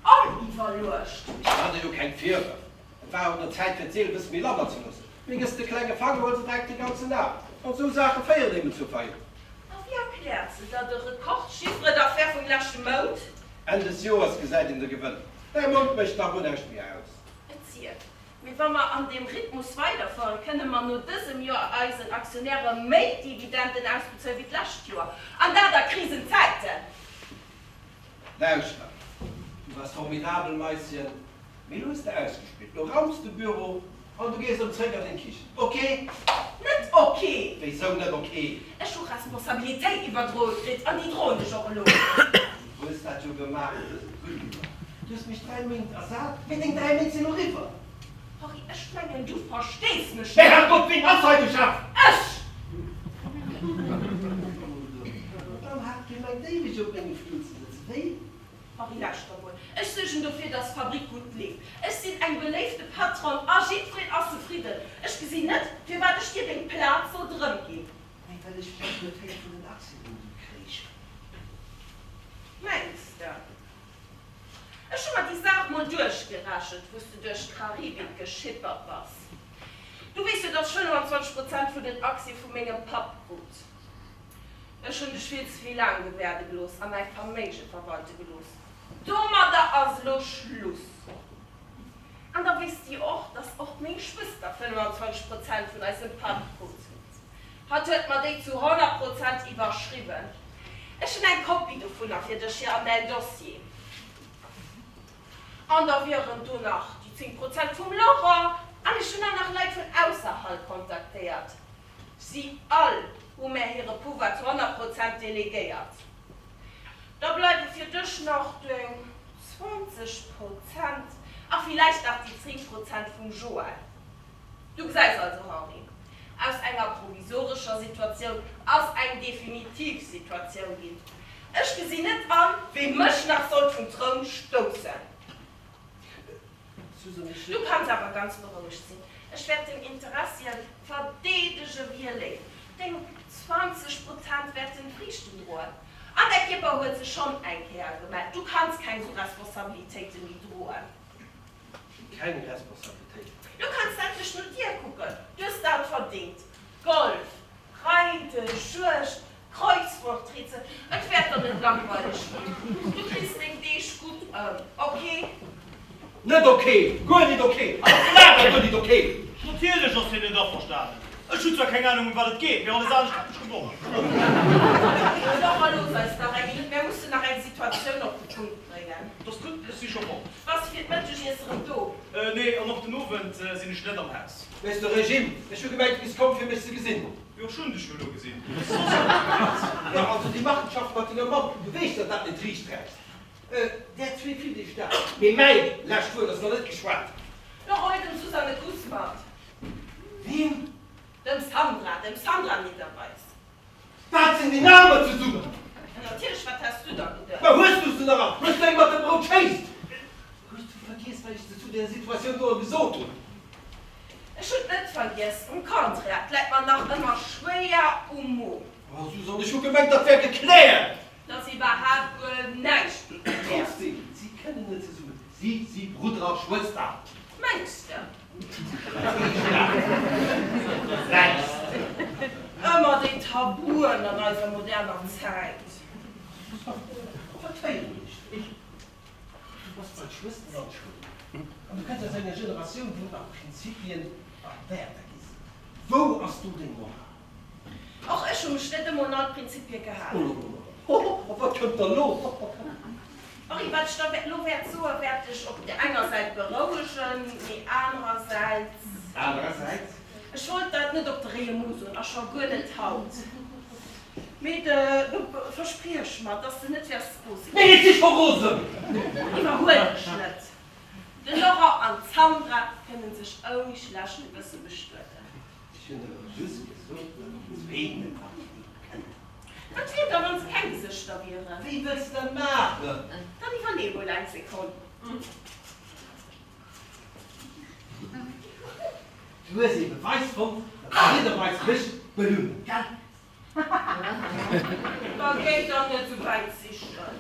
Speaker 2: Oniwwerluecht?
Speaker 1: Ech maachen der jo keng Virwërf. Et war un der Zäit fir d'Seel e bësse méi labber ze loossen. Mee gëss de klenge Fanger, huel se direkt de ganzen Aarm. An esou Saache féieren eben zur Faillite.
Speaker 2: A wéi erkläert se da de Rekord-Chiffre d'affaires vum leschte Mount?
Speaker 1: Enn des Joers gesäit een de Gewënn. Däi Mount mécht nach guer näischt méi aus.
Speaker 2: Et sief. Mee wa mer an deem Rhythmus weiderfueren, kënne mer no dësem Joer eisen Aktionäre méi Dividenden ausbezuelen wéi d'lescht Joer. An dat a Krisenzäiten!
Speaker 1: Lauschter, du waars formidabel, Maisschen, mee lo hues de ausgespillt. Lo raums de Büro an du gees erëm zréck an deng Kichen. Ok?
Speaker 2: Net ok!
Speaker 1: Wéisou net ok?
Speaker 2: Ech hu Responsabilitéit iwwerdroe kritt an déi droen ech och elo.
Speaker 1: Du hues dat jo gemaach, du hues et gutt gemaach. Du hues mech 3 Méint ersat, mee deng 3 Méint sinn eriwwer.
Speaker 2: Henri, ech mengen, du verstees mech
Speaker 1: Mee
Speaker 2: net.
Speaker 1: Herrgott, ween ass hei de Chef?
Speaker 2: Ech!
Speaker 1: D'Madame hat gemengt, éiweg op mengem Stull ze sëtzen. Wéi?
Speaker 2: Henri, lauschter mol, ech suergen dofir, dass d'Fabrik gutt leeft. Ech sinn eng beléifte Patronne a jiddwereen ass zefridden. Ech gesinn net, firwat ech dir deng Plaz sollt erëmginn.
Speaker 1: Mee well ech d'Majoritéit vun den Aktien hunn, déi kréichen.
Speaker 2: Mengs de? Ech hu mer déi Saach mol duerchgerechent, wou s de duerch d'Karibik geschippert bass. Du weess jo, dass ech 25 Prozent vun den Aktie vu mengem Papp krut. Ech hunn dech vill ze vill laang gewäerde gelooss a mäi Verméige verwalte gelooss. Domadder ass elo Schluss. An da weess de jo och, dass och meng Schwëster 25 Prozent vun eisem Papp krut. Hatt huet mer déi zu 100 Prozent iwwerschriwwen. Ech hunn eng Kopie dovunner fir dech hir an däin Dossier. An da wieren do nach déi 10 Prozent vum Laurent. An ech hunn och nach Leit vun ausserhalb kontaktéiert. Si all hu mär hire Pouvoir zu 100 Prozent delegéiert. Da bleiwe fir dech nach deng 20 Prozent a villäicht nach déi 10 Prozent vum Joël. Du gesäis also, Henri, aus enger provisorescher Situatioun ass eng definitiv Situatioun ginn. Ech gesinn net an, wee mech nach sollt vum Troun stoussen. Du kanns awer ganz berouegt sinn, ech wäert deng Interessien verdeedege wéi e Léiw. Deng 20 Prozent wäerten Friichten droen. An däi Kierper huet sech schonn eng Kéier gemellt, du kanns keng sou Responsabilitéite méi droen.
Speaker 1: Keng Responsabilitéiten.
Speaker 2: Du kanns endlech no dir kucken, du hues dat verdingt. Golf, Reiden, Juegd, Kreuzworträtsel, et wäert der net langweileg ginn. Du kriss deng Deeg gutt ëm, ok?
Speaker 1: Net ok! Guer nit ok! An och laang guer nit ok!
Speaker 5: Natierlech ass hien net averstanen. Ech hunn zwar keng Anung ëm wat et geet, mee alles anescht hätt mech gewonnert.
Speaker 2: Laurent, looss eis nach eng Minutt, mär mussen nach eng Situatioun op de Punkt bréngen.
Speaker 5: 't ass gutt, ech si scho fort.
Speaker 2: Bass fir d'Mëttegiessen erëm do?
Speaker 5: Nee, an och den Owend sinn ech net am Haus.
Speaker 1: Weess de Regime, ech hu gemengt du bis komm fir mech ze gesinn.
Speaker 5: Jo, ech hunn dech jo elo gesinn. Du bass soss ëmmer gewielt.
Speaker 1: Jo, also déi Machenschaft mat denger Mamm, du weess, datt dat net riicht räisst. Där zwee fillt ee staark. Mee mäi lescht Wuert ass nach net geschwat.
Speaker 2: Laurent, dem Susanne Kuss mat.
Speaker 1: Wem?
Speaker 2: Dem Sandra, dem Sandra Nitterweis.
Speaker 1: Wat sinn déi Namen zesummen?
Speaker 2: Ja natierlech, wat häss du da geduecht?
Speaker 1: Ma hues du se nach all? Hues du eng mat dem Brout schéisst? Hues du vergiess, wat ech de zu där Situatioun do gesot hunn?
Speaker 2: Ech hunn et net vergiess, um Contraire, et läit mer nach ëmmer schwéier um Mo.
Speaker 1: Oh Susanne, ech hu gemengt, dat wär gekläert!
Speaker 2: Et ass iwwerhaapt guer näischt gekläert.
Speaker 1: Trotzdem, si kënnen net zesummen. Si si Brudder a Schwëster.
Speaker 2: Mengs de? Ëmmer déi Tabuen an eiser moderner Zäit.
Speaker 1: Wat héieren ech do? Du bass bei d'Schwësteren an d'Schoul an du kënns aus enger Generatioun, wou et nach Prinzipien a Wäerter gi sinn. Wou ass do deng Moral?
Speaker 2: Och ech hu mech net ëmmer un all d'Prinzipie gehalen.
Speaker 1: Ho, a wat kënnt dann elo?
Speaker 2: Henri, wat ech der elo wäert soen, wäert dech op där enger Säit berouegen, mee anerersäits.
Speaker 1: Anerersäits?
Speaker 2: Ech wollt dat net op de réie Mo soen, a scho guer net haut. Mee de verspriech mer, dass de net wäers rose ginn.
Speaker 1: Mee ech si scho rosen!
Speaker 2: Iwwerhuel dech net. De Laurent an d'Sandra kënne sech ouni schlecht Gewësse bestueden.
Speaker 1: Ech hunn der jo just gesot, datt déi zween net matenee kënnen.
Speaker 2: Wat wier da, wann se keng Gesëschter wieren?
Speaker 1: Wéi wëlls de dat maachen?
Speaker 2: Dann iwwerlee mol eng Sekonn.
Speaker 1: Du hues ee Beweis fonnt, datt d'Niederweis mech belunn huet, gell?
Speaker 2: Da géi dann net esou wäit sichen.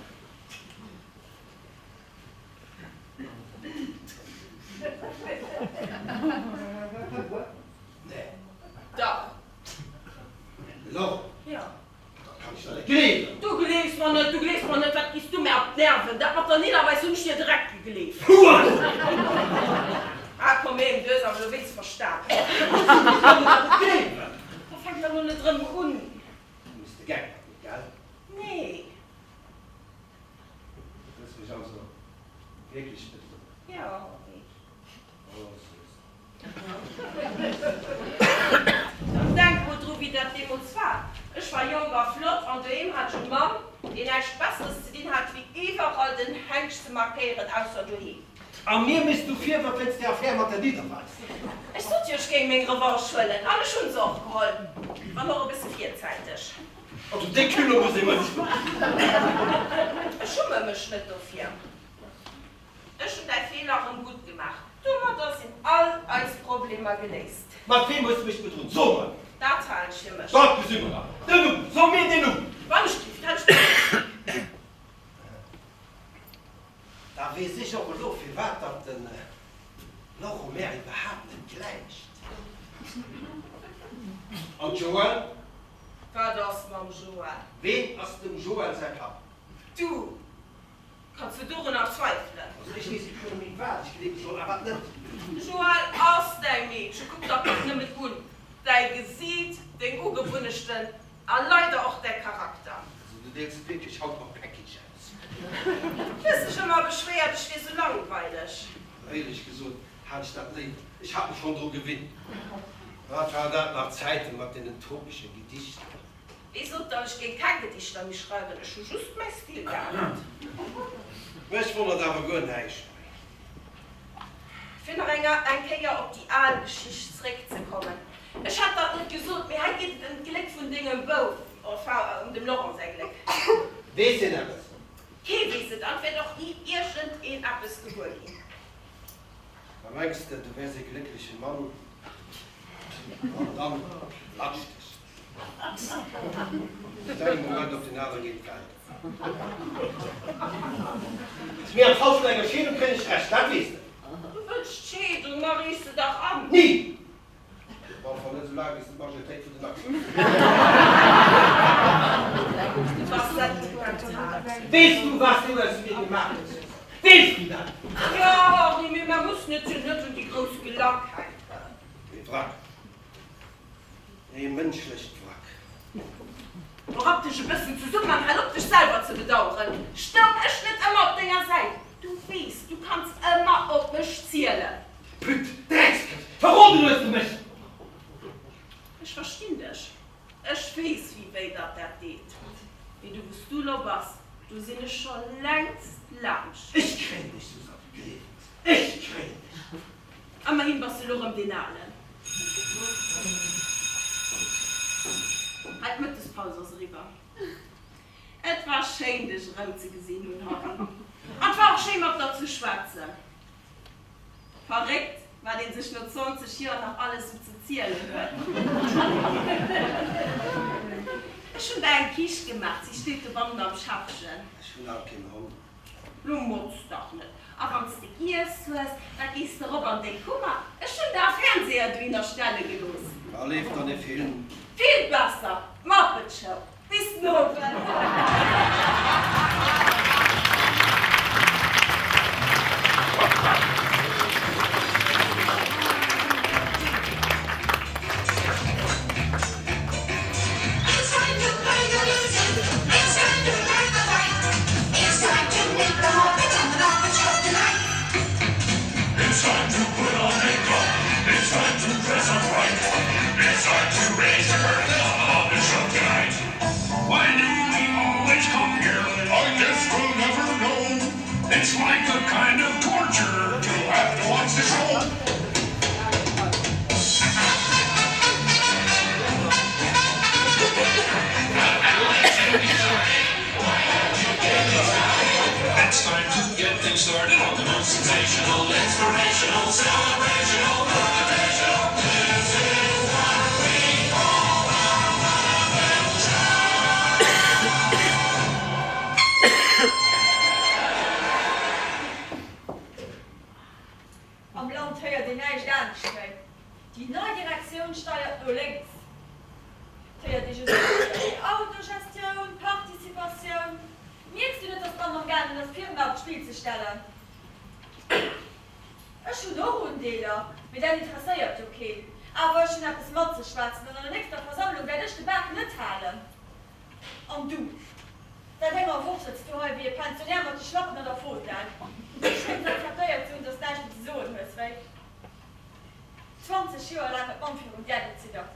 Speaker 1: Nee.
Speaker 2: Dach.
Speaker 1: Lo.
Speaker 2: Jo.
Speaker 1: Dat kann ech der net gleewen.
Speaker 2: Du gleefs mer net, du gleefs mer net, wat giss du mär op d'Nerven. Dat mat der Nidderweis hunn ech dir direkt gegleeft.
Speaker 1: Huer!
Speaker 2: Ah komm heem, du hues awer elo wéinst verstan.
Speaker 1: Ech kann dir dat net gleewen.
Speaker 2: Da fänk der elo net erëm un.
Speaker 1: Du muss de Geck mat mir, gell?
Speaker 2: Nee.
Speaker 1: Du wëlls mech also wierklech bedroen?
Speaker 2: Jo, Henri.
Speaker 1: Oh, Suss.
Speaker 2: Dann denk mol dru wéi dat deemools war. Ech war jonk a flott an doheem hat ech e Mann, deen näischt Besseres ze dinn hat wéi iwwerall den Hengsch ze markéieren, ausser doheem.
Speaker 1: A mir misst du Virwërf wéinst där Affär mat der Nidderweis.
Speaker 2: Ech sot jo, ech géing meng Revanche huelen an ech hunn se och geholl, wann och e bësse virzäiteg.
Speaker 1: Also déi Culot muss ee mol hunn.
Speaker 2: Ech schumme mech net dofir. Ech hunn däi Feeler erëm gutt gemaach. Domadder sinn all eis Problemer geléist.
Speaker 1: Mat weem hues de mech bedrunn? So mol!
Speaker 2: Dat halen ech fir mech.
Speaker 1: Dat gesi mer nach. Den Numm! So mir den Numm!
Speaker 2: Wann ech giff, hätt ech gewosst.
Speaker 1: Da weess ech och elo, firwat datt de Laurent mär iwwerhaapt net gläicht. An d'Joëlle?
Speaker 2: Wat ass mam Joël?
Speaker 1: Ween ass dem Joël säi Papp?
Speaker 2: Du! Kanns du dorun nach zweifelen?
Speaker 1: Also ech weess guer net méi wat ech gleewe soll a wat net.
Speaker 2: Joël ass däi Meedche, kuck der dach nëmmen un, däi Gesiit, deng Ugewunnechten a leider och däi Charakter.
Speaker 1: Also du deels et wierklech haut am Package aus.
Speaker 2: Du hues dech ëmmer beschwéiert, ech wier sou langweileg.
Speaker 1: Éierlech gesot hat ech dat léiwer, ech hat mech schonn dru gewinnt. Wat waren dat nach Zäiten mat deenen topege Gedichter.
Speaker 2: Wee sot dann, ech géing keng Gedichter méi schreiwen? Ech hu just mäi Stil geännert.
Speaker 1: Mech wonnert awer guer näischt méi.
Speaker 2: Fir nach eng eng Kéier op déi al Geschicht zréckzekommen, Ech hätt dat net gesot, mee hei geet et ëm d'Gléck vun dengem Bouf, enfin, ëm dem Laurent säi Gléck.
Speaker 1: Weess een eppes?
Speaker 2: Kee weess et an et wäert och ni iergendeen eppes gewuer ginn.
Speaker 1: Da mengs de, du wäers ee gléckleche Mann, an dann klatscht dech. Vun engem Moment op den anere geet d'Welt ënner. Mee am Fall vun enger Scheedung kréien ech Recht, dat weess de.
Speaker 2: Du wëlls d'Scheedung, ma riicht se dach an.
Speaker 1: Ni! Op alle Fall net esou laang, wéi s de d'Majoritéit vun den Aktien hues.
Speaker 2: Du bass sentimental.
Speaker 1: Weess du, wat s du aus mir gemaach hues, Susan? Weess du dat?
Speaker 2: Jo, Henri, mee mer mussen et jo net un déi grouss Glack hänken.
Speaker 1: Ee Wrack. Ee mënschlecht Wrack.
Speaker 2: Rapp dech e bëssen zesummen an hal op dech selwer ze bedaueren. Stoung ech net ëmmer op denger Säit? Du weess, du kanns ëmmer op mech zielen.
Speaker 1: Pütt, Dreckskëscht, verroden hues de mech!
Speaker 2: Ech verstinn dech. Ech weess, wéi wéi datt dat deet. Mee du, wou s du elo bass, do sinn ech scho längst laanscht.
Speaker 1: Ech kréien dech, Susanne, gleef et, ech kréien dech!
Speaker 2: Ëmmerhin bass de lo rëm deen Alen. Hei, d'Mëttespaus ass eriwwer. Et war schéin, dech erëm ze gesinn hunn, Henri. An et war och schéi, mat der ze schwätzen. Verréckt, wat ee sech no 20 Joer nach alles sou ze zielen huet. Ech hunn der eng Quiche gemaach, si steet dobannen am Schäffchen.
Speaker 1: Ech hunn alt keen Honger.
Speaker 2: Lo motz dach net. A wann s de giess hues, da gees de rop an deng Kummer. Ech hunn der e Fernseher dohinner stelle gelooss.
Speaker 1: Da leeft dann e Film.
Speaker 2: Vill besser, d'Muppet Show. Bis den Owend.
Speaker 8: It's like a kind of torture to have to watch the show. It's time to get things started on the most sensational, inspirational, celebrational, motivational. This is what we call the Muppet Show!
Speaker 6: Am Land héiert een näischt anescht méi. Déi nei Direktioun steiert no lénks. Et héiert ee just Wierder wéi Autogestioun, Participatioun. Mierks du net, datt d'Mamm am gaangen ass, d'Firma op d'Spill ze stellen? Ech hunn och Undeeler, mee dat interesséiert jo keen. Awer ech hunn eppes matzeschwätzen an an der nächster Versammlung wäert ech de Bak net halen. An du? Säit enger Woch sëtz du hei wéi e Pensionär mat de Schlappen an der Fotell. Du schéngs akzeptéiert ze hunn, dass näischt méi ze soen hues, wéi? 20 Joer laang huet d'Mamm virun där geziddert.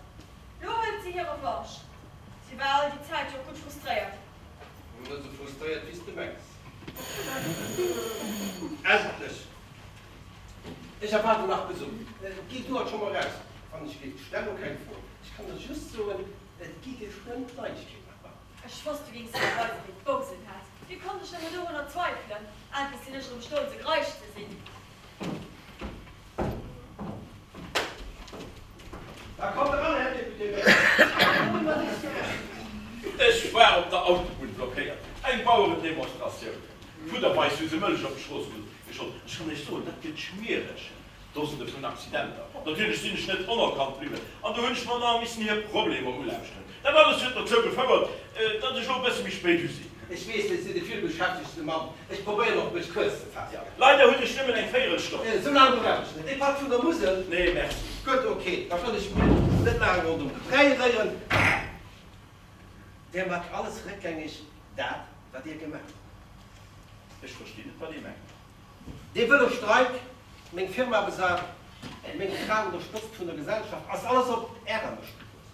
Speaker 6: Lo hëlt si hir Revanche. Si war all déi Zäit jo och gutt frustréiert.
Speaker 1: Net esou frustréiert, wéi s de mengs. Endlech! Ech erwaarden nach Besuch. Géi du alt scho mol raus, wann ech géif. Stell lo keng Fro. Ech kann der just soen, et gi geschwënn Neiegkeeten.
Speaker 6: Ech wosst, du géings mir weisen, wéi d'Bousen hat. Wéi konnt ech nëmmen dorunner zweifelen? Endlech sinn ech erëm stolz, e Greisch ze sinn.
Speaker 1: Da kommt eran, Här Député-maire.
Speaker 4: Ech war op der Autobunn blockéiert. Eng Bauerendemonstratioun. Fudderweis hu se Mëllech op d'Strooss geschott. Ech kann Iech soen, dat gëtt schmiereg. Dosende vun Accidenter. Natierlech sinn ech net onerkannt bliwwen an do hunn ech mer nach missen hir Problemer ulauschteren. Dat alles huet dozou gefouert, datt ech elo e bësse méi spéit u sinn.
Speaker 1: Ech weess, ech sinn e vill beschäftegte Mann. Ech probéieren och, mech kuerz ze faassen.
Speaker 4: Leider hunn ech nëmmen eng Véierelstonn.
Speaker 1: Esou laang brauch ech net. Dee Pak vun der Musel?
Speaker 4: Nee, merci.
Speaker 1: Gutt, ok, da wëll ech mir net laang ronderëm de Bräi réieren. Där maacht alles réckgängeg, dat, wat Dir gemaach hutt.
Speaker 4: Ech verstinn net, wat Dir mengt.
Speaker 1: Dee wëlle Streik, meng Firma besat, meng Fra un der Spëtzt vun der Gesellschaft, ass alles op Ärer Mëscht gewuess.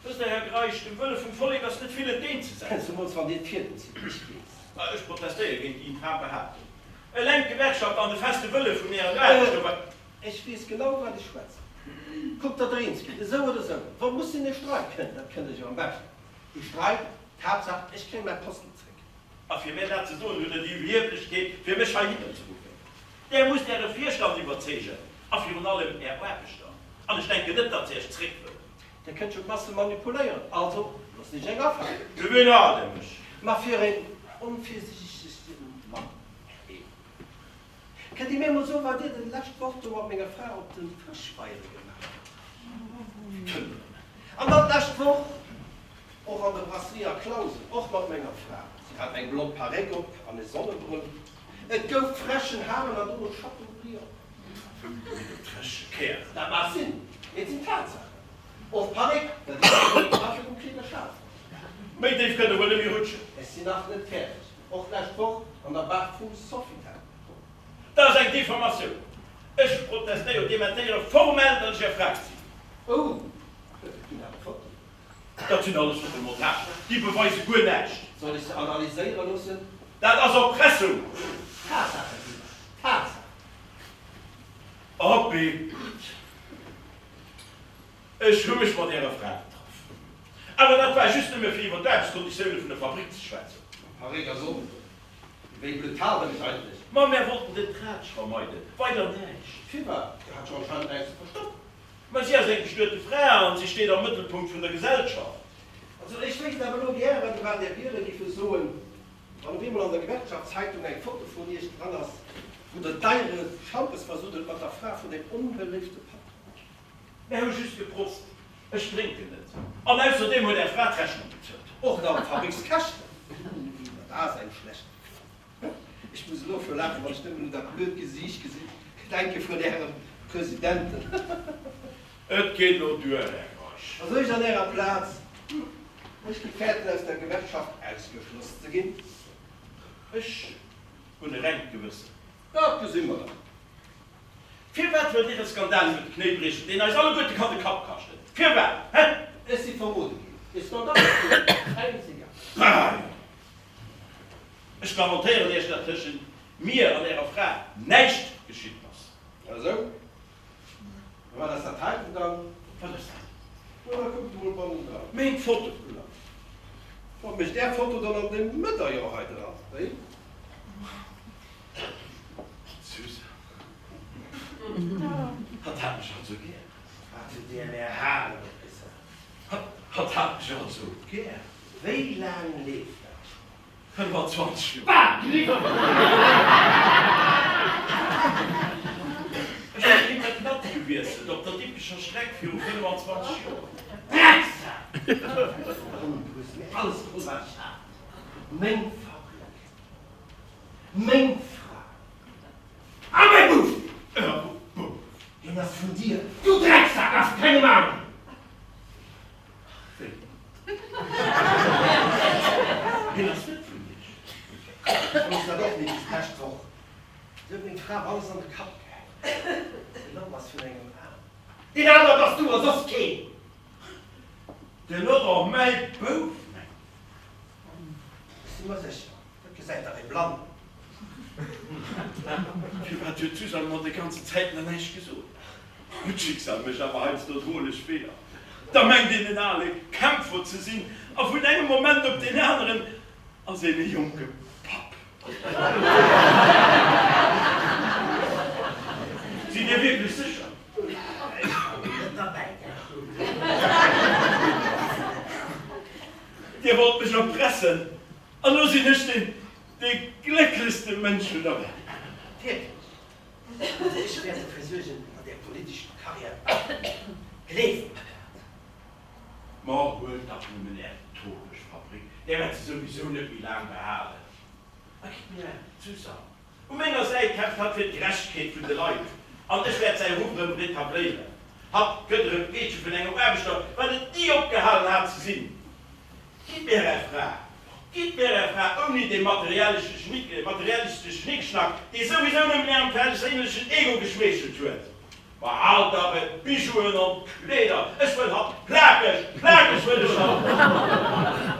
Speaker 4: Wësst Der, Här Greisch, dem Wëlle vum Vollek ass net vill entgéintzesetzen.
Speaker 1: Zemools wann Dir d'Fiedem zitt. Ech weess.
Speaker 4: Ech protestéiere géint déi infam Behaaptung. Eleng d'Gewerkschaft an de feste Wëlle vun Ären Aarbechter wa.
Speaker 1: Ech weess genau, wat ech schwätzen. Kuckt, datt Der eens gitt, esou oder esou. Wa mussen ee streiken, dat kënnt Iech jo am beschten, ee Streik, d'Haaptsaach, ech kréie mäi Posten zréck.
Speaker 4: A fir mär dat ze soen, hutt Der déi Iwwerhieflechkeet, fir mech heihinner ze ruffen. Där musst Äre Virstand iwwerzeegen a virun allem Är Aarbechter. An ech denken net, datt se Iech zréck wëllen.
Speaker 1: Dir kënnt jo d'Masse manipuléieren, also loosst Iech eng afalen.
Speaker 4: Fir ween haalt Der mech?
Speaker 1: Ma fir een onvirsiichtegen Mann, Här Ewen. Kënnt Dir mir emol soen, wat Dir den lescht Woch do mat menger Fra op de Fëschweiere gemaach hutt?
Speaker 4: Kënnt Der nëmmen.
Speaker 1: An dann d'lescht Woch och an der Brasserie a Clausen, och mat menger Fra. Si hat eng blond Paréck op an e Sonnebrëll. Et gouf freschen Hamen an dono Chateaubriand.
Speaker 4: Freche Kär.
Speaker 1: Dat mag sinn, mee et sinn Tatsaachen. Och d'Paréck, dat ass jo net Paschel um Kleeder Schaf.
Speaker 4: Méi déif kënnt e wuel net méi rutschen.
Speaker 1: Ech sinn nach net fäerdeg. Och d'lescht Woch an der Bar vum Sofitel.
Speaker 4: Dat ass eng Diffamatioun. Ech protestéieren, dementéiere formell, datt ech Är Fra sinn.
Speaker 1: Oh, et ginn awer Fotoen.
Speaker 4: Dat sinn alles Fotomontagen, déi beweise guer näischt.
Speaker 1: Soll ech se analyséiere loossen?
Speaker 4: Dat ass Erpressung!
Speaker 1: Tatsaachen sinn dat, Tatsaachen!
Speaker 4: Abee, gutt. Ech hu mech mat Ärer Fra getraff. Awer dat war just nëmme fir iwwer d'Aarbechtskonditioune vun der Fabrik ze schwätzen.
Speaker 1: Paréck a Sonnebrëll. Wéi brutal wëll ech eigentlech?
Speaker 4: Ma mär wollten den Tratsch vermeiden, weider näischt.
Speaker 1: Firwat? Dir hat jo anscheinend näischt ze verstoppen.
Speaker 4: Mä si ass eng bestuete Fra an si steet am Mëttelpunkt vun der Gesellschaft.
Speaker 1: Also ech wéisst awer elo gären, wat Är Wieler giffe soen, wann op eemol an der Gewerkschaftszeitung eng Foto vun Iech dran ass, wou Der deiere Schampes versuddelt mat der Fra vun deem onbeléifte Patron.
Speaker 4: Mär hu just geprost. Ech drénken net. An ausserdeem huet Är Fra d'Rechnung bezuelt.
Speaker 1: Och nach d'Fabrikskäschten. Dat ass eng schlecht Reklam. Ech muss elo scho laachen, wann ech nëmmen un dat blöd Gesiicht gesinn, denke vun Ärem Presidenten.
Speaker 4: Et geet elo duer, Här Greisch.
Speaker 1: Also ech an Ärer Plaz, ech gi fäerten, aus der Gewerkschaft ausgeschloss ze ginn.
Speaker 4: Ech hunn e rengt Gewëssen.
Speaker 1: Dat gesi mer dann.
Speaker 4: Firwat wëllt Dir e Skandal iwwer de Knéi briechen, deen eis alleguerte kann de Kapp kaschten? Firwat? Hä?
Speaker 1: Ech si verrode ginn. De Skandal ass mir schäisegal.
Speaker 4: Bah! Ech garantéieren Iech, dat tëschent. Mir an Ärer Fra näischt geschitt ass.
Speaker 1: Esou? A wat ass dat heiten dann?
Speaker 4: Wat ass dat?
Speaker 1: No, da kuckt emol bannendran.
Speaker 4: Meng Foto.
Speaker 1: Wat mécht Är Foto dann an deem Medaillon hei dran, wéi?
Speaker 4: D'Susan. Hatt hat mech alt sou gär.
Speaker 1: Wat hutt Dir an Är Halen opgesat?
Speaker 4: Hatt hat mech alt sou gär.
Speaker 1: Wéi laang leeft dat schonn?
Speaker 4: 25 Joer.
Speaker 1: Wat?
Speaker 4: Ech hunn him et matgewiesselt op der Dippecher Streck viru 25 Joer.
Speaker 1: Drecksak! Mann, du hues mir alles geholl, wat ech hat. Meng Fabrik, meng Fra a mäi Bouf!
Speaker 4: Bouf?
Speaker 1: Hien ass vun dir, du Drecksak, a vu kengem aneren!
Speaker 4: Ach wéi? Hien ass net vun iech.
Speaker 1: Ech wousst dat och nit bis d'lescht Woch. Se huet meng Fra alles an de Kapp gehäit. De Laurent ass vun engem aneren. Deen anere bass du a soss keen!
Speaker 4: De Laurent, mäi Bouf, mengt.
Speaker 1: Ech si mer sécher, dat gesäit dach ee Blannen.
Speaker 4: Firwat huet d'Suzanne mer déi ganzen Zäit nach näischt gesot? D'Schicksal mécht awer heiansdo droleg Feeler. Da mengt een en ale Kämpfer ze sinn a vun engem Moment op deen aneren ass een e jonke Papp. Sidd Dir wierklech sécher?
Speaker 1: Ech war net derbäi.
Speaker 4: Dir wollt mech erpressen an elo sinn ech dee glécklechste Mënsch vun der Welt.
Speaker 1: Wierklech? Ech wäert dofir suergen, datt Är politesch Karriär opgeet. Gleeft mer dat!
Speaker 4: Ma huelt dach nëmmen Är Tobechfabrik, där wäert se souwisou net méi laang behalen. A gitt mir d'Susanne. U menger Säit kämpft hatt fir d'Gerechtegkeet vun de Leit, an ech wäert säi Ruff erëm retabléieren. Hatt gëtt erëm d'Meedche vun engem Aarbechter, wat et ni opgehalen hat ze sinn. Gitt mir Är Fra! Gitt mir Är Fra ouni dee materiellesche Schnick, materiellistesche Schnickschnack, dee souwisou nëmmen Ärem perséinlechen Ego geschmeechelt huet. Ma haalt dach et, d'Bijouen an d'Kleeder, ech wëll hatt plakeg, plakeg wëll ech hatt!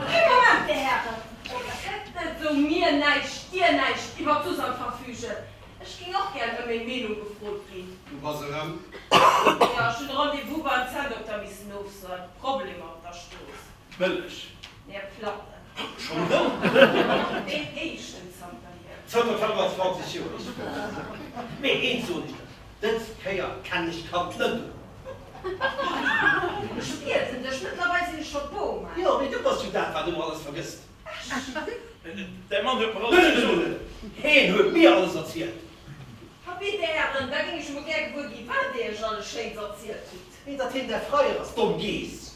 Speaker 2: Ee Moment, Dir Hären, Dir kënnt net esou mir näischt, dir näischt iwwer d'Susanne verfügen. Ech géing och gär ëm meng Meenung gefrot ginn.
Speaker 1: Du bass erëm?
Speaker 2: Jo, ech hunn e Rendez-vous beim Zänndokter missen ofsoen. Problemer op der Strooss.
Speaker 4: Bëlleg.
Speaker 2: Där Platten.
Speaker 4: Schonn erëm?
Speaker 2: Deen éischten zanterhier.
Speaker 1: Zanter 25 Joer, ech weess. Mee eent soen ech der, dës Kéier kennen ech d'Kand net un.
Speaker 2: Ech bieden dech, mëttlerweil sinn ech scho Boma.
Speaker 1: Jo, mee du bass jo dat, wat ëmmer alles vergësst.
Speaker 2: Ech?
Speaker 4: Däi Mann huet mer alles gesot.
Speaker 1: Net, net, heen huet mir alles erzielt.
Speaker 2: Ha bitt, Hären, da géing ech emol gär gewuer ginn, wat Dir iech alles Schéins erzielt hutt.
Speaker 1: Mee datt hien däi Freier ass, domm Geess!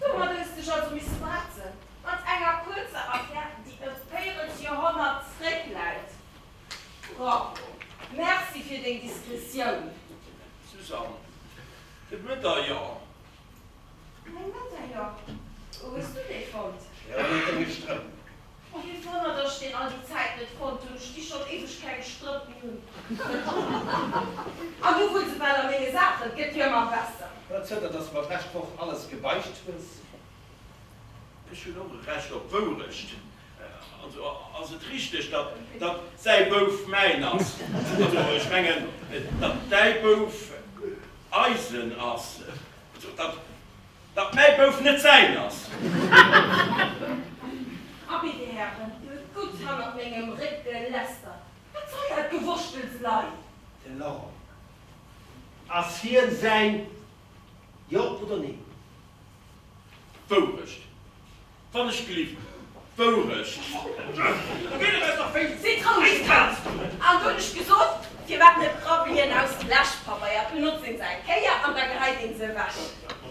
Speaker 2: Domat hues dech also misse bretzen, mat enger kuerzer Affär, déi e Véierelsjoerhonnert zréckläit. Bravo! Merci fir deng Diskretioun.
Speaker 4: Suzanne, de Medaillon.
Speaker 2: Mäi Medaillon? Wou hues du dee fonnt?
Speaker 1: Jo, ënnert denge Strëmp.
Speaker 2: Oh, wéi Wonner, dass ech deen all déi Zäit net fonnt hunn. Ech sti schonn éiweg keng Strëmp méi un. An du wulls ewell a menge Saachen, 't gëtt jo ëmmer besser.
Speaker 1: Mä zënter dass de mer d'lescht Woch alles gebeicht hues.
Speaker 4: Ech hunn och e Recht op d'Wourecht. Also ass et richteg, datt datt säi Bouf mäin ass? Also ech mengen, datt däi Bouf eisen ass. Also datt Datt mäi Bouf net säin ass.
Speaker 2: Abee, Dir Hären, Dir huet gutt hannert mengem Réck gelästert. Wat soll dat Gewurschtels lei?
Speaker 1: De Laurent, ass hien säin, jo oder neen?
Speaker 4: Wourecht, Wann ech gelift, d'Wourecht.
Speaker 1: Da geet et eis nach wéi
Speaker 2: Sidd roueg! An du hunn ech gesot, firwat net Prabbelien aus Blechpabeier? Benotzt een se eng Kéier an da geheit een se ewech.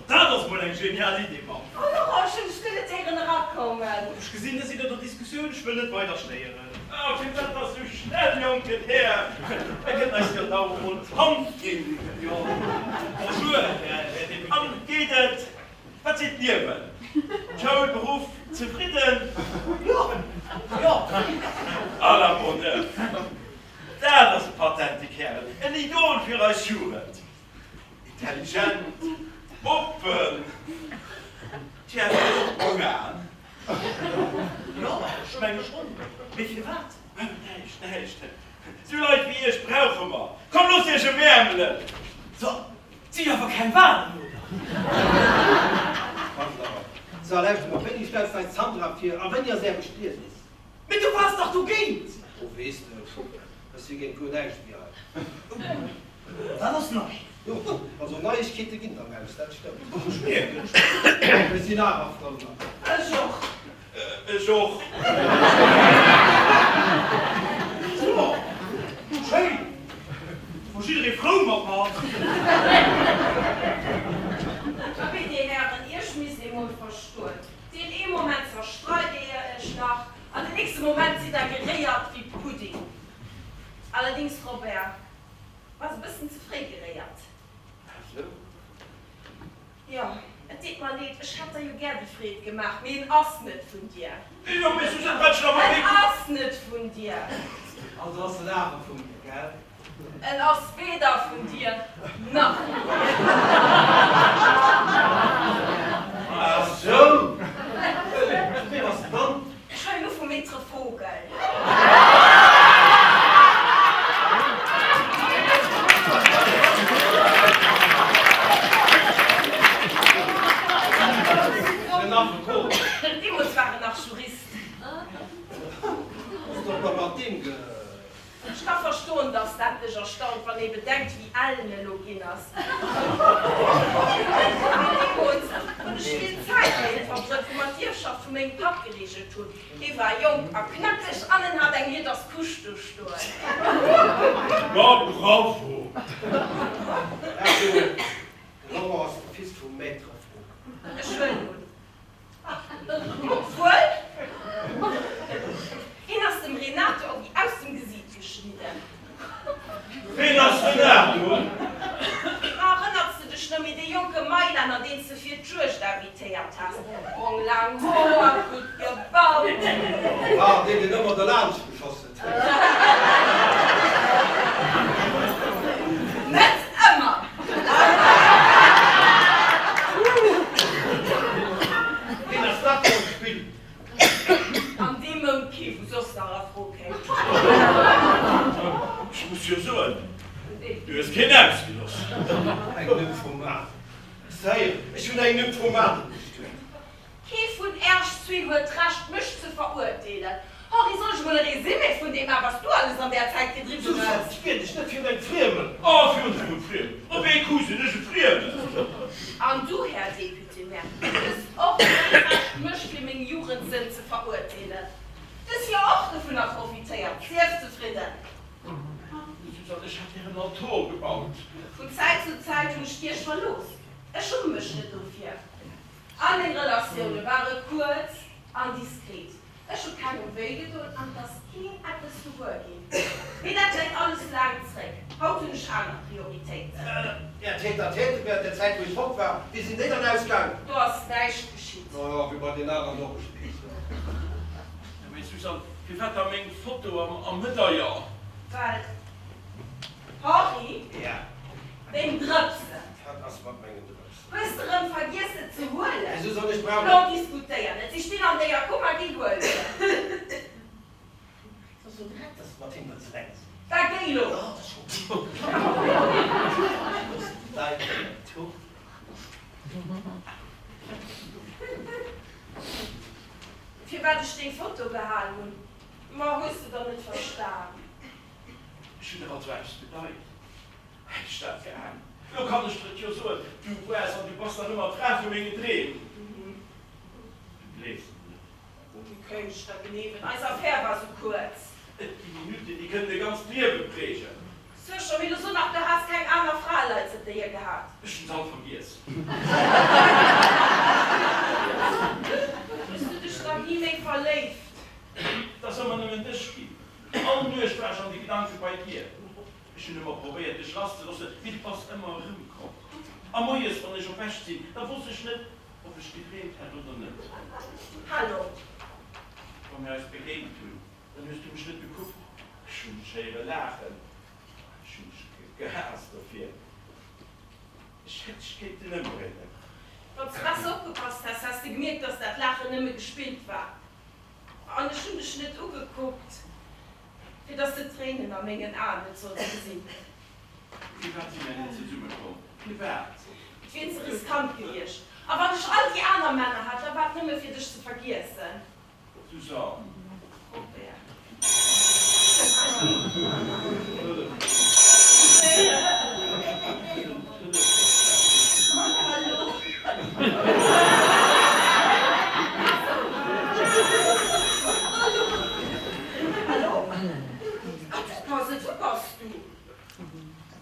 Speaker 5: Dat ass mol eng genial Idee, Mamm!
Speaker 2: Oh Laurent, ech hunn dech guer net héieren erakommen.
Speaker 5: Ech gesinn, Dir sidd an der Diskussioun, ech wëll net weider stéieren.
Speaker 4: Oh, firwat da sou schnell, jonken Här? Der kënnt eis jo da och mol d'Hand ginn.
Speaker 5: Jo, bonjour, Här Député.
Speaker 4: An, geet et? Wat seet d'Liewen? Schoul, Beruff, zefridden?
Speaker 5: Jo, jo.
Speaker 4: À la bonne heure. Dat ass e patente Kärel, en Idol fir eis Jugend. Intelligent, oppen, tja, huet och brong Aen.
Speaker 5: Jo, ech. Ech menge schonn. Mee firwat?
Speaker 4: Näischt, näischt. Sou Leit wéi iech brauche mer. Komm, loosst iech emäermelen!
Speaker 5: So, 't si awer keng Wahlen, oder?
Speaker 1: Passt awer. So, lauschter mol, wéini stells de eis d'Sandra vir a wéini ass är Bestietnis?
Speaker 5: Mee du waars dach dogéint!
Speaker 1: Oh, weess de, ech si géint guer näischt méi hei.
Speaker 5: Dat ass nei.
Speaker 1: Jo, also Neiegkeete ginn et am Haus, dat stëmmt.
Speaker 4: Ech mierken.
Speaker 1: Ech sinn awer frou.
Speaker 2: Ech och.
Speaker 4: Ech och.
Speaker 5: Super! Schéin! Wor jidderee frou mat mer.
Speaker 2: Abee, Dir Hären, Iech misst ee mol verstoen. Deen ee Moment zerstreit Dir Iech nach, an den nächste Moment sidd Der geréiert wéi Pudding. Allerdings, Robert, bass e bëssen ze fréi geréiert.
Speaker 4: Ah sou.
Speaker 2: Jo, et deet mer leed, ech hätt der jo gär déi Freed gemaach, mee en ass net vun dir.
Speaker 4: Jo, mee Suzanne, wat ech awer
Speaker 2: En ass net vun dir.
Speaker 1: Also ass en awer vu mir, gell?
Speaker 2: En ass weder vun dir nach vu mir.
Speaker 1: Ah sou! Vu wem ass en dann?
Speaker 2: Ech huelen u vum Maître Vogel.
Speaker 1: Den Affekot.
Speaker 2: Deemools war en nach Jurist.
Speaker 1: Ass doch da mat deem ge.
Speaker 2: Ech ka verstoen, dass dat dech erstaunt, wann ee bedenkt, wéi al en elo ginn ass. Mee deemools hunn ech vill Zäit bei him verbruet, wou mer d'Ierfschaft vu mengem Papp gereegelt hunn. Hie war jonk a knackeg an en hat eng Lieders Couche do stoen.
Speaker 4: Ma bravo!
Speaker 1: Also, de Laurent ass de Fils vum Maître Vogel.
Speaker 2: Ech huelen un. Obwuel, hien ass dem Renato och wéi aus dem Gesiit geschnidden.
Speaker 4: Ween ass Renato?
Speaker 2: Ma erënners de dech nëmme dee jonke Mailänner, deen s de fir d'Juegd invitéiert has? Brong laang Hoer, gutt gebaut.
Speaker 1: Ah, deen, deen ëmmer derlaanscht geschoss huet.
Speaker 2: Net ëmmer.
Speaker 1: Ween ass dat fir e Spill?
Speaker 2: An deem Mount kee wou soss nach a Fro kéim.
Speaker 4: Ech muss jo soen, du hues keen ausgeloss.
Speaker 1: Eng Nymphomane. Sire, ech hunn eng Nymphomane bestuet.
Speaker 2: Kee vun Äerch zwee huet d'Recht, mech ze verurteelen. Henri, soll ech emol e Résumé vun deem maachen, wat s du alles an där Zäit gedriwwen hues?
Speaker 1: Suzanne, ech wier dech net virun engem Friemen.
Speaker 4: Oh, virun engem Friemen? Op ee Coup sinn ech e Friemen.
Speaker 2: An du, Här Député-Maire, hues och kee Recht, mech fir meng Jugendsënn ze verurteelen. Du hues jo och dovunner profitéiert. Sief zefridden.
Speaker 4: Suzanne, ech hat dir en Altor gebaut.
Speaker 2: Vun Zäit zu Zäit hunn ech d'Kierch verlooss. Ech schumme mech net dofir. All meng Relatioune ware kuerz an diskret. Ech hu kengem wéi gedoen an et ass keen eppes gewuer ginn. Mee dat läit alles laang zréck. Haut hunn ech aner Prioritéiten.
Speaker 1: Är Tête-à-tête während der Zäit wou ech fort war, wéi sinn déi dann ausgaang?
Speaker 2: Do ass näischt geschitt.
Speaker 1: Naja, wéi bei den aneren och, ech weess jo.
Speaker 4: Mee Suzanne, firwat da meng Foto am Medaillon?
Speaker 2: Well, Henri,
Speaker 1: Ja.
Speaker 2: deng Drëpsen.
Speaker 1: Wat ass mat mengen Drëpsen?
Speaker 2: Hues de rëm vergiess se ze huelen?
Speaker 1: Wéisou soll ech brauchen?
Speaker 2: Lo diskutéier net, si stinn an denger Kummer, géi huel se.
Speaker 1: Et ass jo dreck, dass de mat him wëlls eleng sinn.
Speaker 2: Da géi lo!
Speaker 1: Jo, dat ass scho gutt. Ech loossen déi Leit net zou.
Speaker 2: Firwat ech deng Foto gehal hunn, ma hues de dann net verstan?
Speaker 4: Ech hunn der also eppes bedeit. Hätt ech dat geahnt. Lo kann ech der et jo soen, du waars an du bass nach ëmmer d'Fra vu mengen Dreem. Du gleefs et net.
Speaker 2: Wéi kéint ech der gleewen? Eis Affär war sou kuerz.
Speaker 4: Et gi Minutten, déi kënnen e ganzt Liewe prägen.
Speaker 2: Sécher, mee lo so nach, du häss keng aner Fraleit zënterhier gehat.
Speaker 4: Ech hunn se all vergiess.
Speaker 2: Hues du dech dann ni méi verléift?
Speaker 4: Et ass ëmmer nëmmen dech ginn. All Nuecht war ech an de Gedanke bei dir. Ech hunn ëmmer probéiert dech lass ze loossen, mee du bass ëmmer erëmkomm. A moies, wann ech erwächt sinn, da wosst ech net, ob ech gedreemt hat oder net.
Speaker 2: Hallo.
Speaker 4: Wa mir eis begéint hunn, dann hues du mech net gekuckt. Ech hunn dech héiere laachen. Ech hunn dech gehaasst dofir. Ech hätt dech kéinten ëmbréngen.
Speaker 2: Wann s de besser opgepasst häss, häss de gemierkt, dass dat Laachen nëmme gespillt war. An ech. Ech hunn dech net ugekuckt, fir dass de d'Tréinen a mengen Aen net solls gesinn.
Speaker 4: Firwat si mär net zesumme komm? Firwat?
Speaker 2: Et wier ze riskant gewiescht. A wann ech all déi aner Männer hat, da war et nëmme fir dech ze vergiessen.
Speaker 4: Suzanne.
Speaker 2: Robert. Hallo. Hallo. Ah, du bass et, wou bass du?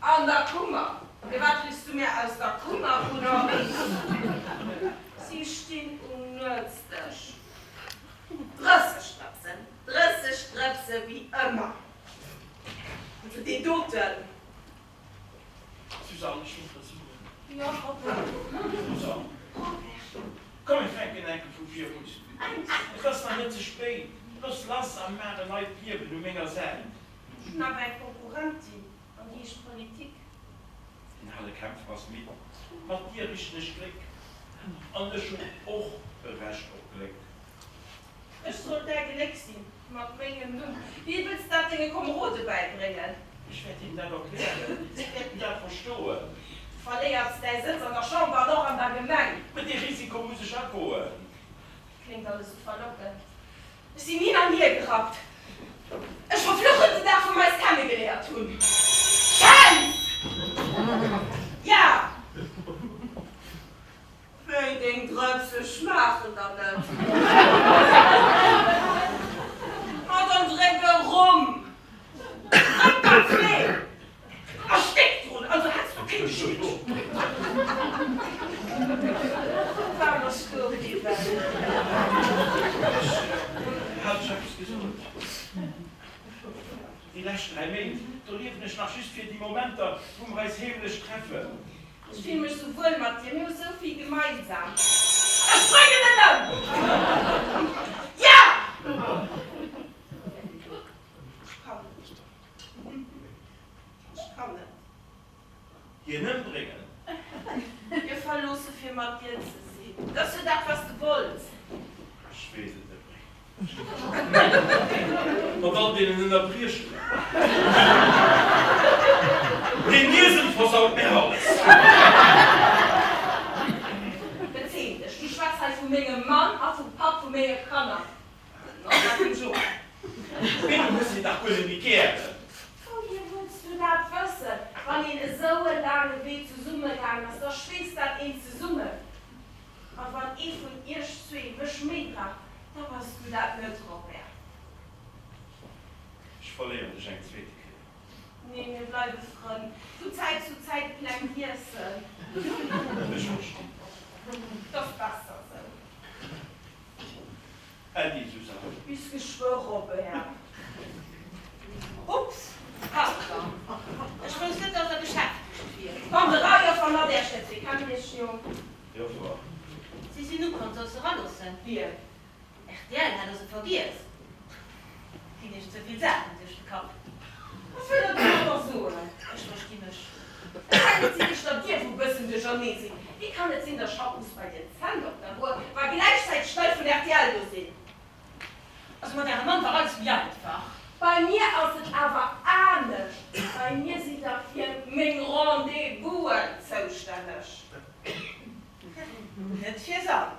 Speaker 2: An der Kummer. Firwat riffs du mir aus der Kummer vun Henri? Si stinn um Nuetsdësch. 30 Drëpsen, 30 Drëpse wéi ëmmer. Also deen doten.
Speaker 4: Suzanne, ech wollt der soen.
Speaker 2: Jo, Robert.
Speaker 4: Suzanne.
Speaker 2: Robert.
Speaker 4: Komm, mir fänken enke vu vir un. Et ass nach net ze spéit. Looss lass a maach en neit Liewen u menger Säit.
Speaker 2: Ech hunn awer eng Konkurrentin, an déi heescht Politik.
Speaker 4: Den ale Kämpfer ass midd. Mat dir richten ech Gléck. An ech hunn och e Recht op Gléck.
Speaker 2: Ech soll däi Gléck sinn, mat mengem Numm. Wéi wëlls dat denge Komerode bäibréngen?
Speaker 4: Ech wäert hinnen dat erklären. Si wäerten dat verstoen.
Speaker 2: Du verléiers däi Sëtz an der Chamber an och an der Gemeng.
Speaker 4: Mä dee Risiko muss ech agoen.
Speaker 2: Kléngt alles sou verlockend. Ech sinn hin an hier gerappt. Ech verfluchen den Dag, wou mer eis kennegeléiert hunn. Schäiss! Ja! Wéi deng Drëpse schmaachen der net. Ma dann drénk e Rum. Drénk der zwee. Erstéck drun, also häss du keng Schuld. Wat ass do bliwwen?
Speaker 4: Ech hat ech eppes gesot. Déi lescht 3 Méint, do liewen ech nach just fir déi Momenter, wou mer eis heemlech treffen.
Speaker 2: Ech fill mech sou wuel mat dir, mir hu sou vill gemeinsam. Ech bréngen en ëm! Ja! Ech kann net. Ech kann net.
Speaker 4: Hien ëmbréngen.
Speaker 2: Hie verloosse fir mat dir ze sinn. Dat ass jo dat, wat s de wollts.
Speaker 4: Ech weess et net méi. Mat all deenen Ënnerbriechungen. Deen Iesel versaut mär alles.
Speaker 2: Bezeen dech, du schwätz hei vu mengem Mann a vum Papp vu menge Kanner.
Speaker 4: Mee du hues hien dach guer net méi gären.
Speaker 2: Wouhier wëlls du dat wëssen? Wann een esou e laange Wee zesumme gaangen ass, da schweesst dat een zesummen. A wann ee vun iech zwee mech méi brauch, da bass du dat net, Robert.
Speaker 4: Ech verléieren dech eng zweete Kéier.
Speaker 2: Nee, mir bleiwe Frënn. Vu Zäit zu Zäit kleng iessen.
Speaker 4: Ech verstinn.
Speaker 2: 't ass besser esou.
Speaker 4: Äddi, Suzanne.
Speaker 2: Bis geschwë, Robert. Ups, pardon.
Speaker 7: Ech wousst net, dass Der beschäftegt wiert.
Speaker 2: Wanderei, Joffer Nadesch, der zwee kennen Iech jo.
Speaker 4: Joffer.
Speaker 7: Si sinn ukomm, soll ech se eraloossen?
Speaker 2: Wien?
Speaker 7: Rtl, hat Der se vergiess? Ginn Iech ze vill Saachen duerch de Kapp.
Speaker 2: Wat wëllt Der domadder soen?
Speaker 7: Ech versti mech.
Speaker 2: Et kann net sinn, ech der Dir wou bëssen duerchernee sinn. Wéi kann et sinn, dass Schappus bei dir d'Zänn op der Buer, wa gläichzäiteg d'Leit vun rtl do sinn?
Speaker 7: Also mat Ärem Mann war alles méi einfach.
Speaker 2: Bei mir ass et awer anescht. Bei mir sinn der fir meng Rendez-vousen zoustänneg.
Speaker 7: Net fir s'all.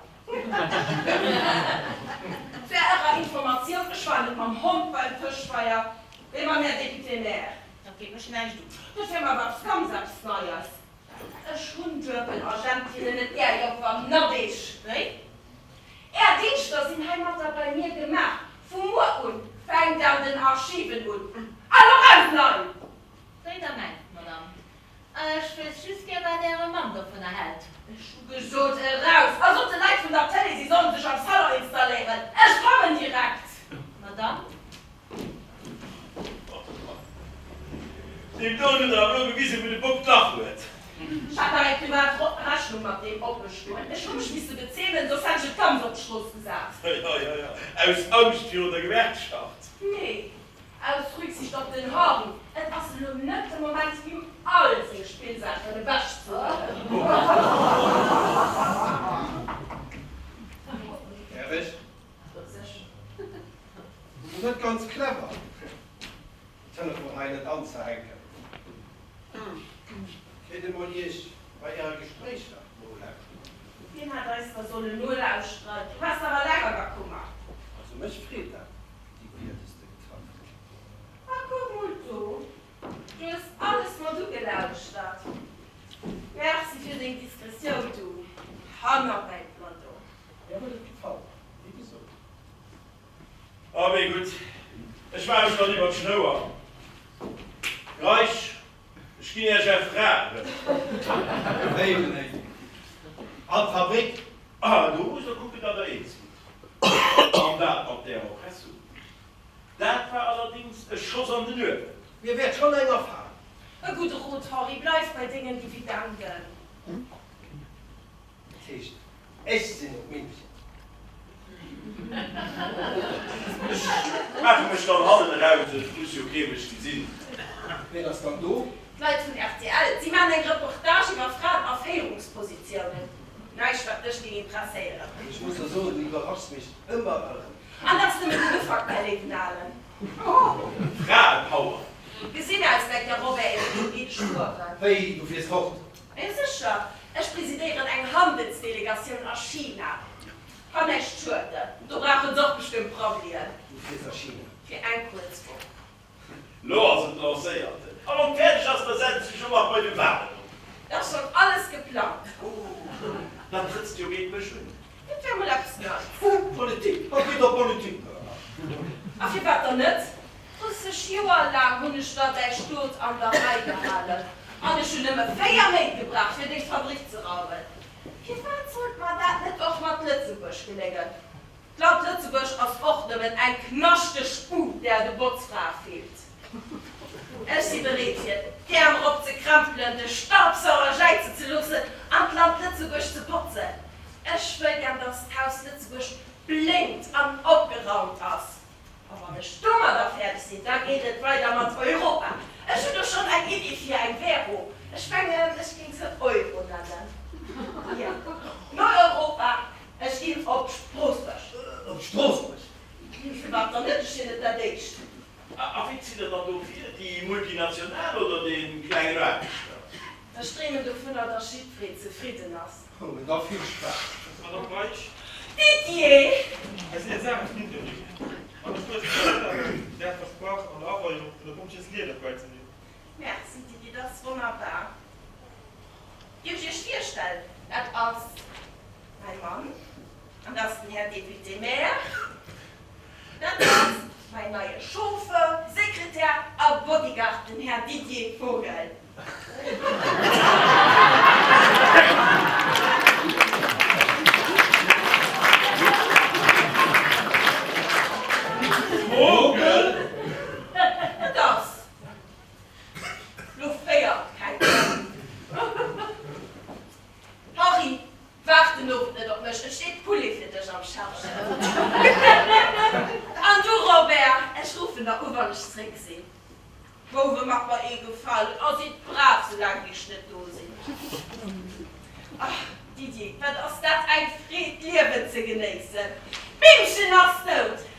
Speaker 2: Zu Ärer Informatioun, ech war net mam Hond beim Fëschweier, mee mam Här Député-Maire.
Speaker 7: Dat geet mech näischt un.
Speaker 2: Dat wär mer awer eppes ganz eppes Neies. Ech hunn Duebelagentinnen net gär, Joffer Nadesch.
Speaker 7: Wéi?
Speaker 2: Är Dingschter sinn heimatter bei mir gemaach. Vu muer un fänkt an den Archiven un. Alors raus nei!
Speaker 7: Wéi Der mengt, Madame. Ech wéisst just gär, wat Äre Mann dovunner hält.
Speaker 2: Ech hu gesot, eraus! A sot de Leit vun der Télé, si sollen sech am Salon installéieren. Ech kommen direkt!
Speaker 7: Madame?
Speaker 4: Deem doen huet der awer elo gewisen, wou de Bok d'Lach huet.
Speaker 2: Ech hat nach eng privat Rechnung mat deem oppe stoen. Ech hu mech misse bezeelen, soss hätt ech et ganz op d'Strooss gesat.
Speaker 4: Jo, jo, jo, aus Angscht virun der Gewerkschaft.
Speaker 2: Nee, aus Rücksicht op den Henri. Et ass elo net de Moment, him all seng Spillsaachen ewechzehuelen.
Speaker 1: Däerf ech?
Speaker 2: Sécher.
Speaker 1: net ganz clever, den Telefon hei net anzehänken. Kéint ee mol Iech bei Äre Gespréicher nolauschteren?
Speaker 2: Wien hätt eis da sollen nolauschteren? Du waars dach eleng an der Kummer.
Speaker 1: Also mech freet dat, déi Wiel, déi s de getraff hues.
Speaker 2: A kuck mol do, du hues alles mat ugelauschtert. Merci fir deng Diskretioun, du Hannerweltler do.
Speaker 1: Mir huet et gefall, wéi gesot.
Speaker 4: Ah, mee gutt, ech maache mech dann iwwer d'Schnouer. Gleich, ech ginn Iech Är Fra erëm.
Speaker 1: Wéi genéi? An d'Fabrik?
Speaker 4: Ah, do musst Der kucken, datt Der eens gitt. An dat mat där Erpressung, dat war allerdings e Schoss an den Uewen.
Speaker 1: Mir wäert schonn eng afalen.
Speaker 2: E gudde Rot, Henri, bleif bei dengen Dividenden.
Speaker 1: Dat heescht, ech sinn op München.
Speaker 4: Ech maache mech dann hannen eraus, et muss jo kee mech gesinn.
Speaker 1: Ween ass dann do?
Speaker 2: D'Leit vun rtl, si maachen eng Reportage iwwer Fraen a Féierungspositiounen. Näischt wat dech géing interesséieren.
Speaker 1: Ech muss der soen, du iwwerraschs mech ëmmer erëm.
Speaker 2: An dat ass nëmmen den Ufank, mäi léiwen Alen.
Speaker 4: Fraepower!
Speaker 2: Gesinn aus, denkt de Robert, et geet spueren.
Speaker 1: Wéi, du fiers fort?
Speaker 2: Jo sécher, ech presidéieren eng Handelsdelegatioun a China. Kann näischt schueden, do brauchen se och bestëmmt Prabbelien.
Speaker 1: Du fiers a China?
Speaker 2: Fir eng kuerz Woch.
Speaker 4: Lo ass et lancéiert. A wann et fäerdeg ass, da setzt sech och nach bei de Walen op.
Speaker 2: Dat ass schonn alles geplangt.
Speaker 4: Oh, dat trëtzt jo géint mech un.
Speaker 2: Dat wär mol eppes Neits.
Speaker 1: Politik, wat geet op Politik?
Speaker 2: A firwat dann net? 30 Joer laang hunn ech der däi Stot an der Rei gehalen, an ech hunn nëmme 4 Méint gebraucht, fir deng Fabrik ze raumen. Firwat sollt mer dat net och mat Lëtzebuerg geléngen? D'Land Lëtzebuerg ass och nëmmen eng knaschteg Bud, där de Botzfrae feelt. Ech si bereet, fir d'Äerm eropzekrempelen, de Staubsauger jäizen ze loossen an d'Land Lëtzebuerg ze botzen. Ech wëll gär, dass d'Haus Lëtzebuerg blénkt an opgeraumt ass. A wann ech domadder fäerdeg sinn, da geet et weider mat Europa. Ech hunn do schonn eng Iddi fir eng Währung. Ech mengen, ech géing se Euro nennen. Jo, no Europa, ech ginn op Stroossbuerg.
Speaker 1: Op Stroossbuerg?
Speaker 2: Firwat dann net? Ech sinn net dat Éischt.
Speaker 4: A wéi zitt Der dann do vir? Déi Multinational oder dee klengen Aarbechter?
Speaker 2: Ech dreemen dovunner, dass jiddwereen zefridden ass.
Speaker 1: Oh, da vill Spaass.
Speaker 9: Madame Reisch.
Speaker 2: Didier!
Speaker 9: Hei sinn jetzt awer d'Interview. An ech huele se erëm, dat versprach an der Aweiung vun der Pompjeesleeder bäizenehmen.
Speaker 2: Merci Didier, dat ass wonnerbar. Dierf ech Iech virstellen, dat ass mäi Mann an dat ass den Här Député-maire, dat ass mäin neie Chauffeur, Sekretär a Bodyguard, den Här Didier Vogel.
Speaker 4: Vogel?
Speaker 2: Et ass lo 4 keng Méi. Henri, waart den Owend net op mech, et steet Poulet fir dech am Schäffchen. An du Robert, ech ruffen der u wann ech zréck sinn. Bouwe, macht mer ee Gefalen a sidd brav, soulaang wéi ech net do sinn. Ach Didier, wat ass dat eng Freed, d'Liewen ze genéissen. D'Mimmchen ass dout!